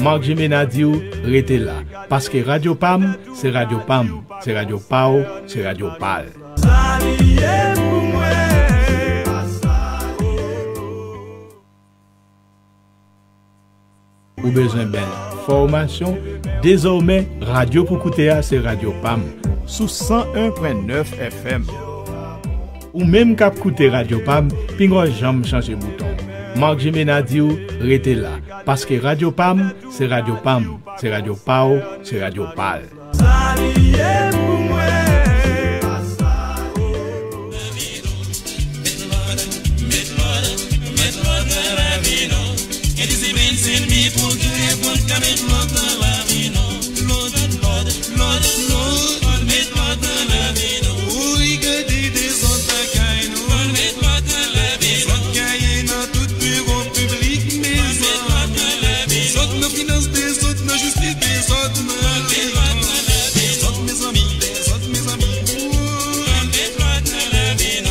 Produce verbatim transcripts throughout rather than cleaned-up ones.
Marc Gemena di w rete la, paske radyo pa m, se radyo pa m, se radyo pa w, se radyo pa l. Sa li ye pou mwen, se pa sa. Ou bezwen bèl fòmasyon? Dezòmè, radyo pou koute a se radyo pa m, sou san en pwen nèf F M. Ou menm k ap koute radyo pa m, pinga w janm chanje bouton. Marc Gemena di w rete la, paske radyo pa m, se radyo pa m, se radyo pa w, se radyo pa l. Sa li ye pou mwen, se pa sa. Met lòd, met lòd, met lòd nan lavi nou. Gen disiplin, se mi pou ki reponn ka met lòd nan lavi nou. Lòd, lòd, lòd, lòd, met lòd nan lavi nou. Woy, gade dezòd lakay nou. Met lòd nan lavi nou. Dezòd gaye nan tout biwo piblik, mezanmi. Dezòd nan finans, dezòd nan jistis, dezòd nan lekòl. Dezòd, mezanmi, dezòd, mezanmi.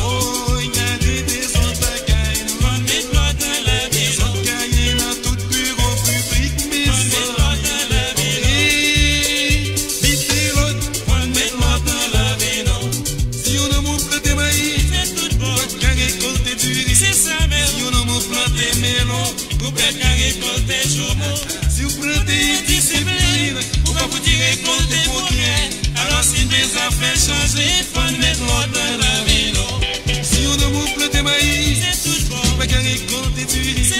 Woy, gade dezòd lakay nou. Dezòd gaye nan tout biwo piblik, mezanmi. Hey, mete lòd, met lòd nan lavi nou. Si yon nonm ou plante mayi, ou pa ka rekòlte diri. Si yon nonm ou plante melon, ou pa ka rekòlte joumou. Si w plante endisiplin, ou pa fouti rekòlte pwogrè. Alò si n bezwen fè chanje, fò n met lòd nan lavi nou. Si yon nonm ou plante mayi, ou pa ka rekòlte diri. Si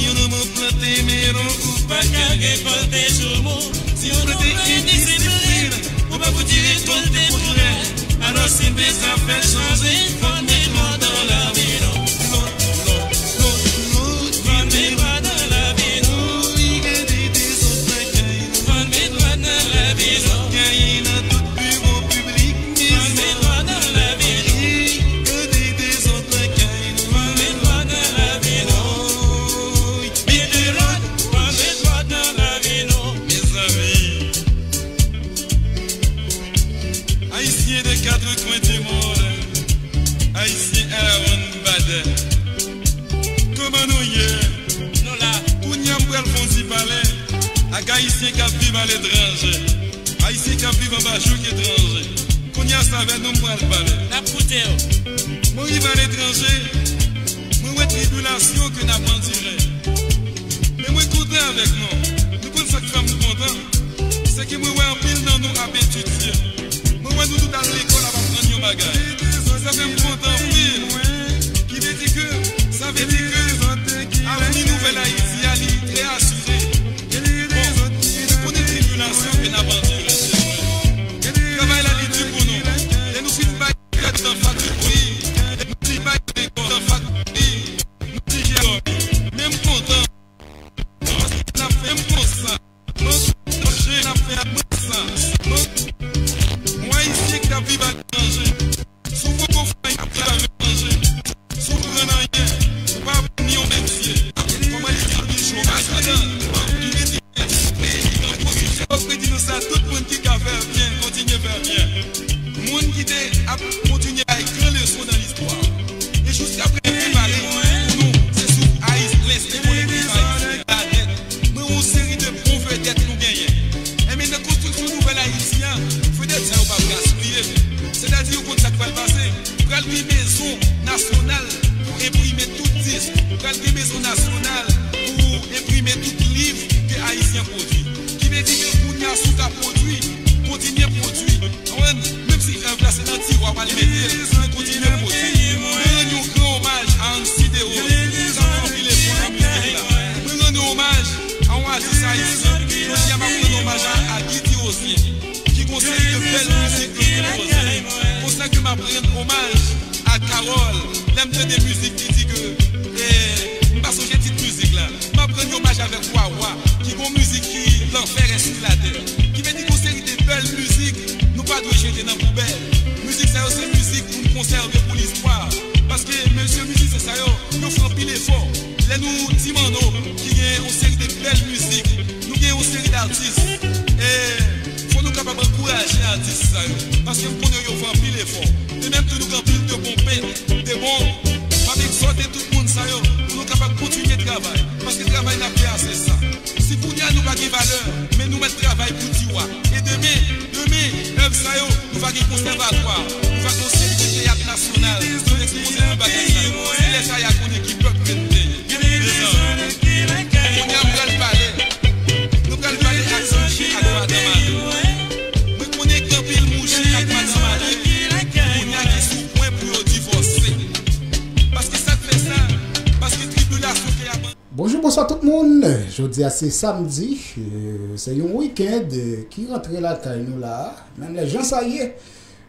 yon nonm ou plante melon, ou pa ka rekòlte joumou. Si w plante endisiplin, ou pa fouti rekòlte pwogrè. Alò si n bezwen fè chanje, fò n met lòd nan lavi nou. Lòd, lòd, lòd, lòd, fò n met lòd nan lavi nou. Wi, gade dezòd lakay nou. Fò n met lòd nan lavi nou. Dezòd gaye nan tout biwo piblik, mezanmi. Fò n met lòd nan lavi nou. Wi, gade dezòd lakay nou. Fò n met lòd nan lavi nou. Wi, mete lòd. Fò n met lòd nan lavi nou. Mezanmi. Ayisyen de quatre coins du monde, Ayisyen Aaron Badet. Kòman nou ye? Nou la. Kounye a m pral fè yon ti pale ak Ayisyen k ap viv aletranje, Ayisyen k ap viv anba jouk etranje. Kounye a se avè nou m pral pale. N ap koute w. Mwen rive aletranje, mwen wè tribilasyon ke n ap andire. Men mwen kontan avèk nou. Nou konn sa k fè m kontan? Se ke mwen wè anpil nan nou ap etidye. Mwen wè nou tout al lekòl ap aprann yon bagay. Sa fè m kontan anpil. Ki vle di ke, sa vle di ke avni nouvèl Ayiti a, li trè asire. Bon, nou konnen tribilasyon ke n ap andire, se vre. Travay la, li di pou nou. Lè nou fin bay tèt nan faktori, lè nou fin bay lekòl nan faktori, nou di jè dòmi. Men m kontan. Paske n ap fè m konsa. Manje n ap fè ak manje sa. Yon Ayisyen ki t ap viv aletranje. Si w poko fè anyen, w ap viv aletranje. Si w pran anyen, ou pa aprann ni yon metye. Kòman li di chomaj ladan? Li mete peyi an pozisyon. Fòk redi nou sa, tout moun ki ka fè byen, kontinye fè byen. Moun ki te ap kontinye bay gran leson nan listwa. E jiskaprezan, prepare pou nou, se sou Ayis, lès de kolektif Ayisyen, planèt. Mwen wè yon seri de bon vedèt nou genyen. Enben, nan konstriksyon nouvèl Ayiti a, vedèt sa yo p ap gaspiye. Sètadi, yo konn sa k pral pase. Pral gen mezon nasyonal pou enprime tout disk. Pral gen mezon nasyonal pou enprime tout liv ke Ayisyen pwodui. Ki vle di ke kounye a, si w ka pwodui, kontinye pwodui. Konprann? Menm si èv la se nan tiwa w al mete l, men kontinye pwodui. Mwen rann yon gran omaj a Ancy Deros, ki t ap fè anpil efò nan mizik la. Mwen rann yon omaj a yon atis ayisyen, jodi a m ap rann omaj a, a Guy Tirosien, ki gon seri de bèl mizik ke l te poze. Konsa ke m ap rann omaj a Carole, lè m tande mizik ki di ke, eh, m pa sonje tit mizik la. M ap rann omaj avèk Wawa, ki gon mizik ki lanfè rès sou latè. Ki vle di gon seri de bèl mizik, nou pa dwe jete nan poubèl. Mizik sa yo se mizik pou n konsève pou listwa. Paske mesye mizisyen sa yo, yo fè anpil efò. Lè nou ti manno ki gen yon seri de bèl mizik, nou gen yon seri d atis. E fò nou kapab ankouraje atis sa yo. Paske m konnen yo fè anpil efò. E menm tou nou gen anpil de bon pent, de bon. M ap egzòte tout moun sa yo pou nou kapab kontinye travay. Paske travay n ap fè a se sa. Si kounye a pa gen valè, men nou mèt travay pou di wa. E demen, demen, èv sa yo, nou va gen konsèvatwa, nou va gen yon seri de teyat nasyonal, nou ekspoze tout bagay sa yo. Se lè sa y a konnen ki pèp ke nou te ye. Mezanmi, kounye a m pral pale, nou pral pale ak mouche ak madan mari. Mwen konnen gen anpil mouche ak madan mari kounye a ki sou pwen pou yo divòse. Paske sa k fè sa, paske tribilasyon ke y ap Bonjou, bonswa tout moun. Jodi a se samdi, e, se yon wikenn, e, ki rantre lakay nou la. Menm lè jan sa ye,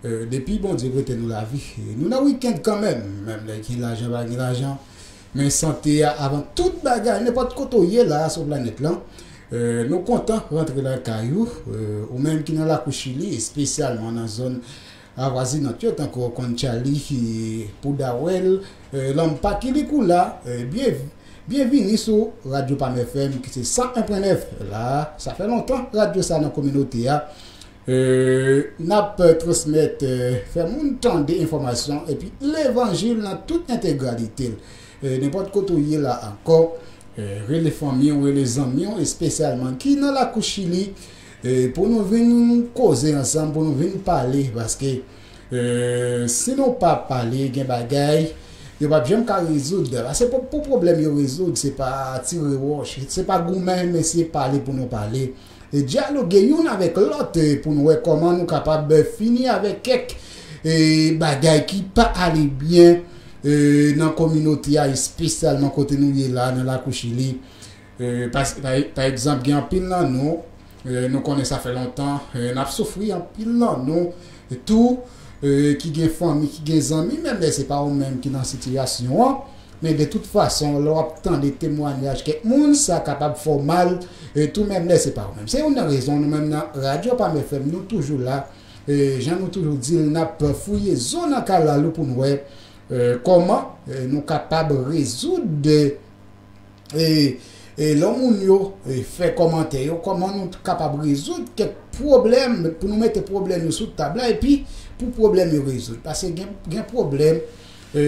e, depi Bondye prete nou lavi, e, nou nan wikenn kanmenm. Menm lè gen lajan, pa gen lajan, men sante a avan tout bagay, nenpòt kote w ye la sou planèt lan. E, nou kontan rantre lakay ou, e, ou menm ki nan lakou Chili, espesyalman nan zòn avwazinant yo, tankou Conchalí, e, Pudahuel, e, Lampa, Quilicura, e, byen, byenvini sou Radyo Pam F M, ki se san en pwen nèf la. Sa fè lontan radyo sa nan kominote a. E, n ap transmèt, e, fè moun tande enfòmasyon epi levanjil nan tout entegralite l. E, nenpòt kote w ye la ankò, e, rele fanmi w, rele zanmi w, espesyalman ki nan lakou Chili, e, pou nou vin koze ansanm, pou nou vin pale, paske, e, si nou pa pale, gen bagay yo p ap janm ka rezoud. Paske pou, pou pwoblèm yo rezoud, se pa tire wòch, se pa goumen, men se pale pou nou pale. E dyaloge youn avèk lòt, e, pou nou wè kòman nou kapab, e, fini avèk kèk, e, bagay ki pa ale byen, e, nan kominote a, espesyalman kote nou ye la, nan lakou Chili. E, pa, pa, pa egzanp, gen anpil nan nou, e, nou konnen sa fè lontan, e, n ap soufri, anpil nan nou, e, tou, e, ki gen fanmi, ki gen zanmi, menm lè se pa ou menm ki nan sitiyasyon an, men de tout fason, lè w ap tande temwayaj kèk moun, sa kapab fè w mal, e, tou menm lè se pa ou menm. Se youn nan rezon nou menm nan Radyo Pam F M, nou toujou la, e, jan nou toujou di l, n ap fouye zo nan kalalou pou n wè, e, kòman, e, nou kapab rezoud, e, e, lè moun yo, e, fè kòmantè yo, kòman nou kapab rezoud kèk pwoblèm, pou nou mete pwoblèm yo sou tab la, epi pou pwoblèm yo rezoud. Paske gen, gen pwoblèm, e,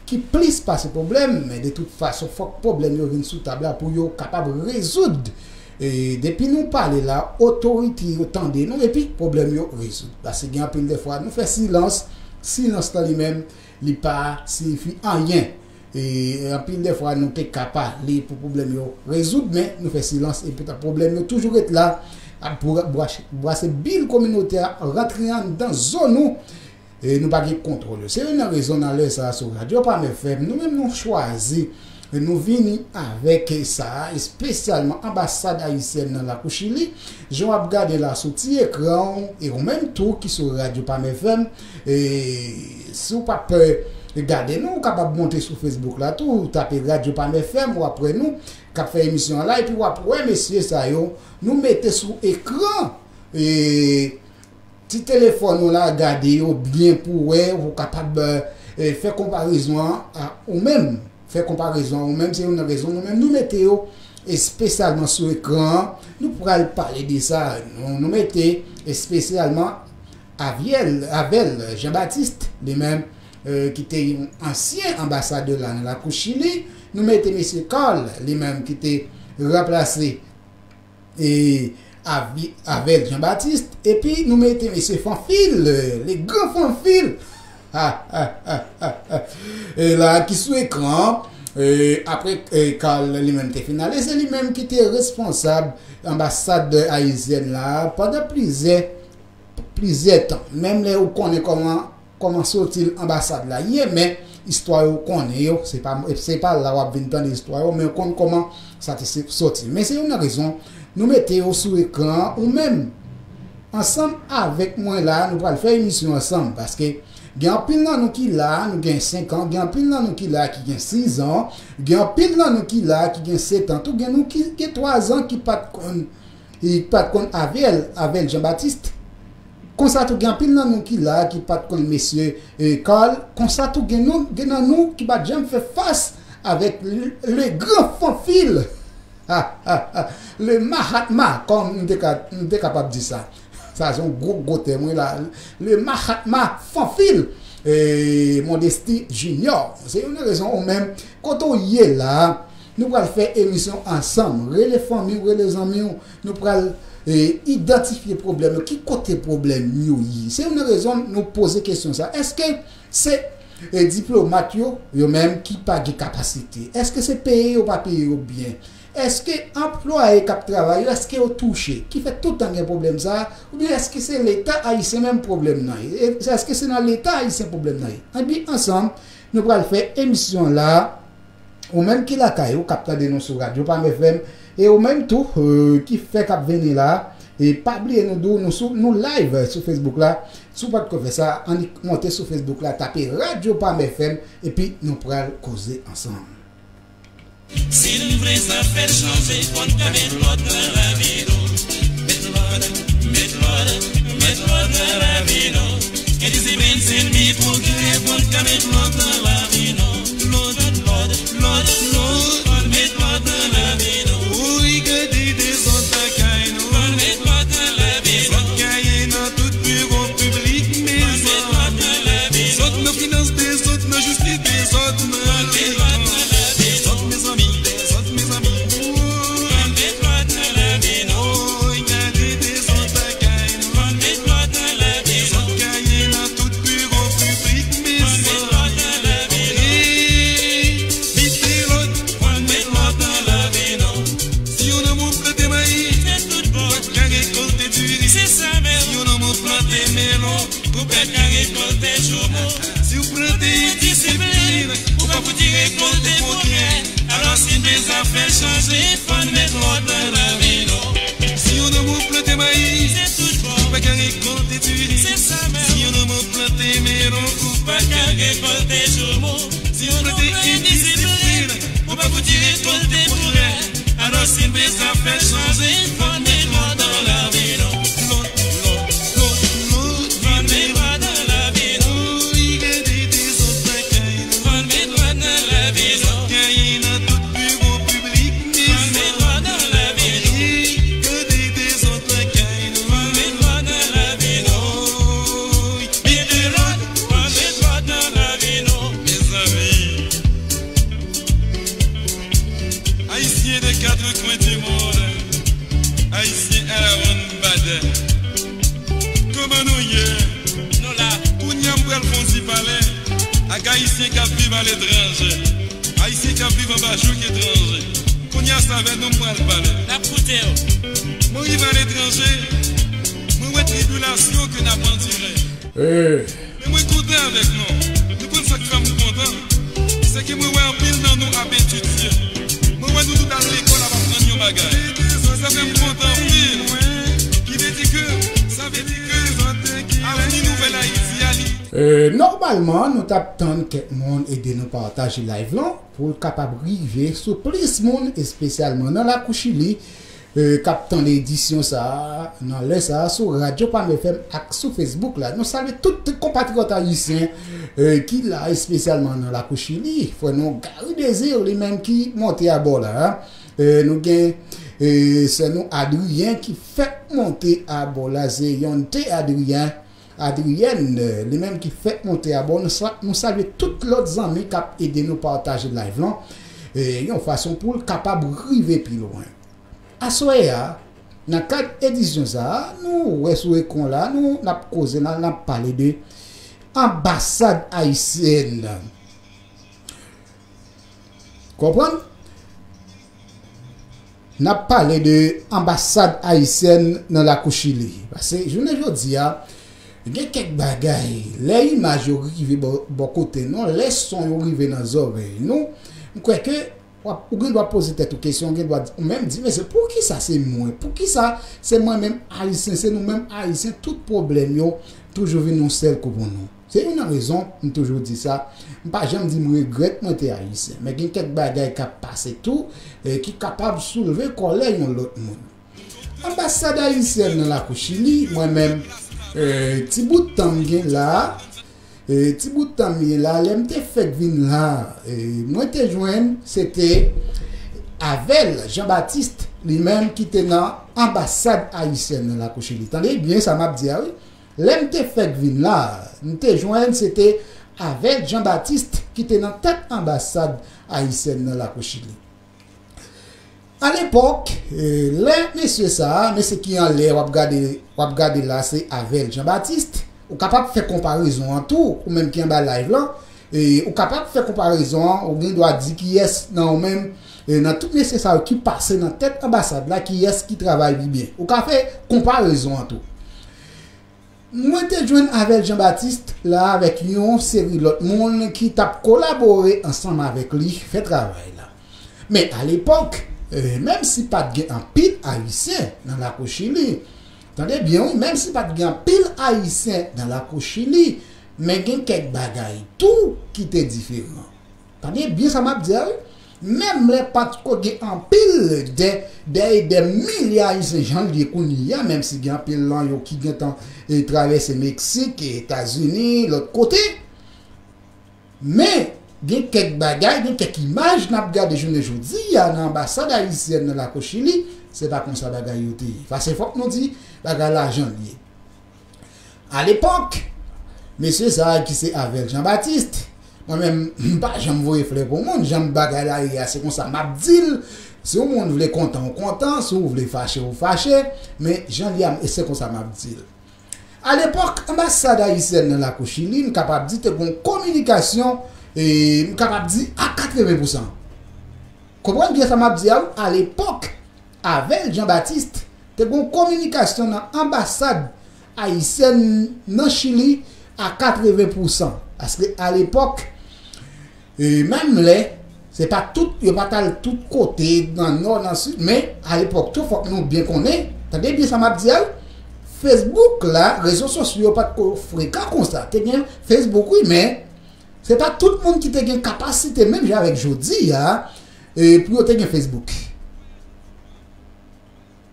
ki plis pase pwoblèm, men de tout fason, fòk pwoblèm yo vin sou tab la pou yo kapab rezoud. E, depi nou pale la, otorite yo tande nou, epi pwoblèm yo rezoud. Paske gen anpil de fwa, nou fè silans, silans lan li menm, li pa siyifi anyen. E anpil de fwa, nou te ka pale pou pwoblèm yo rezoud, men nou fè silans, epi pwoblèm yo toujou ret la, ap bra-, bras-, brase bil kominote a, rantre anndan zo nou, e nou pa gen kontwòl yo. Se youn nan rezon nan lè sa a sou Radyo Pam F M, nou menm nou chwazi, nou vini avèk sa a, espesyalman anbasad ayisyèn nan lakou Chili. Jan w ap gade la sou ti ekran w, e ou menm tou ki sou Radyo Pam F M, e si w p ap, e, gade nou, ou kapab monte sou Facebook la tou, ou tape Radyo Pam F M, w ap wè nou k ap fè emisyon an la, epi w ap wè mesye sa yo, nou mete sou ekran, e, ti telefòn ou la, gade yo byen pou wè, ou kapab, e, fè konparezon an a ou menm. Fè konparezon an ou menm, se youn nan rezon nou menm nou mete yo espesyalman sou ekran an. Nou pral pale de sa, nou, nou mete espesyalman Aviel, Avel Jean Baptiste, li menm, e, ki te yon ansyen anbasadè la nan lakou Chili. Nou mete mesye Carl, li menm ki te ranplase e, Avi-, Avel Jean Baptiste, epi nou mete mesye Fanfil, e, le gran Fanfil, e, la ki sou ekran an, e, apre, e, Carl li menm te fin ale, se li menm ki te responsab anbasad ayisyèn la pandan plizyè, plizyè tan. Menm lè ou konnen kòman kòman soti anbasad la ye, men istwa yo konnen yo, se pa, se pa la w ap vin tande istwa yo, men yo konn kòman sa te se-, soti. Men se youn nan rezon nou mete yo sou ekran an, ou menm, ansanm avèk mwen la, nou pral fè emisyon ansanm, paske gen anpil nan nou ki la, nou gen senk an, gen anpil nan nou ki la ki gen sis an, gen anpil nan nou ki la ki gen sèt an, tou gen nou ki gen twa zan ki pa t konn, ki pa t konn Avel, Avel Jean Baptiste. Konsa tou gen anpil nan nou ki la ki pa t konn mesye, e, Carl. Konsa tou gen nou, gen nan nou ki pa t janm fè fas avèk le, le gran Fanfil. Le Mahatma, kòm m te ka, m te kapab di sa. Sa se yon gwo, gwo tèm, wi, la. Le Mahatma Fanfil, e, Modesty Junior. Se youn nan rezon ou menm, kote w ye la, Nou pral fè emisyon ansanm. Rele fanmi w, rele zanmi w. Nou pral e, idantifye pwoblèm yo. Ki kote pwoblèm yo ye? Se youn nan rezon nou poze kesyon sa. Èske se e, diplomat yo, yo menm ki pa gen kapasite? Èske se peye yo pa peye yo byen? Èske anplwaye k ap travay yo, èske yo touche? Ki fè tout tan gen pwoblèm sa? Oubyen èske se Leta ayisyen menm pwoblèm nan ye? E, èske se nan Leta ayisyen pwoblèm nan ye? Anben, ansanm, nou pral fè emisyon la. Ou menm ki lakay ou, k ap tande nou sou Radyo Pam F M, e ou menm tou, e, ki fèk ap vini la, e pa bliye nou di w, nou sou, nou live sou Facebook la. Si w pa t ko fè sa, annik monte sou Facebook la, tape Radyo Pam F M, epi nou pral koze ansanm. Si n vle zafè chanje, fò n ka met lòd nan lavi nou. Met lòd, met lòd, met lòd nan lavi nou. Gen disiplin, se enmi pwogrè, fò n ka met lòd nan lavi nou. Lòd, lòd, lòd, lòd, fò n met lòd nan lavi nou. Woy, gade dezòd lakay nou. Fò n met lòd nan lavi nou. Dezòd k ap gen nan tout biwo piblik, mezanmi. Fò n met lòd nan lavi nou. Dezòd nan finans, dezòd nan jistis, dezòd nan lekòl. Dezòd, mezanmi, dezòd, mezanmi. Woy, gade dezòd lakay nou. Dezòd k ap gen nan tout biwo piblik, mezanmi. Hey, mete lòd. Si yon nonm ou plante mayi, ou p ap ka rekòlte diri. Si yon nonm ou plante melon, ou p ap ka rekòlte joumou. Si w plante endisiplin, ou p ap fouti rekòlte pwogrè. Alò, si n vle zafè chanje, fò n met lòd nan lavi nou. Si yon nonm ou plante mayi, ou p ap ka rekòlte diri. Si yon nonm ou plante melon, ou p ap ka rekòlte joumou. Si w plante endisiplin, ou p ap fouti rekòlte pwogrè. Alò, si n vle zafè chanje, fò n met lòd nan lavi nou. Lòd, lòd, lòd, lòd, fò n met lòd nan lavi nou. Woy, gade dezòd lakay nou. Fò n met lòd nan lavi nou. Dezòd k ap gen nan tout biwo piblik, mezanmi. Fò n met lòd nan lavi nou. Hey, gade dezòd lakay nou. Fò n met lòd nan lavi nou. Woy, mete lòd. Fò n met lòd nan lavi nou. Mezanmi. Ayisyen de quatre coins du monde, Ayisyen à la ronde bad. Kòman nou ye? Nou la. Kounye a m pral fè yon ti pale ak Ayisyen k ap viv aletranje, Ayisyen k ap viv anba jouk etranje. Kounye a se avè nou m pral pale. N ap koute w. Mwen rive aletranje, mwen wè tribilasyon ke n ap andire. Men mwen kontan avèk nou. Nou konn sa k fè m kontan? Se ke mwen wè anpil nan nou ap etidye. Mwen wè nou tout al lekòl ap aprann yon bagay. Sa fè m kontan anpil. Ki vle di ke, sa vle di ke avni nouvèl Ayiti a li. E, nòmalman, nou t ap tann kèk moun ede nou pataje live lan pou l kapab rive sou plis moun, espesyalman nan lakou Chili, e, k ap tande edisyon sa a, nan lè sa a, sou Radyo Pam F M ak sou Facebook la. Nou salye tout konpatriyòt ayisyen, e, ki la, espesyalman nan lakou Chili. Frè nou Gary Désir, li menm ki monte abò la. E, nou gen, e, sè nou Adrienne ki fèk monte abò la, se Yonte Adrienne. Adrienne, e, li menm ki fèk monte abò. Nou sa-, nou salye tout lòt zanmi k ap ede nou pataje live lan, e, yon fason pou l kapab rive pi lwen. Aswè a, nan kad edisyon sa a, nou wè sou ekran la, nou, n ap koze, n ap, n ap pale de anbasad ayisyèn. Konprann? N ap pale de anbasad ayisyèn nan lakou Chili. Paske jounen jodi a, gen kèk bagay, lè imaj yo rive bò, bò kote nou, lè son yo rive nan zòrèy nou, m kwè ke w ap, ou gen dwa poze tèt ou kesyon, ou gen dwa di, ou menm di, "Mesye, poukisa se mwen? Poukisa se mwen menm ayisyen, se nou menm ayisyen, tout pwoblèm yo toujou vin yon sèl kou pou nou?" Se youn nan rezon m toujou di sa. M pa janm di m regrèt mwen te ayisyen. Men gen kèk bagay k ap pase tou, e, ki kapab soulve kòlè yon lòt moun. Anbasad ayisyèn nan lakou Chili, mwen menm, e, ti bout tan m gen la, e, ti bout tan m ye la, lè m te fèk vin la, e, mwen te jwenn, se te Avel Jean Baptiste, li menm ki te nan anbasad ayisyèn nan lakou Chili. Tande byen sa m ap di a, wi. Lè m te fèk vin la, m te jwenn se te Avel Jean Baptiste ki te nan tèt anbasad ayisyèn nan lakou Chili. Alepòk, eh, lè mesye sa a, mesye ki anlè w ap gade, w ap gade la, se Avel Jean Baptiste, ou kapab fè konparezon an tou, ou menm ki anba live lan, eh, ou kapab fè konparezon an, ou gen dwa di kiyès nan ou menm, eh, nan tout mesye sa yo ki pase nan tèt anbasad la, kiyès ki travay pi byen. Ou ka fè konparezon an tou. Mwen te jwenn Avel Jean Baptiste la avèk yon seri lòt moun ki t ap kolabore ansanm avèk li fè travay la. Men alepòk, eh, menm si pa t gen anpil Ayisyen nan lakou Chili, tande byen wi, menm si pa t gen anpil Ayisyen nan lakou Chili, men gen kèk bagay tou ki te diferan. Tande byen sa m ap di a wi. Menm lè pa t ko gen anpil dè, dè e dè milye Ayisyen jan l ye kounye a, menm si gen anpil lan yo ki gentan, eh, travèse Meksik, Etazini, lòt kote. Men, gen kèk bagay, gen kèk imaj n ap gade jounen jodi a nan anbasad ayisyèn nan lakou Chili, se pa konsa bagay yo te ye. Paske fòk nou di, bagay la jan l ye. Alepòk, mesye sa a ki se Avel Jean Baptiste, mwen menm, m pa janm voye flè pou moun, jan bagay la ye a, se konsa m ap di l. Si yon moun vle kontan, ou kontan, si w vle fache, ou fache, men jan l ye a, se konsa m ap di l. Alepòk, anbasad ayisyèn nan lakou Chili, m kapab di te gon kominikasyon, e, m kapab di a katreven pousan. Konprann byen sa m ap di a wi, alepòk, Avel Jean Baptiste, te gon kominikasyon nan anbasad ayisyèn nan Chili a katreven pousan. Paske alepòk, e, menm lè, se pa tout, yo pa t al tout kote, nan nò, nan sid, men alepòk tou, fòk nou byen konnen, tande byen sa m ap di a wi, Facebook la, rezo sosyo yo pa t ko frekan konsa. Te gen Facebook wi, men se pa tout moun ki te gen kapasite, menm jan avèk jodi a, e, pou yo te gen Facebook.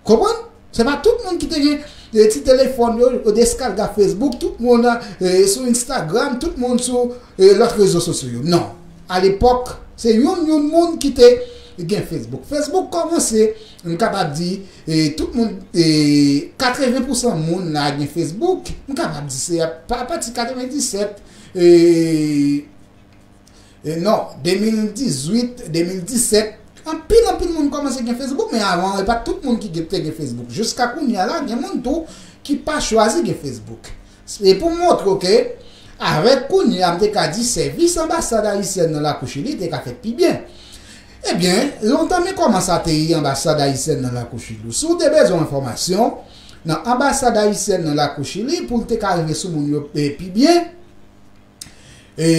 Konprann? Se pa tout moun ki te gen, e, ti telefòn yo, yo deskalga Facebook, tout moun, e, sou Instagram, tout moun sou, e, lòt rezo sosyo yo. Non. Alepòk, se youn, youn moun ki te gen Facebook. Facebook kòmanse, m kapab di, e, tout moun, e, katreven pousan moun la gen Facebook. M kapab di se a, pa, apati katrevenndisèt, e, e, non, de mil dizuit, de mil disèt, anpil, anpil moun kòmanse gen Facebook, men avan, e pa tout moun ki gen, te gen Facebook. Jiska kounye a la, gen moun tou ki pa chwazi gen Facebook. E pou m montre w ke, avèk kounye a, m te ka di sèvis anbasad ayisyèn nan lakou Chili te ka fèt pi byen. Ebyen, lontan men kòman sa te ye anbasad ayisyèn nan lakou Chili. Si w te bezwen enfòmasyon, nan anbasad ayisyèn nan lakou Chili, pou l te ka rive sou moun yo, e, pi byen, e,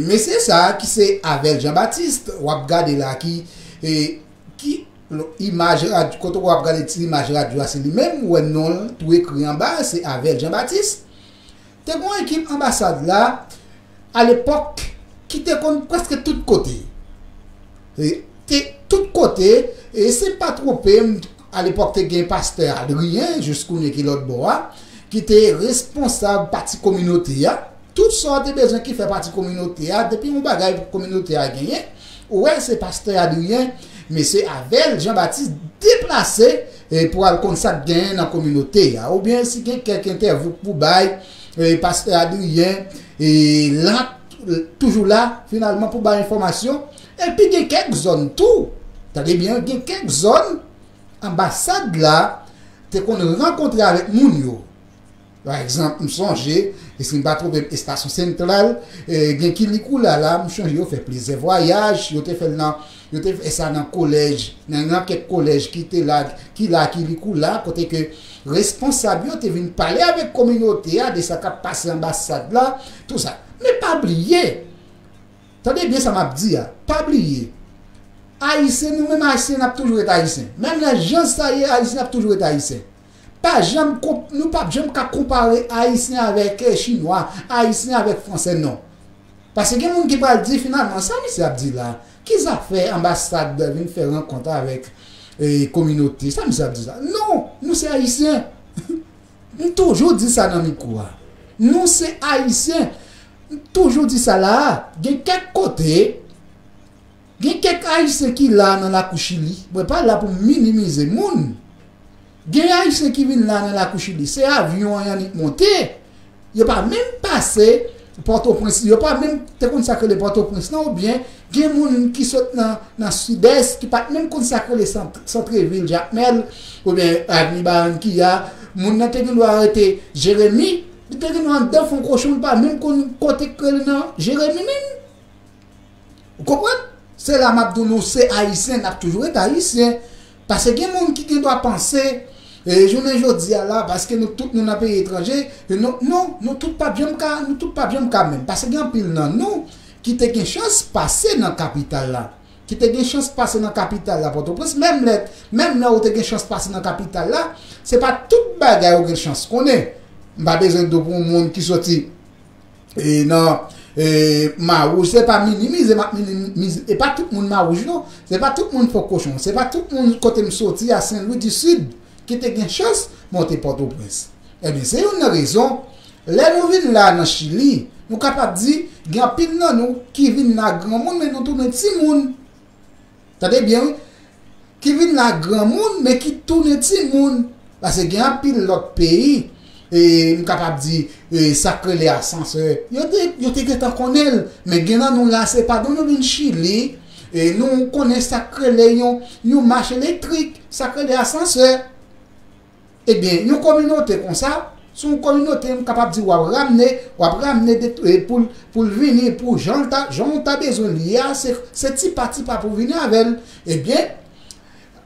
mesye sa a ki se Avel Jean Baptiste, w ap gade la ki, e, ki, lo, imaj radyo, kote w ap gade ti imaj radyo a, se li menm, ou wè non l tou ekri anba, se Avel Jean Baptiste. Te gen yon ekip anbasad la, alepòk, ki te konn prèske tout kote. E, te tout kote, e si m pa twonpe m, alepòk te gen pastè Adrien, jis kounye ki lòt bò a, ki te responsab pati kominote a. Tout sa w te bezwen ki fè pati kominote a, depi yon bagay kominote a genyen, ou wè se pastè Adrien, mesye Avel Jean Baptiste deplase, e, pou al konn sa k genyen nan kominote a. Oubyen si gen kèk entèvyou pou bay, e, pastè Adrien, e, la, toujou la, finalman, pou bay enfòmasyon. Epi gen kèk zòn tou, tande byen, gen kèk zòn anbasad la te konn rankontre avèk moun yo. Pa egzanp, m sonje, e si m pa twonpe m, estasyon sentral, e, gen Kilikoula la, m sonje yo fè plizyè vwayaj, yo te fè l nan, yo te fè sa nan kolèj, nan, nan kèk kolèj ki te la, ki la Kilikoula, kote ke responsab yo te vin pale avèk kominote a de sa k ap pase anbasad la, tou sa. Men pa bliye, tande byen sa m ap di a, pa bliye, Ayisyen, nou menm Ayisyen, n ap toujou ret Ayisyen. Menm lè jan sa ye, Ayisyen ap toujou ret Ayisyen. Pa janm konp-, nou p ap janm ka konpare Ayisyen avèk, eh, Chinwa, Ayisyen avèk Fransè, non. Paske gen moun ki pral di, finalman, sa misye ap di la? Ki zafè anbasad vin fè rankont avèk, eh, kominote? Sa misye ap di la? Non, nou se Ayisyen. M toujou di sa nan mikwo a. Nou se Ayisyen. M toujou di sa la a. Gen kèk kote, gen kèk Ayisyen ki la nan lakou Chili. Mwen pa la pou m minimize moun. Gen Ayisyen ki vin la nan lakou Chili. Se avyon an y annik monte. Yo pa menm pase Pòtoprens, yo pa menm te konn sa k rele Pòtoprens non, oubyen gen moun ki sot nan, nan Sidès ki pa t menm konn sa k rele Sant-, Santrevil, Jakmèl, oubyen Avni Barankiya. Moun nan te gen dwa rete Jeremi, li te gen dwa anndan fon kochon, li pa menm konn kote k rele nan Jeremi menm. Ou konprann? Se la m ap di w nou se Ayisyen, n ap toujou ret Ayisyen. Paske gen moun ki gen dwa panse, e, jounen jodi a la, paske nou tout nou nan peyi etranje, e nou, non, nou tout p ap janm ka, nou tout p ap janm ka menm. Paske gen anpil nan nou ki te gen chans pase nan kapital la. Ki te gen chans pase nan kapital la, Pòtoprens. Menm lè, menm lè ou te gen chans pase nan kapital la, se pa tout bagay ou gen chans konnen. M pa bezwen di w pou yon moun ki soti e nan, e, Mawouj, se pa minimize, m ap minimize. E pa tout moun Mawouj, non. Se pa tout moun Fon Kochon. Se pa tout moun kote m soti a Sen Lwi di Sid ki te gen chans monte Pòtoprens. Ebyen, se youn nan rezon, lè nou vin la nan Chili, nou kapab di, gen anpil nan nou ki vin la granmoun, men nou tounen timoun. Tande byen, wi. Ki vin la granmoun, men ki tounen timoun. Paske gen anpil lòt peyi, e, m kapab di, e, sa k rele asansè, yo te, yo te gentan konnen l. Men gen nan nou la, se pandan nou vin Chili, e, nou konnen sa k rele yon, yon mach elektrik, sa k rele asansè. Ebyen, yon kominote konsa, se yon kominote, m kapab di, w ap ramne, w ap ramne de, e, pou l, pou l vini, pou jan l ta, jan w ta bezwen li a, se, se ti pa ti pa pou vini avè l. Ebyen,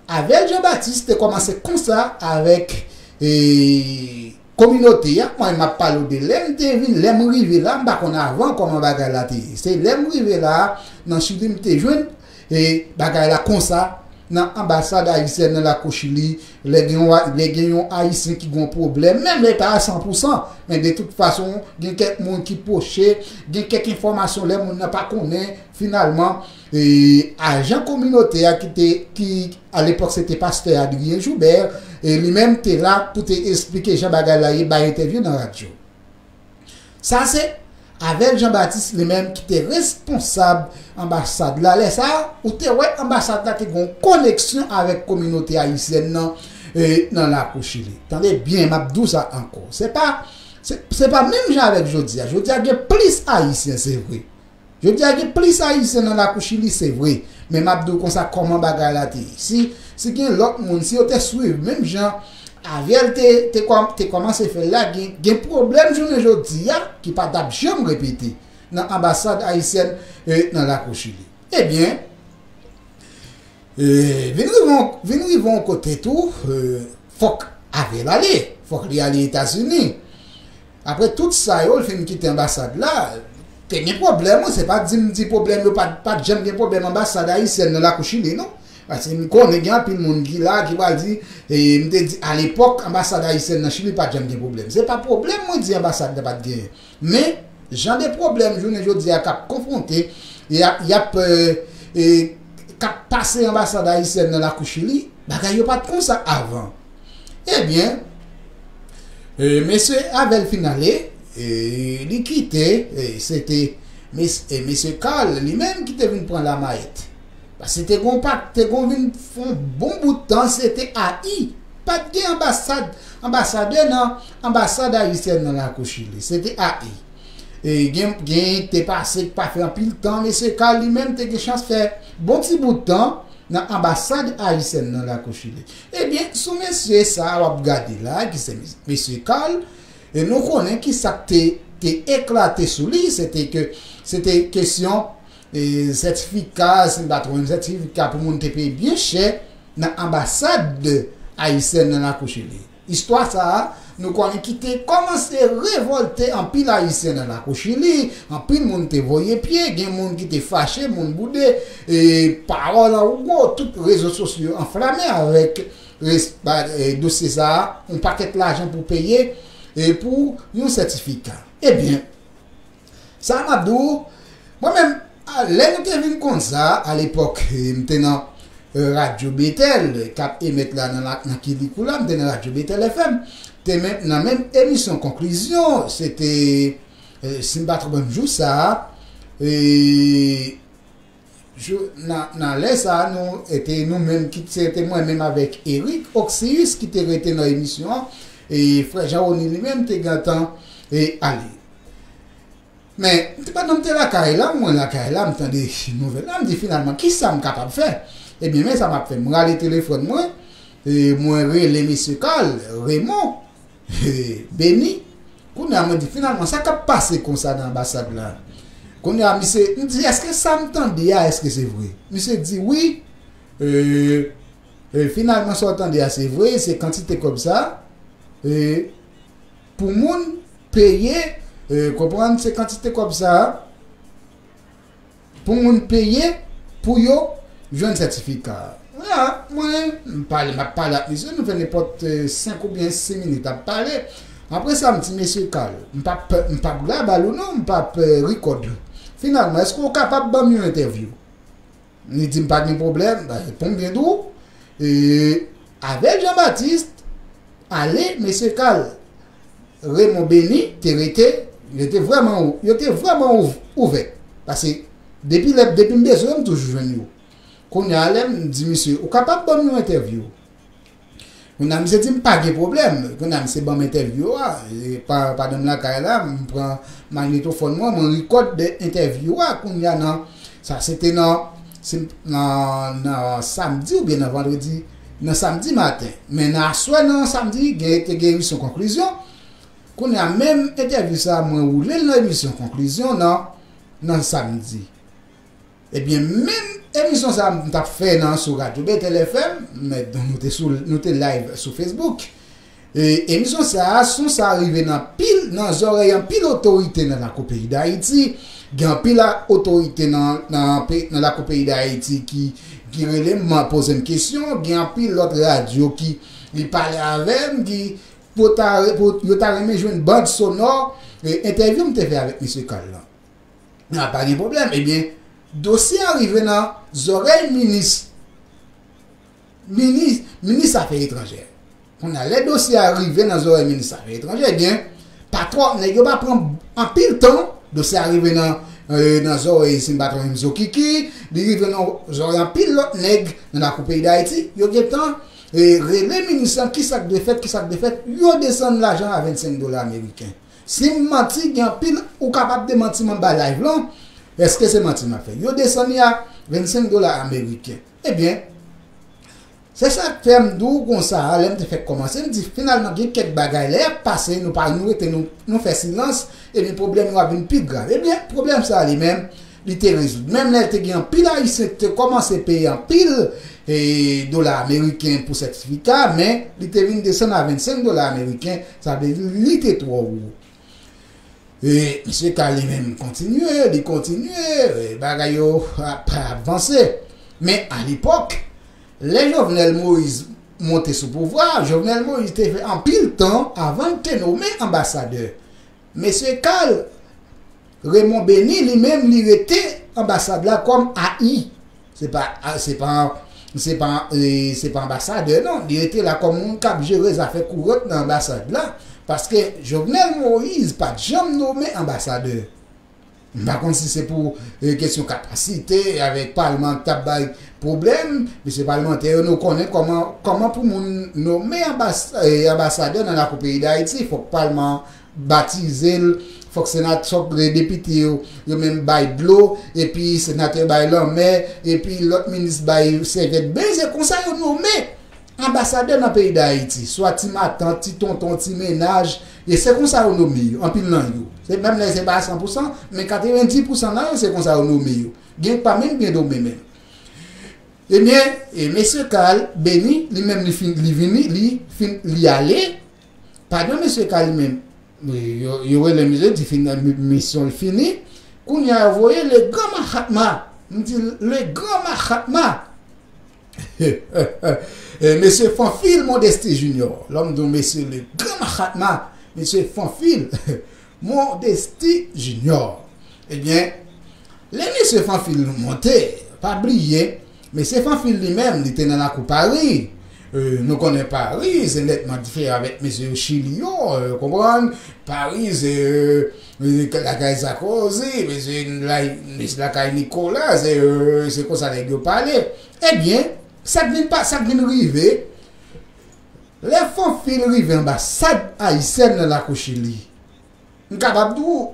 Avel Jean Baptiste te kòmanse konsa avèk, e, kominote a. Mwen, m ap pale w de lè m te vin, lè m rive la, m pa konn avan kòman bagay la te ye. Se lè m rive la, nan Chili, m te jwenn, e, bagay la konsa, nan anbasad ayisyèn nan lakou Chili, lè gen yon, lè gen yon Ayisyen ki gen yon pwoblèm, menm lè pa a san pou san, men de tout fason, gen kèk moun ki pwoche, gen kèk enfòmasyon lè moun nan pa konnen, finalman, e, ajan kominote a ki te, ki, alepòk, se te pastè Adrien Joubert, e li menm te la pou te esplike jan bagay la ye, bay entèvyou nan radyo. Sa se Avel Jean Baptiste li menm ki te responsab anbasad la. Lè sa a, ou te wè anbasad la te gen yon koneksyon avèk kominote ayisyèn nan, e, nan lakou Chili. Tande byen, m ap di w sa ankò. Se pa, se, se pa menm jan avèk jodi a. Jodi a gen plis Ayisyen, se vre. Jodi a gen plis Ayisyen nan lakou Chili, se vre. Men m ap di w konsa kòman bagay la te ye. Si, si gen lòt moun, si yo te swiv menm jan Avel te, te, kòm-, te kòmanse fè l la, gen, gen pwoblèm jounen jodi a ki pa t ap janm repete nan anbasad ayisyèn, e, nan lakou Chili. Ebyen, e, vin rive yon, vin rive yon kote tou, e, fòk Avel ale, fòk li ale Etazini. Apre tout sa yo, l fin kite anbasad la, te gen pwoblèm, wi, se pa di m di pwoblèm yo pa, pa t janm gen pwoblèm anbasad ayisyèn nan lakou Chili, non. Paske m konnen gen anpil moun ki la, ki pral di, e, m te di, alepòk, anbasad ayisyèn nan Chili pa t janm gen pwoblèm. Se pa pwoblèm mwen di anbasad la pa t genyen. Men, jan de pwoblèm jounen jodi a k ap konfwonte, y ap, y ap, e, e, k ap pase anbasad ayisyèn nan lakou Chili, bagay yo pa t konsa avan. Ebyen, e, mesye Avel fin ale, e, li kite, e, se te mes-, e, mesye Carl li menm ki te vin pran lamayèt. Paske te gon pa, te gon vin fè yon bon bout tan, se te A I. Pa t gen anbasad, anbasadè nan anbasad ayisyèn nan lakou Chili. Se te A I. E gen, gen te pase, pa fè anpil tan, mesye Carl li menm te gen chans fè bon ti bout tan nan anbasad ayisyèn nan lakou Chili. Ebyen, sou mesye sa a w ap gade la, ki se mes-, mesye Carl, e nou konnen ki sa k te, te eklate sou li, se te ke, se te kesyon, e, sètifika, si m pa twonpe m, sètifika pou moun te peye byen chè nan anbasad ayisyèn nan lakou Chili. Istwa sa a, nou konnen ki te kòmanse revòlte anpil Ayisyen nan lakou Chili, anpil moun te voye pye, gen moun ki te fache, moun boude, e pawòl an wowo, tout rezo sosyo yo anflame avèk res-, ba, e, dosye sa a, yon pakèt lajan pou peye, e pou yon sètifika. Ebyen, sa m ap di w, mwen menm, a, lè nou te vin konn sa, alepòk, e, m te nan, e, Radyo Betèl, k ap emèt la nan, la, nan Kilikou la, m te nan Radyo Betèl F M, te men, nan menm emisyon konklizyon, se te, e, si m pa twonpe m jou sa a, e, jou, nan, nan lè sa a, nou, e te nou menm ki, se te mwen menm avèk Eric Oxius ki te rete nan emisyon an, e frè Jean Rony li menm te gentan, e, ale. Men, pandan m te lakay la, mwen lakay la, m tande nouvèl la, m di finalman, kisa m kapab fè? Ebyen, men sa m ap fè. M rale telefòn mwen, e mwen rele mesye Carl, Raymond, e, Beni. Kounye a, mwen di, finalman, sa k ap pase konsa nan anbasad la? Kounye a, misye, m di, èske sa m tande a, èske se vre? Misye di, wi, e, e, finalman, sa w tande a, se vre, se kantite kòb sa, e, pou moun peye, e, konprann, se kantite kòb sa, pou moun peye pou yo jwenn sètifika. Kounye a, mwen, m pale, m ap pale ak misye, nou fè nenpòt, e, senk oubyen sis minit ap pale. Apre sa, m di, mesye Carl, m p ap, m p ap grabay ou non, m p ap, e, record ou. Finalman, èske w kapab ban m yon entèvyou? Li di m pa gen pwoblèm, ba, reponn byen dou. E, avèk Jean Baptiste, ale, mesye Carl, Raymond Beni te rete, yo te vrèman ou-, yo te vrèman ouv-, ouvè. Paske depi lè, depi m bezwen yo, m toujou jwenn yo. Kounye a, lè m di misye, ou kapab ban m yon entèvyou? Kounye a, misye di m pa gen pwoblèm. Kounye a, misye ban m entèvyou a. E pa, pandan m lakay la, m pran magnetofòn mwen, mwen rekòd de entèvyou a. Kounye a, nan, sa se te nan, se, nan, nan samdi oubyen nan vandredi, nan samdi maten. Men nan aswè, nan samdi, gen, te gen emisyon konklizyon. Kounye a, menm entèvyou sa, mwen woule l nan emisyon konklizyon nan, nan samdi. Ebyen, menm emisyon sa a m t ap fè nan, sou Radyo Betel F M, men nou te sou, nou te live sou Facebook. E emisyon sa a, son sa a rive nan pil, nan zòrèy anpil otorite nan lakou peyi Dayiti. Gen anpil a-, otorite nan, nan pe-, nan lakou peyi Dayiti ki, ki rele m, poze m kesyon. Gen anpil lòt radyo ki, ki pale avè m, ki, pou ta, pou, yo ta renmen jwenn band sonò, e, entèvyou m te fè avèk mesye Carl lan. Nan, pa gen pwoblèm. Ebyen, dosye a rive nan zòrèy minis, minis, minis afè etranjè. Kounye a, lè dosye a rive nan zòrèy minis afè etranjè, ebyen, pa twòp nèg yo pa pran anpil tan. Dosye a rive nan, e, nan zòrèy, si m pa twonpe m, Zokiki, li rive nan zòrèy anpil lòt nèg nan lakou peyi Dayiti. Yo gentan, e, rele minis lan, kisa k dwe fèt, kisa k dwe fèt, yo desann lajan a vennsenk dola ameriken. Si m manti, gen anpil, ou kapab demanti m anba live lan. Èske se manti m ap fè? Yo desann li a vennsenk dola ameriken. Ebyen, se sa k fè m di w konsa a, lè m te fèk kòmanse, m di finalman gen kèk bagay lè y ap pase, nou pa, nou rete, nou, nou fè silans, ebyen pwoblèm yo ap vin pi grav. Ebyen, pwoblèm sa a li menm, li te rezoud. Menm lè te gen anpil Ayisyen ki te kòmanse peye anpil, e, dola ameriken pou sètifika, men li te vin desann a vennsenk dola ameriken, sa vle di li te twò wo. E, mesye Carl li menm kontinye, li kontinye, e, bagay yo ap, ap vanse. Men alepòk, lè Jovenel Moïse monte sou pouvwa, Jovenel Moïse te fè anpil tan avan l te nome anbasadè. Mesye Carl, Raymond Beny, li menm, li rete anbasad la kòm A I. Se pa, se pa, se pa, e, se pa anbasadè, non. Li rete la kòm moun k ap jere zafè kourant nan anbasad la. Paske Jovenel Moïse pa t janm nome anbasadè. M pa konn si se pou, e, kesyon kapasite, avèk palman k t ap bay pwoblèm, mesye palmantè yo, nou konnen kòman, kòman pou moun nome anbas-, e, anbasadè nan lakou peyi Dayiti, fòk palman batize l, fòk senat-, fòk depite yo, yo menm bay dlo, epi senatè bay lanmè, epi lòt minis bay sèvyèt. Ben, se konsa yo nome anbasadè nan peyi Dayiti, swa ti matant, ti tonton, ti mennaj, e se konsa yo nome yo, anpil nan yo. Se menm lè se pa san pou san, men katrevenndis pou san nan yo, se konsa yo nome yo. Gen pa menm gen nome menm. Ebyen, e mesye Carl Beny, li menm li fin, li vini, li fin, li ale. Pandan mesye Carl li menm, yo, yo rele misye, di fin, mi-, misyon l fini. Kounye a, yo voye le gran Mahatma. M di, le gran Mahatma. E, mesye Fanfil Modesti Junior. Lè m di w mesye le gran Mahatma, mesye Fanfil Modesti Junior. Ebyen, lè mesye Fanfil monte, pa bliye, mesye Fanfil li menm, li te nan lakou Pari. E, nou konnen Pari, se nètman diferan avèk mesye Chili yo, e, konprann? Pari, se, e, lakay Sarkozy, mesye la-, mesye lakay Nicolas, se, e, se konsa nèg yo pale. Ebyen, sa k vin pa, sa k vin rive, lè Fanfil rive anbasad ayisyèn nan lakou Chili, m kapab di w,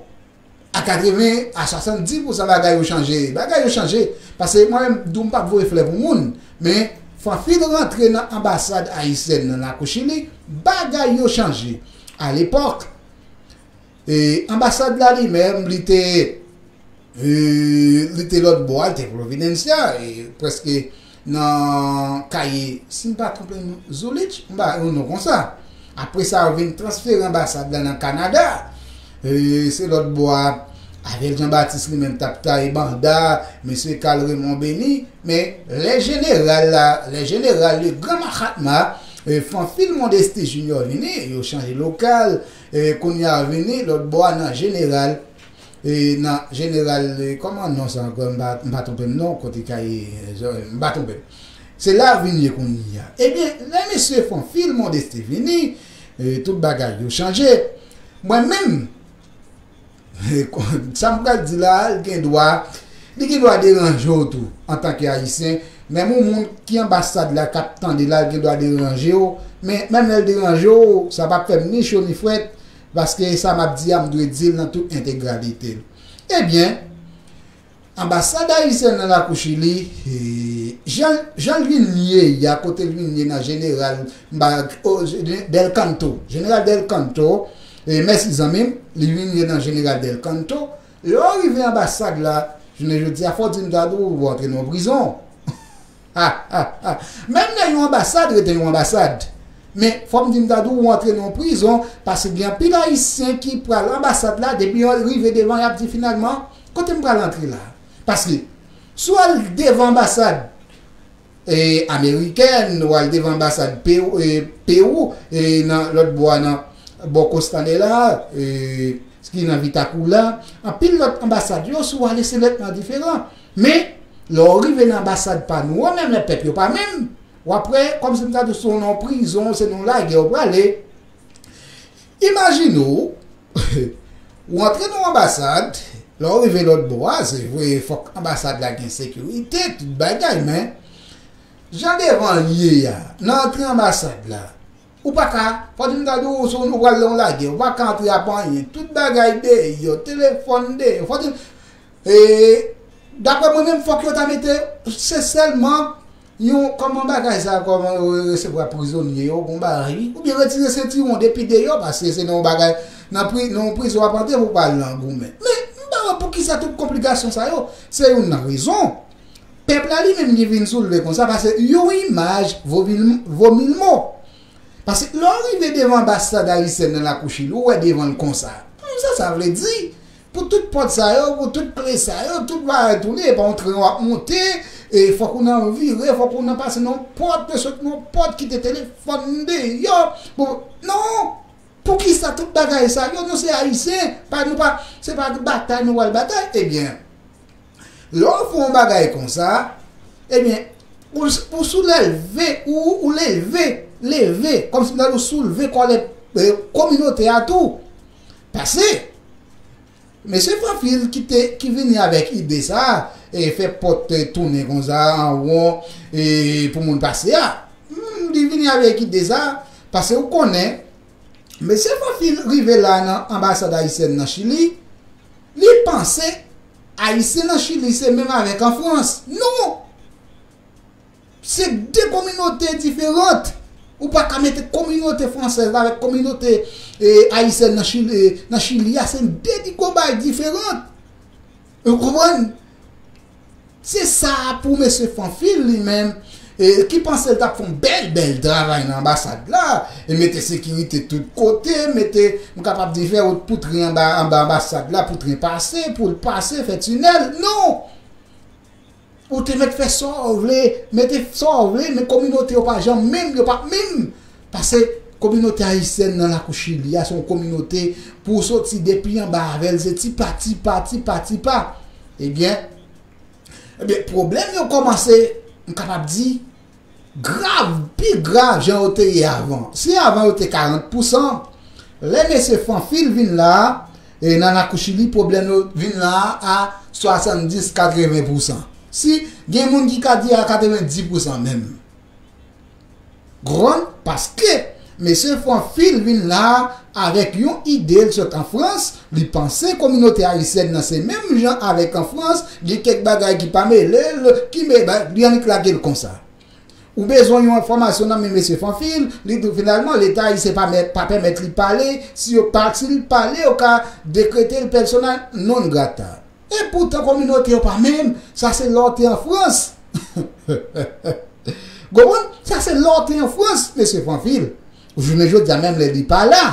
a katreven a swasanndis pousan bagay yo chanje. Bagay yo chanje. Paske mwen menm, m di w m p ap voye flè pou moun. Men, Fanfil rantre nan anbasad ayisyèn nan lakou Chili, bagay yo chanje. Alepòk, e, anbasad la li menm, li te, e, li te lòt bò a, li te Providencia, e, prèske nan kaye, si m pa twonpe m, Zulich, m pa, yon non konsa. Apre sa, yo vin transfere anbasad la nan Kanada. E, se lòt bò a, Avel Jean Baptiste li menm t ap taye banda, mesye Carl Raymond Béni, men lè jeneral la, lè jeneral le gran Mahatma, e, Fanfil Modeste Junior vini, yo chanje lokal, e, kounye a vini, lòt bò a nan jeneral, e, nan jeneral, e, kòman non sa ankò, m pa, m pa twonpe m non, kote kay, e, m pa twonpe m. Se la vin ye kounye a. Ebyen, lè mesye Fanfil Modeste vini, e, tout bagay yo chanje. Mwen menm, sa m pral di la, li gen dwa, li gen dwa deranje w tou, antanke Ayisyen. Menm yon moun ki anbasad la k ap tande la, li gen dwa deranje w. Men, menm lè l deranje w, sa p ap fè m ni cho ni frèt, paske sa m ap di a, m dwe di l nan tout entegralite l. Ebyen, anbasad ayisyèn nan lakou Chili, e, jan, jan l vin ye a, kote l vin ye nan jeneral, m pa, o, Del Canto, jeneral Del Canto, e, mèsi zanmi m, li vin ye nan jeneral Del Canto. Lè w rive anbasad la, jounen jodi a, fò w di m ta di w, w antre nan yon prizon. Menm lè yon anbasad rete yon anbasad. Men, fò m di m ta di w, ou antre nan yon prizon, paske gen anpil Ayisyen ki pral anbasad la, depi yo rive devan, y ap di finalman, kote m pral antre la? Paske, si w al devan anbasad, e, amerikèn, ou al devan anbasad Pewou, e, Pewou, e, nan lòt bò a, nan bò Costanera, e, ki nan Vitacura, anpil lòt anbasad yo, si w ale, se nètman diferan. Men, lè w rive nan anbasad pa nou an, menm lè pèp yo pa menm, w ap wè, kòmsi m ta di w, se nan yon prizon, se nan yon lagè w prale. Imajine w, ou antre nan yon anbasad, lè w rive lòt bò a, se vre, fòk anbasad la gen sekirite, tout bagay, men, jan devan l ye a, nan antre anbasad la, ou pa ka, fò di m ta di w, si w pral nan yon lagè, ou pa ka antre ap anyen. Tout bagay deyò, telefòn deyò, fò di, e, daprè mwen menm, fòk yo ta mete, se sèlman yon, kòman bagay sa, kòman yo resevwa prizonye yo, gon bagay, wi. Oubyen retire sentiwon depi deyò, paske se nan yon bagay, nan pri-, nan yon prizon w ap antre pou w pral nan goumen. Men, m pa wè poukisa tout konplikasyon sa yo. Se youn nan rezon. Pèp la li menm li vin soulve konsa, paske yon imaj vo mil, vo mil mo. Paske lè w rive devan anbasad ayisyèn nan lakou Chili, ou wè devan l konsa. Hmm, sa sa vle di? Pou tout pòt sa yo, pou tout kle sa yo, tout bagay tounen, epa yon tren w ap monte, e fòk ou nan vire, fòk ou nan pase nan pòt, te sot nan pòt, kite telefòn deyò. Bon, non! Poukisa tout bagay sa yo? Nou se Ayisyen, pa, nou pa, se pa batay nou pral batay. Ebyen, lè w fè yon bagay konsa, ebyen, ou, ou souleve, ou, ou leve, leve, kòmsi m ta di w soulve kòlè, e, kominote a tou. Pase, mesye Fanfil ki te, ki vini avèk ide sa, e fè pòt, e, tounen konsa, an won, e pou moun pase a. Hmm, li vini avèk ide sa, pase ou konnen, mesye Fanfil rive la nan anbasad ayisyèn nan Chili, li panse Ayisyen nan Chili se menm avèk an Frans. Non! Se de kominote diferan. Ou pa ka mete kominote fransèz la avèk kominote, e, ayisyèn nan Chili, nan Chili a, se de digo bay diferan. Ou konprann? Se sa pou mesye Fanfil li menm, e, ki panse l t ap fè yon bèl, bèl travay nan anbasad la, e mete sekirite tout kote, mete, m kapab di, fè wout pou tren anba, anba anbasad la, pou tren pase, pou l pase, fè tinèl. Non! Ou te mèt fè sa w vle, mete sa w vle, men kominote yo pa janm menm, yo p ap menm. Pase kominote ayisyèn nan lakou Chili a, se yon kominote pou w soti depi anba avè l, se ti pa, ti pa, ti pa, ti pa. Ebyen, ebyen, pwoblèm yo kòmanse, m kapab di, grav, pi grav jan yo te ye avan. Si avan yo te karant pousan, lè mesye Fanfil vin la, e nan lakou Chili, pwoblèm yo vin la a swasanndis, katreven pousan. Si gen moun ki ka di a katrevenndis pousan menm. Konprann? Paske Mesye Fanfil vin la avèk yon ide, l sot an Frans, li panse kominote ayisyèn nan se menm jan avèk an Frans, gen kèk bagay ki pa mele l, ki me, li annik lage l konsa. Ou bezwen yon enfòmasyon nan men mesye Fanfil, li di w finalman Leta ayisyen pa, pa pèmèt li pale, si yo pa, si l pale, yo ka dekrete l persona non grata. E poutan kominote yo pa menm, sa se lè w te an Frans. Konprann? Sa se lè w te an Frans, mesye Fanfil. Jounen jodi a menm lè li pa la.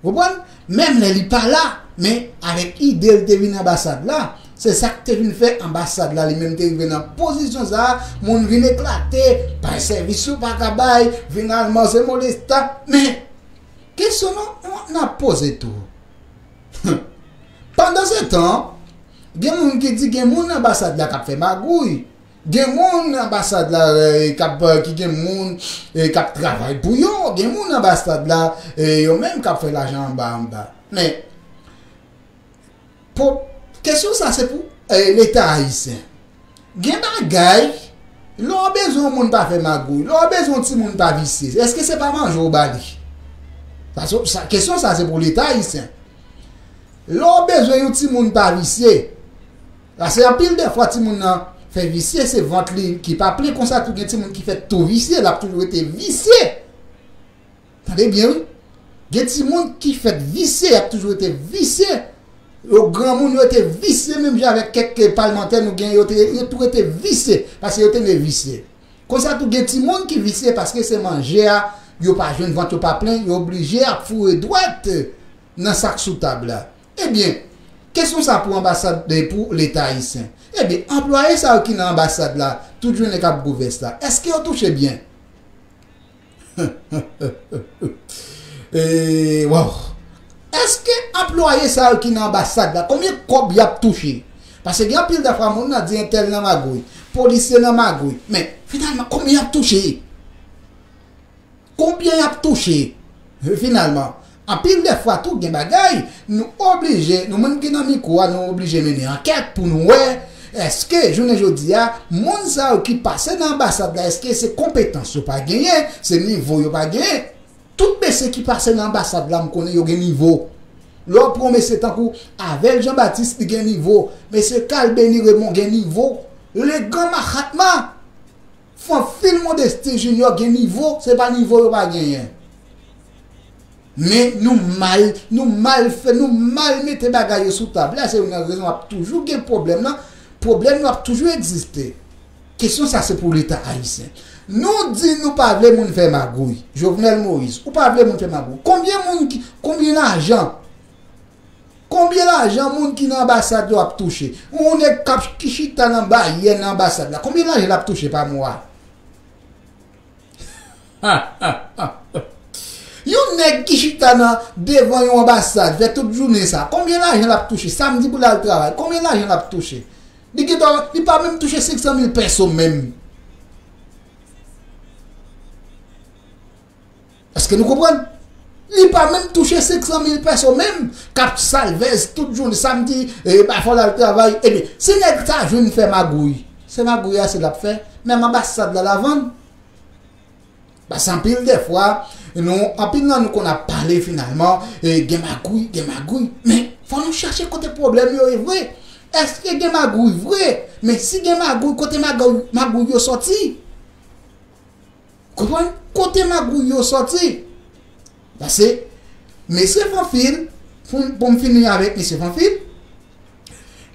Konprann? Menm lè li pa la, men avèk ide l te vin anbasad la, se sa k te vin fè anbasad la li menm te rive nan pozisyon sa a, moun vin eklate, bay sèvis yo pa ka bay, finalman se molesta. Men, kesyon nou, nou, n ap poze tou. Pandan se tan, gen moun ki di gen moun anbasad la k ap fè magouy. Gen moun anbasad la, eh, k ap, eh, ki gen moun, eh, k ap travay pou yo. Gen moun anbasad la, eh, yo menm k ap fè lajan anba anba. Men, po, kesyon sa se pou, eh, Leta ayisyen. Gen bagay, lè w bezwen yon moun pa fè magouy, lè w bezwen yon timoun pa visye, èske se pa manje w ba li? Sa, sa, kesyon sa se pou Leta ayisyen. Lè w bezwen yon timoun pa visye, paske anpil de fwa timoun nan fè visye, se vant li ki pa plen, konsa tou gen timoun ki fèt tou visye, l ap toujou rete visye. Tande byen, wi. Gen timoun ki fèt visye, y ap toujou rete visye. Yo granmoun, yo rete visye, menm jan avèk kèk palmantè nou gen, yo te, yo tou rete visye, paske yo te ne visye. Konsa tou gen timoun ki visye paske se manje a, yo pa jwenn, vant yo pa plen, yo oblije ap foure dwèt nan sa k sou tab la. Ebyen, kesyon sa pou anbasad, eh, pou Leta ayisyen. Ebyen, anplwaye sa yo ki nan anbasad la, tout jounen k ap gwo vès la, èske yo touche byen? Eh, waw. Èske anplwaye sa yo ki nan anbasad la, konbyen kòb y ap touche? Paske gen anpil de fwa moun nan di entèl nan magouy, polisye nan magouy. Men, finalman, konbyen y ap touche? Konbyen y ap touche? Finalman, anpil de fwa tou gen bagay, nou oblije, nou menm ki nan mikwo a, nou oblije mennen ankèt pou nou wè, èske, jounen jodi a, moun sa yo ki pase nan anbasad la, èske se konpetans yo pa genyen, se nivo yo pa genyen? Tout mesye ki pase nan anbasad la, m konnen yo gen nivo. Lè w pran mesye tankou Avel Jean Baptiste, li gen nivo. Mesye Carl Béni Raymond gen nivo. Legan Mahatma, Fanfil Modestin Junior gen nivo, se pa nivo yo pa genyen. Men nou mal, nou mal fè, nou mal mete bagay yo sou tab la, se youn nan rezon ap toujou gen pwoblèm nan, pwoblèm yo ap toujou egziste. Kesyon sa se pou Leta ayisyen. Nou di nou pa vle moun fè magouy. Jovenel Moïse, ou pa vle moun fè magouy. Konbyen moun ki, konbyen lajan? Konbyen lajan moun ki nan anbasad yo ap touche? Yon nèg k ap, ki chita nan baryè nan anbasad la, konbyen lajan l ap touche pa mwa? Yon nèg ki chita nan devan yon anbasad, fè tout jounen sa, konbyen lajan l ap touche? Samdi pou l al travay, konbyen lajan l ap touche? Li gentan, li pa menm touche senk san mil pèso menm. Èske nou konprann? Li pa menm touche senk san mil pèso menm, k ap salvèz tout jounen, samdi, e, pa fò l al travay. Ebyen, si nèg sa jwenn fè magouy, se magouy a se l ap fè, menm anbasad la, l a vann. Paske anpil de fwa, nou, anpil nan nou konn ap pale finalman, e, gen magouy, gen magouy. Men, fò nou chache kote pwoblèm yo ye vre. Èske gen magouy vre? Men si gen magouy, kote magouy, magouy yo sòti? Konprann? Kote magouy yo sòti? Paske, mesye Fanfil, pou, pou m fini avèk mesye Fanfil,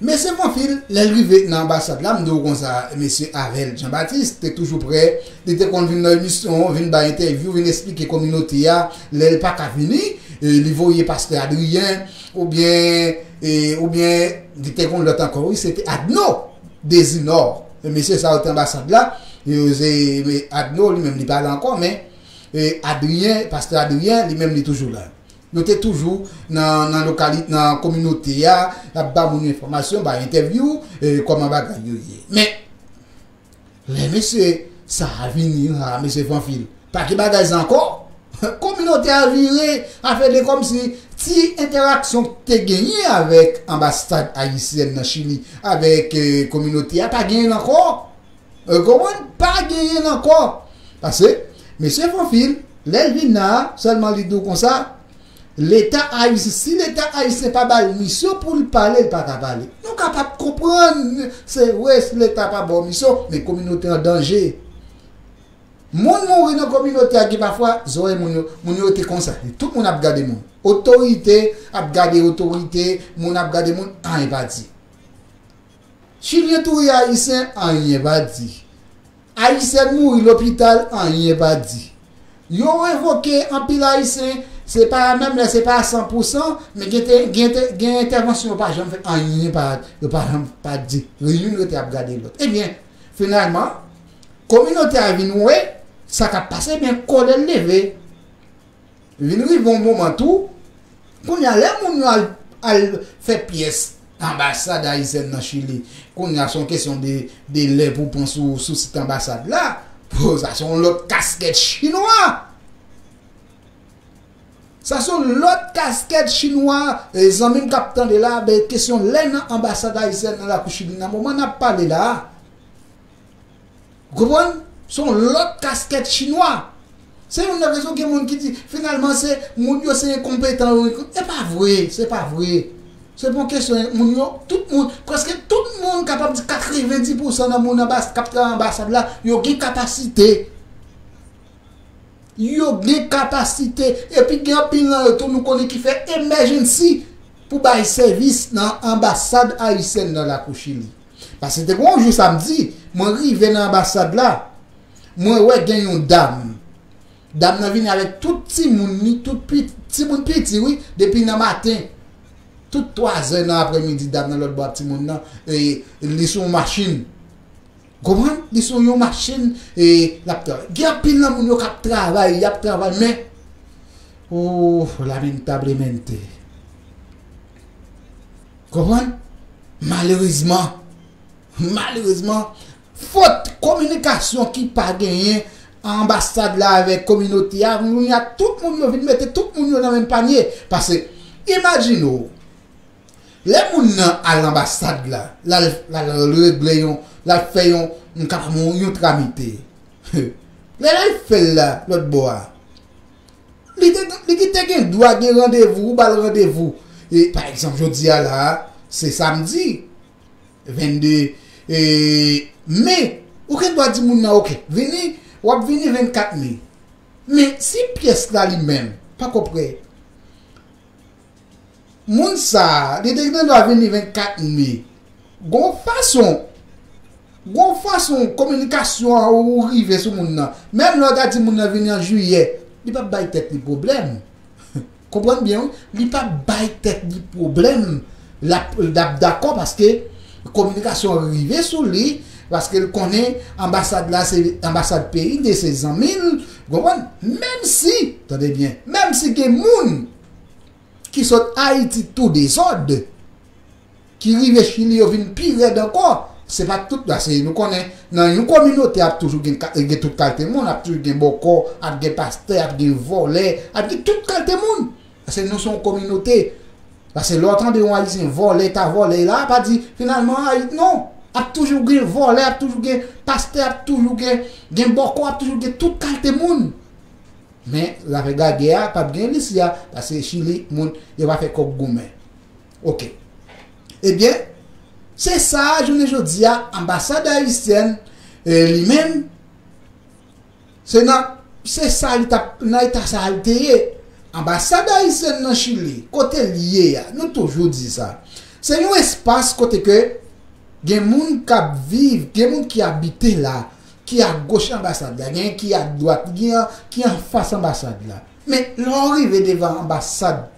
mesye Fanfil, lè l rive nan anbasad la, m di w konsa, mesye Avel Jean Baptiste te toujou prè, li te konn vin nan emisyon, vin bay entèvyou, vin esplike kominote a, lè l pa ka vini, e, li voye pastè Adrien, oubyen, e, oubyen, li te konn lòt ankò, wi, se te Adno Dezinò. E mesye sa yo te anbasad la, e, se, e, Adno, li menm, li pa la ankò, men, e, Adrien, pastè Adrien, li menm, li toujou la. Yo te toujou nan, nan lokali-, nan kominote a, y ap ba moun enfòmasyon, bay entèvyou, e, kòman bagay yo ye. Men, lè mesye sa a vini la, mesye Fanfil, pa gen bagay sa ankò. Kominote a vire, a fè de kòmsi ti entèraksyon ki te genyen avèk anbasad ayisyèn nan Chili, avèk, e, kominote a, pa genyen l ankò. Ou konprann? Pa genyen l ankò. Paske, mesye Fanfil, Lè l vin la, sèlman li di w konsa, Leta ayisyen, si Leta ayisyen pa ba l misyon pou l pale, l pa ka pale. Nou kapab konprann, se vre, si Leta pa ba w misyon, men kominote an danje. Moun mouri nan kominote a, gen pafwa, zòrèy moun yo, moun yo rete konsa. Tout moun ap gade moun. Otorite ap gade otorite, moun ap gade moun, anyen pa di. Chilyen touye Ayisyen, anyen pa di. Ayisyèn mouri lopital, anyen pa di. Yo revoke anpil Ayisyen, se pa menm lè, se pa a san pou san, men gen, te, gen, te, gen entèvansyon yo pa janm fè, anyen pa, yo pa janm pa di. Youn rete ap gade lòt. Ebyen, finalman, kominote a vin wè sa k ap pase, ebyen, kòlè l leve. Vin rive yon moman tou, kounye a, lè moun yo al, al fè pyès anbasad ayisyèn nan Chili, kounye a, se yon kesyon de, de lè pou pran sou, sou sit anbasad la. Pou sa, se yon lòt kaskèt chinwa. Sa, se yon lòt kaskèt chinwa. E, zanmi m k ap tande la, ben, kesyon lè nan anbasad ayisyèn nan lakou Chili, nan moman n ap pale la a. Ou konprann? Se yon lòt kaskèt chinwa. Se youn nan rezon gen moun ki di, finalman, se moun yo se enkonpetan, yo enko-, e pa vre, se pa vre. Se pa yon kesyon, moun yo, tout moun, prèske tout moun, kapab di katrevenndis pou san nan moun anbas-, k ap travay anbasad la, yo gen kapasite. Yo gen kapasite. Epi gen anpil nan yo tou, nou konnen, ki fè emergency pou bay sèvis nan anbasad ayisyèn nan lakou Chili. Paske te gen yon jou samdi, mwen rive nan anbasad la, mwen wè gen yon dam. Dam nan vini avèk tout timoun li, tout pi-, timoun piti, wi, depi nan maten. Tout twazè nan aprèmidi, dam nan lòt bò a timoun nan, e, li sou yon machin. Konprann? Li sou yon machin, e, l ap travay. Gen anpil nan moun yo k ap travay, y ap travay, men, oh, lamentablemente. Konprann? Malerezman, malerezman, fot kominikasyon ki pa genyen anbasad la avèk kominote a, kounye a tout moun yo vin mete tout moun yo nan menm panye. Paske, imajine w, lè moun nan al anbasad la, l al, l al regle yon, l al fè yon, m kapab yon, yon tramite. Lè l al fè l la, lòt bò a, li te, li te gen dwa gen randevou, ou ba l randevou. E, pa egzanp, jodi a la, se samdi, vennde, e, me, ou gen dwa di moun nan, oke, vini, w ap vini vennkat me. Men si pyès la li menm, pa ko prè, moun sa a, li te gen dwa vini vennkat me. Gon fason, gon fason kominikasyon an ou rive sou moun nan. Menm lè w ta di moun nan vini an jiyè, li p ap bay tèt li pwoblèm. Konprann byen, wi. Li p ap bay tèt li pwoblèm. L ap, l ap dakò paske kominikasyon an rive sou li, paske l konnen anbasad la se anbasad peyi l, se zanmi l. Konprann? Menm si, tande byen, menm si gen moun ki sot Ayiti tou dezòd, ki rive Chili, yo vin pi rèd ankò. Se pa tout, paske nou konnen, nan yon kominote, ap toujou gen, ka- gen tout kalte moun, ap toujou gen bòkò, ap gen pastè, ap gen vòlè, ap gen tout kalte moun. Paske nou se yon kominote. Paske lè w tande yon Ayisyen vòlè, ta vòlè la, pa di, finalman, Ayit, non. Ap toujou gen vòlè, ap toujou gen pastè, ap toujou gen, gen bòkò, ap toujou gen tout kalte moun. Men, zafè gagè a, p ap gen li isi a, paske Chili, moun, yo pa fè kòk goumen. Oke. Ebyen, se sa, jounen jodi a, anbasad ayisyèn, e, li menm, se nan, se sa li t ap, nan eta sa a li te ye. Anbasad ayisyèn nan Chili, kote li ye a, nou toujou di sa. Se yon espas kote ke gen moun k ap viv, gen moun ki abite la, ki agoch anbasad la, gen ki adwat, gen ki anfas anbasad la. Men, lè w rive devan anbasad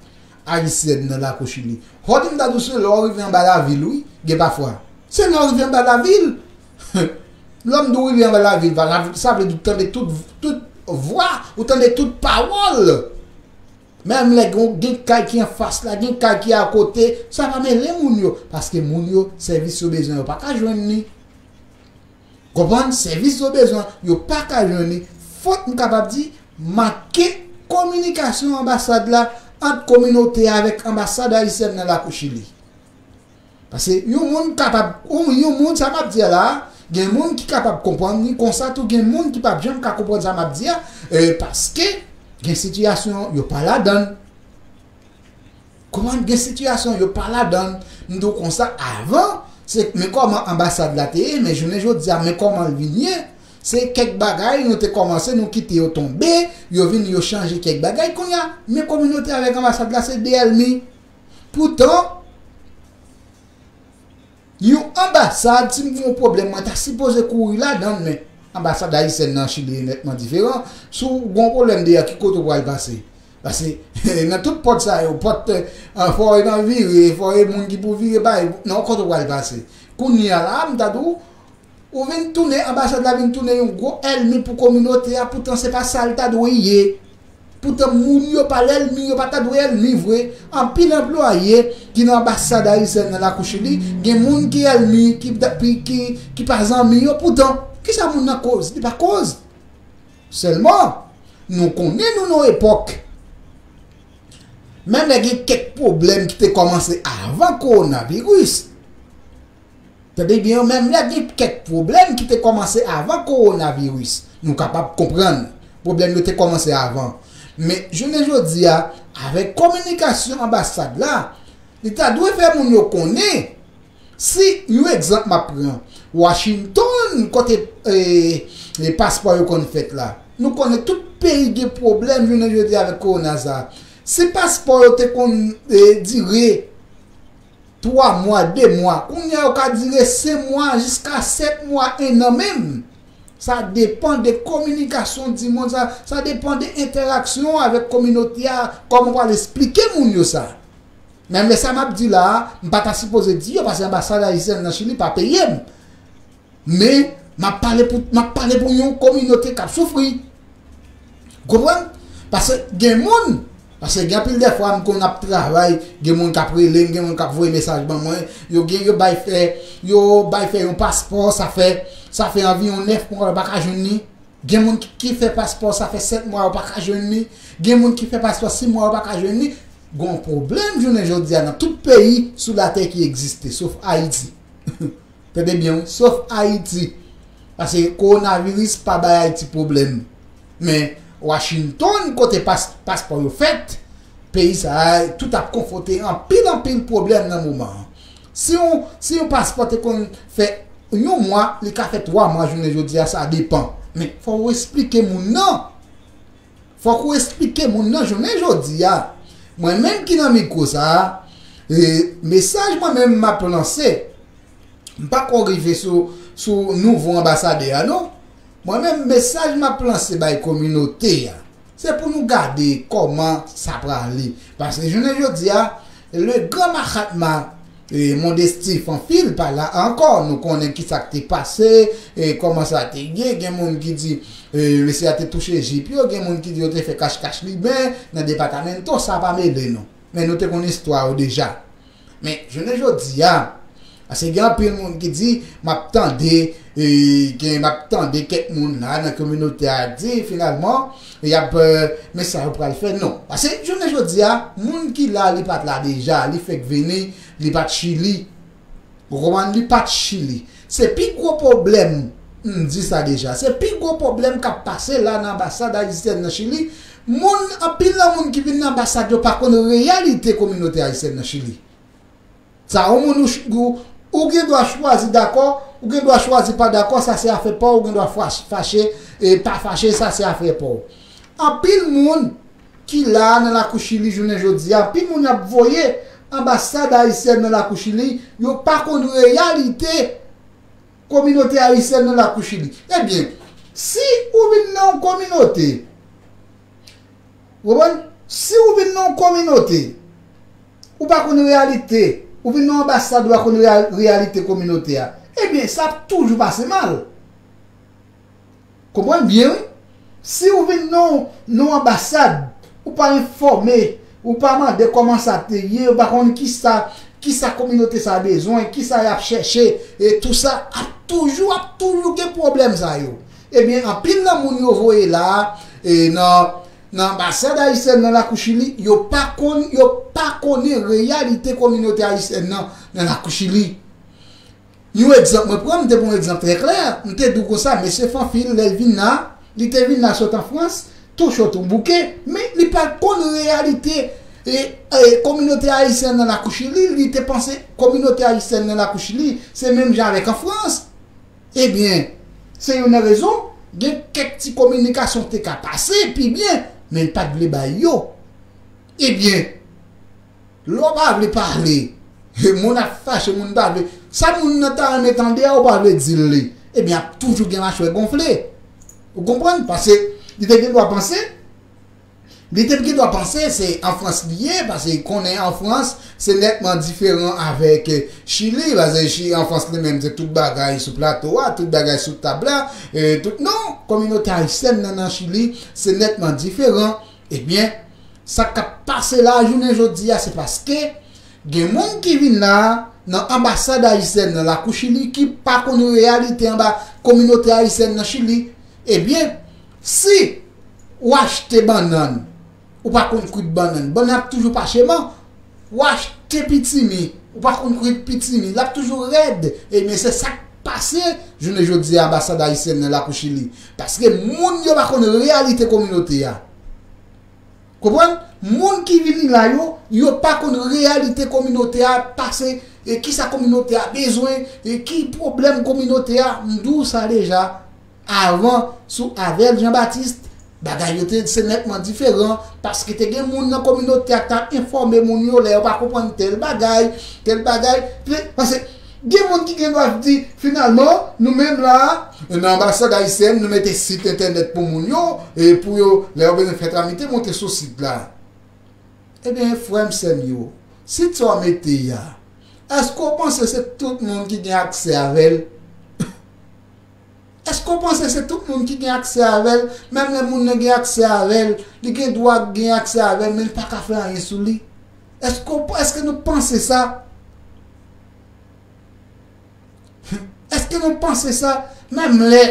ayisyèn nan lakou Chili, fò di m ta di w se lè w rive anba lavil, wi, gen pafwa. Se lè w rive anba lavil. Lè m di w rive anba lavil, pa, sa vle di w tande tout, tout vwa, ou tande tout pawòl. Menm lè gen, gen kay ki anfas la, gen kay ki akote, sa pa mele moun yo, paske moun yo, sèvis yo bezwen, yo pa ka jwenn li. Konprann? Sèvis yo bezwen, yo pa ka jwenn li. Fòk m kapab di, manke kominikasyon anbasad la ant kominote a avèk anbasad ayisyèn nan lakou Chili. Paske yon moun kapab, yon, yon moun, sa m ap di a la, gen moun ki kapab konprann li konsa tou, gen moun ki p ap janm ka konprann sa m ap di a, e, paske Gen sitiyasyon yo pa ladan l. Konprann? Gen sitiyasyon yo pa ladan l. M di w konsa, avan, se men kòman anbasad la te ye, men jounen jodi a, men kòman l vin ye. Se kèk bagay nou te kòmanse, nou kite yo tonbe, yo vin, yo chanje kèk bagay. Kounye a, men kominote avèk anbasad la, se de ènmi. Poutan, yon anbasad, si m gen yon pwoblèm, mwen ta sipoze kouri ladan l, men anbasad ayisyèn nan Chili nètman diferan. Si w gen yon pwoblèm deyò, ki kote w pral pase? Paske nan tout pòt sa yo, pòt, eh, fò e nan vire, fò e moun ki pou vire bay, nan kote w pral pase? Kounye a la, m ta di w, ou vin tounen, anbasad la vin tounen yon gwo ènmi pou kominote a, poutan se pa sa l ta dwe ye. Poutan moun yo pa lènmi, yo pa ta dwe ènmi vre. Anpil anplwaye ki nan anbasad ayisyèn nan lakou Chili, gen moun ki ènmi, ki, ki, ki, ki pa zanmi yo. Poutan, kisa moun nan koz? Li pa koz. Sèlman, nou konnen nou nan epòk. Menm lè gen kèk pwoblèm ki te kòmanse avan kowonaviris. Tande byen, menm lè gen kèk pwoblèm ki te kòmanse avan kowonaviris, nou kapab konprann pwoblèm yo te kòmanse avan. Men, jounen jodi a, avèk kominikasyon anbasad la, li ta dwe fè moun yo konnen, si, yon egzanp m ap pran, Washington, kote, eh, eh, paspò yo konn fèt la. Nou konnen tout peyi gen pwoblèm jounen jodi a avèk kowona sa. Si paspò yo te konn, eh, dire twa mwa, de mwa. Kounye a, yo ka dire senk mwa, jiska sèt mwa, en an menm. Sa depann de kominikasyon di moun, sa, sa depann de entèraksyon avèk kominote a, kòman w pral esplike moun yo sa. Men, men sa m ap di la a, m pa ta sipoze di yo, paske anbasad ayisyèn nan Chili pa peye m. Men, m ap pale pou, m ap pale pou yon kominote k ap soufri. Konprann? Paske gen moun, paske gen anpil dèfwa m konn ap travay, gen moun k ap rele m, gen moun k ap voye mesaj ban mwen, yo gen, yo bay fè, yo bay fè yon paspò, sa fè, sa fè anviwon nèf mwa, yo pa ka jwenn li. Gen moun ki, ki fè paspò, sa fè sèt mwa, yo pa ka jwenn li. Gen moun ki fè paspò, sis mwa, yo pa ka jwenn li. Gon pwoblèm jounen jodi a nan tout peyi sou latè ki egziste, sof Ayiti. Tande byen, wi, sof Ayiti. Paske kowonaviris pa bay Ayiti pwoblèm. Men Washington, kote pas, paspò yo fèt, peyi sa a, tout ap konfwonte anpil, anpil pwoblèm nan moman an. Si yon, si yon paspò te konn fè yon mwa, li ka fè twa mwa jounen jodi a, sa depann. Men, fò w esplike moun nan. Fòk ou esplike moun nan jounen jodi a. Mwen menm ki nan mikwo sa a, e, mesaj mwen menm m ap lanse, m pa ko rive sou, sou nouvo anbasadè a, non. Mwen menm, mesaj m ap lanse bay kominote a, se pou nou gade kòman sa prale. Paske jounen jodi a, le gran Mahatma, e, Modesti Fanfil pa la ankò. Nou konnen ki sa k te pase, e, kòman sa te ye. Gen moun ki di, e, mesye a te touche jip yo. Gen moun ki di yo te fè kach kach liben nan depatamenton. Sa pa mele nou. Men nou te konn istwa yo deja. Men, jounen jodi a, paske gen anpil moun ki di, m ap tande, e, gen, m ap tande kèk moun la nan kominote a di, finalman, y ap, e, men sa yo pral fè, non. Paske, jounen jodi a, moun ki la, li pa t la deja, li fèk vini, li pa t Chili. Ou konprann? Li pa t Chili. Se pi gwo pwoblèm, m di sa deja, se pi gwo pwoblèm k ap pase la nan anbasad ayisyèn nan Chili. Moun, anpil nan moun ki vin nan anbasad yo pa konn reyalite kominote ayisyèn nan Chili. Sa, yon moun ou ch-, ou, ou gen dwa chwazi dakò, ou gen dwa chwazi pa dakò, sa se afè pa w, ou gen dwa fach-, fache, e pa fache, sa se afè pa w. Anpil moun ki la nan lakou Chili jounen jodi a, anpil moun y ap voye anbasad ayisyèn nan lakou Chili, yo pa konn reyalite kominote ayisyèn nan lakou Chili. Ebyen, si ou vin nan yon kominote, ou konprann? Si ou vin nan yon kominote, ou pa konn reyalite, ou vin nan yon anbasad, ou pa konn reya-, reyalite kominote a, ebyen, sa ap toujou pase mal. Konprann byen, wi. Si ou vin nan, nan yon anbasad, ou pa enfòme, ou pa mande kòman sa te ye, ou pa konn kisa, kisa kominote sa bezwen, kisa y ap chèche, e tou sa, ap toujou, ap toujou gen pwoblèm sa yo. Ebyen, anpil nan moun yo voye la, e nan, nan anbasad ayisyèn nan lakou Chili, yo pa konn, yo pa konnen reyalite kominote ayisyèn nan, nan lakou Chili. Yon egzanp mwen pran, m te pran yon egzanp trè klè. M te di w konsa, mesye Fanfil, lè l vin la, li te vin la sot an Frans, tou cho tou bouke, men li pa t konn reyalite e, e, kominote ayisyèn nan lakou Chili, li te panse kominote ayisyèn nan lakou Chili se menm jan avèk an Frans. Ebyen, se youn nan rezon, gen kèk ti kominikasyon te ka pase pi byen, men l pa t vle bay yo. Ebyen, lè w pa vle pale, moun ap fache, moun pa vle. Sa moun nan ta renmen tande a, ou pa vle di l li. Ebyen, ap toujou gen machwè gonfle. Ou konprann? Paske li te gen dwa panse, li te gen dwa panse se an Frans li ye, paske konnen an Frans, se nètman diferan avèk, eh, Chili, paske Chi-, an Frans li menm, se tout bagay sou plato a, tout bagay sou tab la, eh, tout, non, kominote ayisyèn nan, nan Chili, se nètman diferan. Ebyen, sa k ap pase la, jounen jodi a, se paske gen moun ki vin la, nan anbasad ayisyèn nan lakou Chili, ki pa konn reyalite anba kominote ayisyèn nan Chili. Ebyen, si w achte bannann, ou pa konn kwit bannann, bannann ap toujou pacheman, w achte pitimi, ou pa konn kwit pitimi, l ap toujou rèd. Ebyen, se sa k pase jounen jodi a anbasad ayisyèn nan lakou Chili. Paske moun yo pa konn reyalite kominote a. Konprann? Moun ki vini la yo, yo pa konn reyalite kominote a, pase, e kisa kominote a bezwen, e ki pwoblèm kominote a, m di w sa deja, avan, sou Avel Jean Baptiste, bagay yo te se nètman diferan, paske te gen moun nan kominote a k t ap enfòme moun yo lè yo pa konprann tèl bagay, tèl bagay, paske gen moun ki gen dwa di, finalman, nou menm la, nan anbasad ayisyèn, nou mete sit entènèt pou moun yo, e pou yo, lè yo bezwen fè tramite, monte sou sit la. Ebyen, frè m, sè m yo, sit sa w mete a, èske w panse se tout moun ki gen aksè avè l? Èske w panse se tout moun ki gen aksè avè l? Menm lè moun nan gen aksè avè l, li gen dwa gen aksè avè l, men li pa ka fè anyen sou li. Èske w, èske nou panse sa? Èske nou panse sa? Menm lè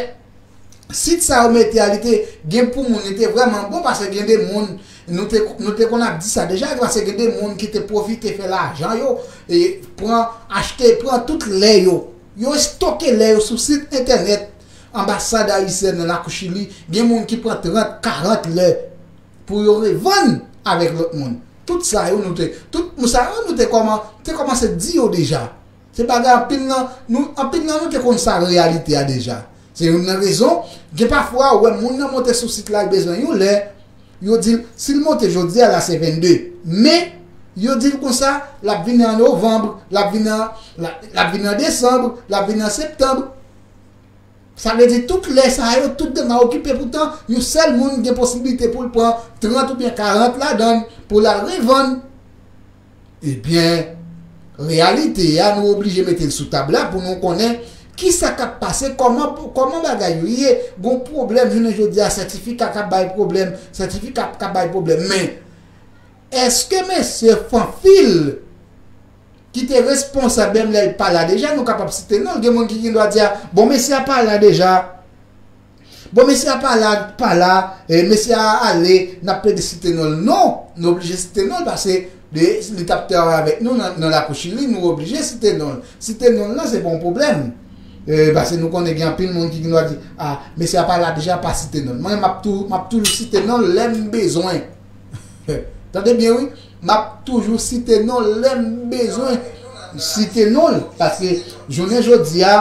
sit sa yo mete a, li te gen pou moun, li te vrèman bon, paske gen de moun, nou te, nou te konn ap di sa deja, paske gen de moun ki te pwofite fè lajan yo, e pran, achte, pran tout lè yo. Yo estoke lè yo sou sit entènèt anbasad ayisyèn nan lakou Chili. Gen moun ki pran trant, karant lè pou yo revann avèk lòt moun. Tout sa yo nou te, tout sa yo nou te kòman, te kòmanse di yo deja. Se bagay anpil nan, nou, anpil nan nou te konn sa reyalite a deja. Se youn nan rezon, gen pafwa ou wè moun nan monte sou sit la, l bezwen yon lè, yo di l, si l monte jodi a la se vennde. Men, yo di l konsa, l ap vini an novanm, l ap vini an, l ap, l ap vini an desanm, l ap vini an septanm. Sa vle di tout lè sa yo, tout demen okipe, poutan yon sèl moun gen posiblite pou l pran trant oubyen karant ladan l pou l al revann. Ebyen, reyalite a, nou oblije mete l sou tab la pou nou konnen kisa k ap pase, kòman, kòman bagay yo ye. Gon pwoblèm, jounen jodi a, sètifika k ap bay pwoblèm, sètifika k ap bay pwoblèm. Men, èske mesye Fanfil, ki te responsab, menm lè l pa la deja, nou kapab site non l. Gen moun ki gen dwa di a, bon, mesye a pa la deja. Bon, mesye a pa la, pa la, e, mesye a ale, n ap plede site non l. Non, nou oblije site non l, paske li, li t ap travay avèk nou nan, nan lakou Chili, nou oblije site non l. Site non l lan, se pa yon pwoblèm. E, paske nou konnen gen anpil moun ki gen dwa di, a, mesye a pa la deja, pa site non l. Mwen, m ap tou, m ap toujou site non l lè m bezwen. Tande byen, wi. M ap toujou site non l lè m bezwen site non l. Paske jounen jodi a,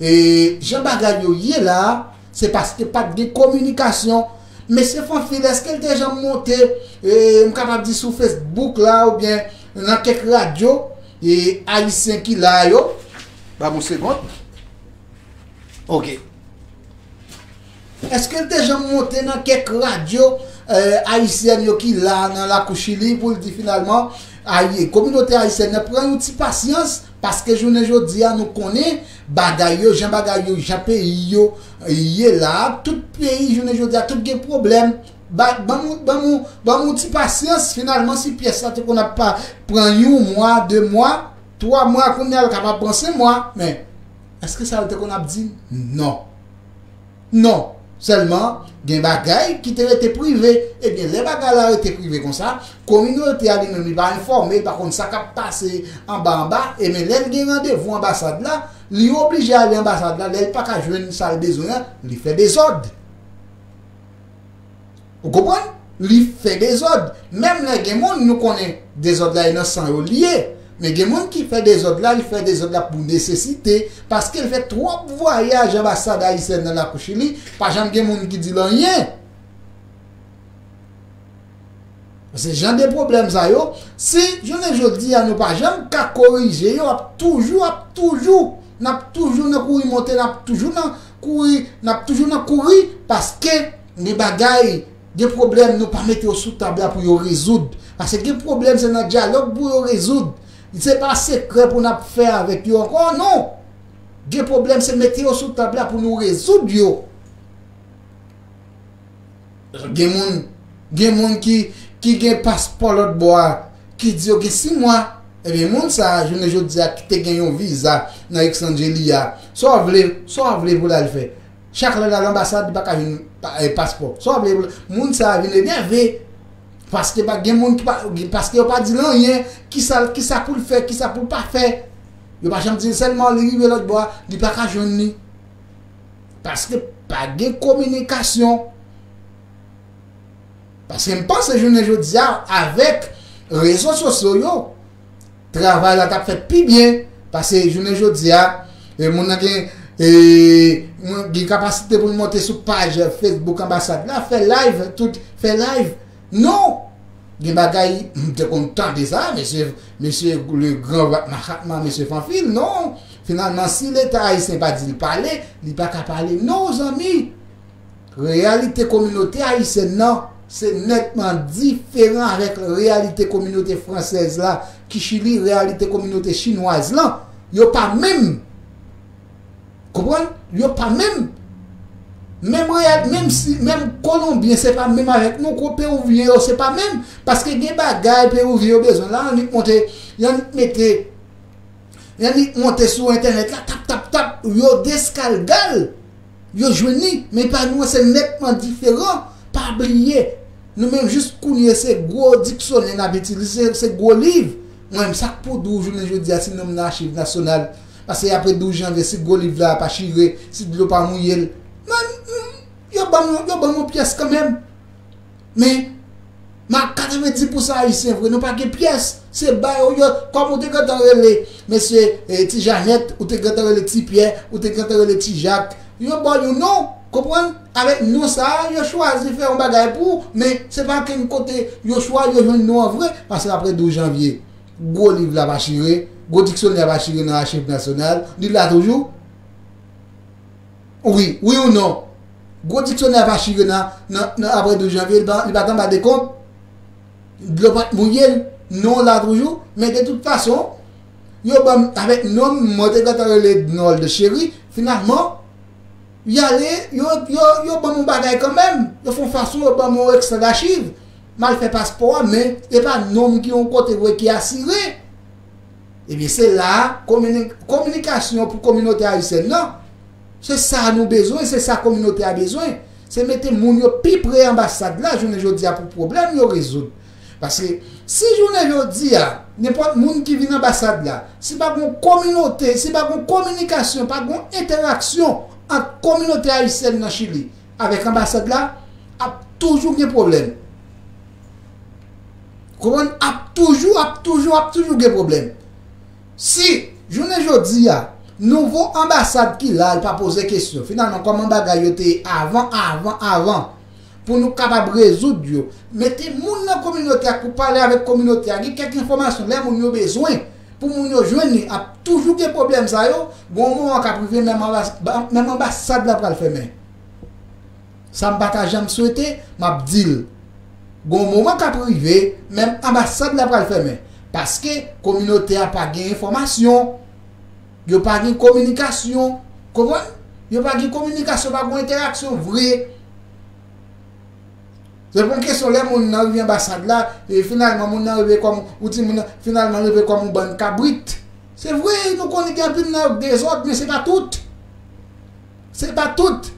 e, jan bagay yo ye la, se paske pa t gen kominikasyon. Mesye Fanfil, èske l te janm monte, e, m kapab di sou Facebook la, oubyen nan kèk radyo, e, ayisyen ki la yo? Ba m yon segond. Ok. Èske l te janm monte nan kèk radyo, eh, ayisyèn yo ki la nan lakou Chili pou l di finalman, ay, kominote ayisyèn nan pran yon ti pasyans, paske jounen jodi a nou konnen bagay yo, jan bagay yo, jan peyi yo, eh, ye la, tout peyi jounen jodi a, tout gen pwoblèm. Ba, ban m, ban m, ban m yon ti pasyans, finalman, si pyès la te konn ap pa, pran yon mwa, de mwa, twa mwa, kounye a l kapab pran senk mwa, men èske sa yo te konn ap di? Non. Non. Sèlman, gen bagay ki te rete prive. Ebyen, lè bagay la rete prive konsa, kominote a li menm, li pa enfòme, li pa konn sa k ap pase anba anba. Ebyen, lè l gen randevou anbasad la, li oblije ale anbasad la. Lè l pa ka jwenn sa l bezwen an, li fè dezòd. Ou konprann? Li fè dezòd. Menm lè gen moun, nou konnen dezòd la e nan san yo li ye. Men gen moun ki fè dezòd la, li fè dezòd la pou nesesite, paske l fè twòp vwayaj anbasad ayisyèn nan lakou Chili, pa janm gen moun ki di l anyen. Se jan de pwoblèm sa yo, si jounen jodi a nou pa janm ka korije yo, ap toujou, ap toujou, n ap toujou nan kouri monte, n ap toujou nan kouri, n ap toujou nan kouri, paske gen bagay, gen pwoblèm nou pa mete yo sou tab la pou yo rezoud. Paske gen pwoblèm se nan dyalòg pou yo rezoud. Se pa sekrè pou n ap fè avèk yo ankò, non. Gen pwoblèm se mete yo sou tab la pou nou rezoud yo. Gen moun, gen moun ki, ki gen paspò lòt bò a, ki di yo gen sis mwa. Ebyen, moun sa a, jounen jodi a, ki te gen yon viza nan etranje li a, sa w vle, sa w vle pou l al fè? Chak lè l al anbasad, li pa ka jwenn pa- eh, paspò. Sa w vle pou l- moun sa a vin enève. Paske pa gen moun ki pa, paske yo pa di l anyen, kisa, kisa pou l fè, kisa pou l pa fè. Yo pa janm di l sèlman li rive lòt bò a, li pa ka jwenn li. Paske pa gen kominikasyon. Paske m panse jounen jodi a, avèk rezo sosyo yo, travay la t ap fèt pi byen. Paske jounen jodi a, e, moun nan gen, e, moun gen kapasite pou l monte sou paj Facebook anbasad la, fè live, tout, fè live. Non! Gen bagay, m te konn tande sa, mesye, mesye Legran, Mahatma, mesye Fanfil, non! Finalman, si Leta ayisyen pa di l pale, li pa ka pale, non, zanmi! Reyalite kominote ayisyèn nan, se nètman diferan avèk reyalite kominote fransèz la, ki Chili, reyalite kominote chinwaz lan. Yo pa menm. Konprann? Yo pa menm. Menm reyal, menm si, menm Kolonbyen, se pa menm avèk nou, ko Peruvyen yo, se pa menm. Paske gen bagay Peruvyen yo bezwen la, annik monte, y annik mete, y annik monte sou entènèt la, tap, tap, tap, yo deskalgal, yo jwenn li. Men pa nou an, se nètman diferan. Pa bliye, nou menm jis kounye se gwo diksyonè n ap itilize, se gwo liv. Mwen menm, sa k pou di w jounen jodi a, si non m nan achiv nasyonal, paske apre douz janvye, si gwo liv la pa chire, si dlo pa mouye l, men, mm, yo ban m, yo ban m yon pyès kanmenm. Men, ma katrevenndis pousan ayisyen vre, nou pa gen pyès. Se ba yo, yo, kòm ou te gentan rele mesye, eh, Ti Janèt, ou te gentan rele Ti Pyè, ou te gentan rele Ti Jak. Yo ba w yon non, konprann? Avèk non sa a, yo chwazi fè yon bagay pou ou, men se pa kenn kote yo chwa, yo jwenn non an vre, paske apre douz janvye, gwo liv la pa chire, gwo diksyonè a pa chire nan achiv nasyonal, li la toujou. Wi, wi ou non? Gwo diksyonè a pa chire nan, nan, nan apre douz janvye, li pa, li pa t anba dekont. Dlo pa t mouye l, non la toujou. Men de tout fason, yo ban m, avèk non m, mwen te gentan rele Dnold Cheri. Finalman, y ale, yo, yo, yo ban m yon bagay kanmenm. Yo fè yon fason, yo ban m yon ekstrè dachiv. M al fè paspò a, men e pa non m ki yon kote vre ki asire. Ebyen, se la a, komini-, kominikasyon pou kominote ayisyèn nan. Se sa nou bezwen, se sa kominote a bezwen. Se mete moun yo pi pre anbasad la, jounen jodi a, pou pwoblèm yo rezoud. Paske si jounen jodi a, nenpòt moun ki vin anbasad la, si pa gon kominote, si pa gon kominikasyon, pa gon entèraksyon ant kominote ayisyèn nan Chili avèk anbasad la, ap toujou gen pwoblèm. Konprann? Ap toujou, ap toujou, ap toujou gen pwoblèm. Si, jounen jodi a, nouvo anbasad ki la, li pa poze kesyon, finalman, kòman bagay yo te ye avan, avan, avan, pou nou kapab rezoud yo, mete moun nan kominote a pou pale avèk kominote a, gen kèk enfòmasyon, lè moun yo bezwen, pou moun yo jwenn li, ap toujou gen pwoblèm sa yo, gon moman k ap rive, menm anbas-, ba-, menm anbasad la pral fèmen. Sa m pa ta janm swete, m ap di l. Gon moman k ap rive, menm anbasad la pral fèmen. Paske kominote a pa gen enfòmasyon. Yo pa gen kominikasyon. Konprann? Yo pa gen kominikasyon, pa gen entèraksyon vre. Se pa yon kesyon lè moun nan rive anbasad la, e finalman moun nan rive kòm, ou di moun nan, finalman rive kòm yon bann kabrit. Se vre, nou konnen gen anpil nan yo k dezòd, men se pa tout. Se pa tout.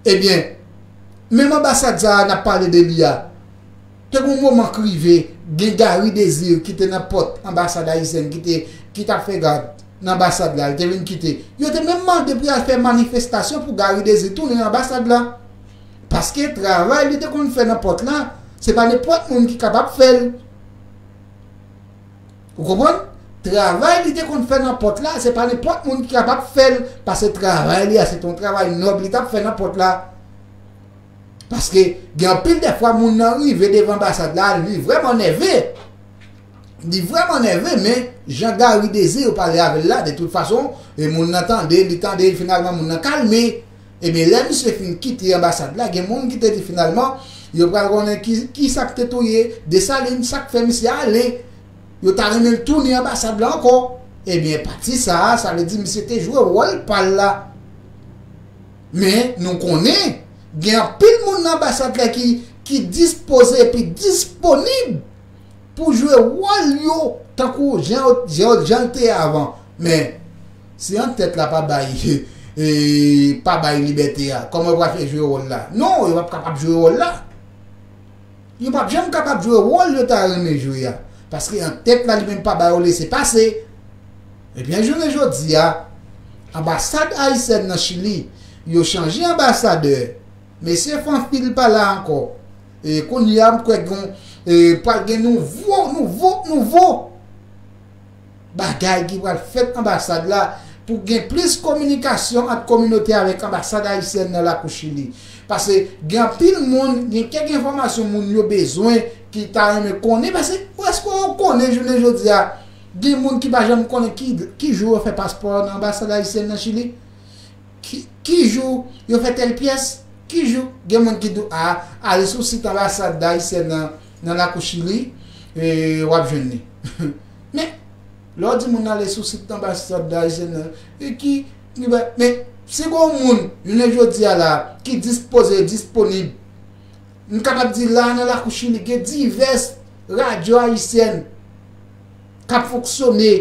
Ebyen, menm anbasad sa a n ap pale de li a, te gon moman k rive, gen Gary Désir ki te nan pòt anbasad ayisyèn ki te, ki t ap fè gad nan anbasad la, li te vin kite. Yo te menm mande pou y al fè manifestasyon pou Gary Désir tounen nan anbasad la. Paske travay li te konn fè nan pòt la, se pa nenpòt moun ki kapab fè l. Ou konprann? Travay li te konn fè nan pòt la, se pa nenpòt moun ki kapab fè l, paske travay li a, se te yon travay nòb li t ap fè nan pòt la. Paske gen anpil dèfwa moun nan rive devan anbasad la, li vrèman nève. Li vrèman nève, men jan Gary Désir pale avè l la, de tout fason, e moun nan tande, li tande, finalman moun nan kalme. Ebyen, lè misye fin kite anbasad la, gen moun ki te di finalman, yo pral konnen ki, ki sa k te touye Desalin, sa k fè misye ale. Yo ta renmen l tounen anbasad la ankò. Ebyen, pati sa a, sa vle di misye te jwe wòl pa l la. Men, nou konnen, gen anpil moun nan anbasad la ki, ki dispoze epi disponib pou jwe wòl yo tankou jan, jan, jan l te ye avan. Men, si antèt la pa bay, e, pa bay libète a, kòman yo pral fè jwe wòl la? Non, yo p ap kapab jwe wòl la. Yo p ap janm kapab jwe wòl yo ta renmen jwe a. Paske antèt la li menm pa ba yo lese pase. Ebyen, jounen jodi a, anbasad ayisyèn nan Chili, yo chanje anbasadè. Mesye Fanfil pa la ankò. E kounye a, m kwè gen, e, pral gen nouvo, nouvo, nouvo bagay ki pral fèt anbasad la pou gen plis kominikasyon ant kominote avèk anbasad ayisyèn nan lakou Chili. Paske gen anpil moun, gen kèk enfòmasyon moun yo bezwen ki ta renmen konnen. Paske èske w konnen jounen jodi a, gen moun ki pa janm konnen ki, ki jou yo fè paspò nan anbasad ayisyèn nan Chili? Ki, ki jou yo fè tèl pyès? Ki jou? Gen moun ki di w, a, ale sou sit anbasad ayisyèn nan, nan lakou Chili, e w ap jwenn li. Men, lè w di moun ale sou sit anbasad ayisyèn nan, e ki, ki ba, men, si gen yon moun, jounen jodi a la, ki dispoze, disponib, m kapab di la, nan lakou Chili, gen divès radyo ayisyèn k ap fonksyone.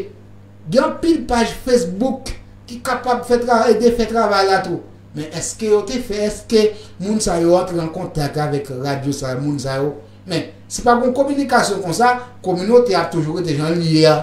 Gen anpil paj Facebook ki kapab fè tra-, ede fè travay la tou. Men èske yo te fè, èske moun sa yo antre an kontak avèk radyo sa, moun sa yo? Men, si pa gen kominikasyon konsa, kominote a ap toujou rete jan l ye a.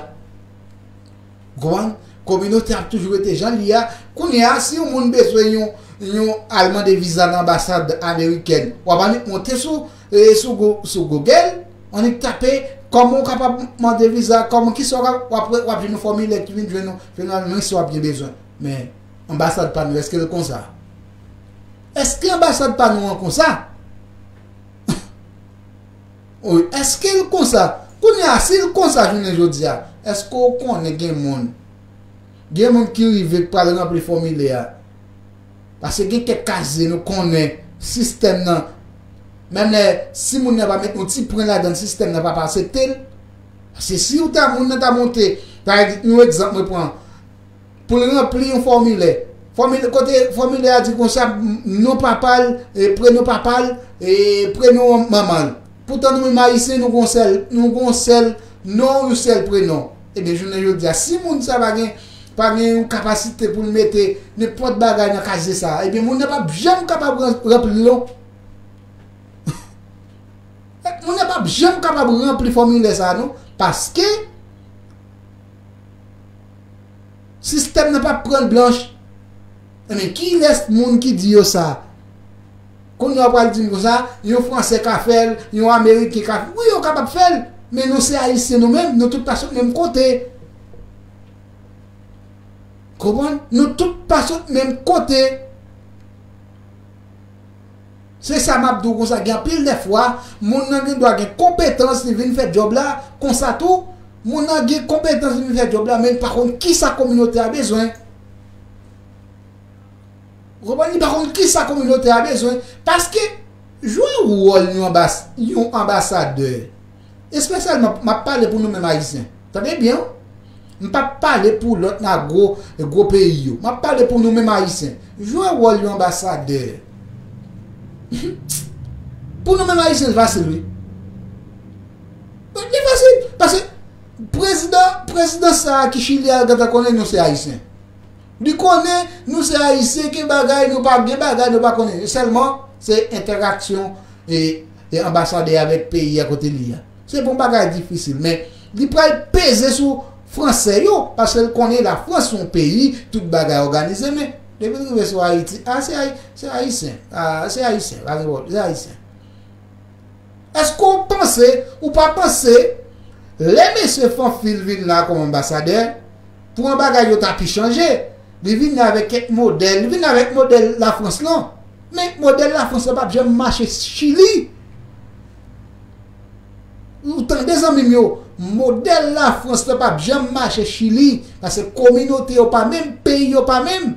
Ou konprann? Kominote ap toujou rete jan l ye a. Kounye a, si yon moun bezwen yon, yon al mande viza nan anbasad amerikèn, w ap annik monte sou, e, sou Goo-, sou Google, annik tape kòman w kapab mande viza, kòman, kisa w ka, w ap, w ap jwenn yon fòmilè ki vin jwenn ou, finalman, sa w ap gen bezwen. Men, anbasad pa nou, èske l konsa? Èske anbasad pa nou an konsa? Wi, èske l konsa? Kounye a, si l konsa jounen jodi a, èske w konnen gen moun, gen moun ki rive k pral ranpli fòmilè a? Paske gen kèk kazye nou konnen sistèm nan, menm lè si moun nan pa met yon ti pwen ladan l, sistèm nan p ap aksepte l. Paske si w ta, moun nan ta monte, pa egz-, yon egzanp mwen pran, pou l ranpli yon fòmilè. Fòmilè, kote fòmilè a di konsa, m-, non papa l, e, prenon papa l, e, prenon manman l. Poutan nou menm Ayisyen, nou gon sèl, nou gon sèl non, yon sèl prenon. Ebyen, jounen jodi a, si moun sa pa gen, pa gen yon kapasite pou l mete nenpòt bagay nan kazye sa, ebyen, moun nan p ap janm kapab ran-, ranpli l non. Moun nan p ap janm kapab ranpli fòmilè sa non, paske sistèm nan p ap pran l blanch. Ebyen, kilès moun ki di yo sa? Kounye a w pral di m konsa, yon Fransè ka fè l, yon Ameriken ka fè l. Wi, yo kapab fè l, men nou se Ayisyen nou menm, nou tout pa sot menm kote. Konprann? Nou tout pa sot menm kote. Se sa m ap di w konsa, gen anpil dèfwa, moun nan gen dwa gen konpetans, li vin fè djòb la, konsa tou, moun nan gen konpetans, li vin fè djòb la, men li pa konn kisa kominote a bezwen. Ou konprann? Li pa konn kisa kominote a bezwen. Paske, jwe wòl yon anbas-, yon anbasadè, espesyalman, m ap pale pou nou menm Ayisyen. Tande byen, wi. M p ap pale pou lòt nan gwo, gwo peyi yo. M ap pale pou nou menm Ayisyen. Jwe wòl yon anbasadè. Pou nou menm Ayisyen, li fasil, wi. Li fasil. Paske prezidan, prezidan sa a ki Chili a, gentan konnen nou se Ayisyen. Li konnen nou se Ayisyen, gen bagay nou pa, gen bagay nou pa konnen. Sèlman, se entèraksyon e, e anbasadè avèk peyi a kote li a. Se pa yon bagay difisil, men li pral peze sou Fransè yo, paske l konnen Lafrans se yon peyi, tout bagay òganize, men Depi l rive sou Ayiti, a, se Ayi-, se Ayisyen. A, se Ayisyen, pa gen pwoblèm, se Ayisyen. Èske w panse, ou pa panse, lè mesye Fanfil vin la kòm anbasadè, pou yon bagay yo ta pi chanje, li vin la avèk kèk modèl, li vin la avèk modèl Lafrans lan. Men modèl Lafrans lan p ap janm mache Chili. Ou tande, zanmi m yo, modèl Lafrans lan p ap janm mache Chili, paske kominote yo pa menm, peyi yo pa menm.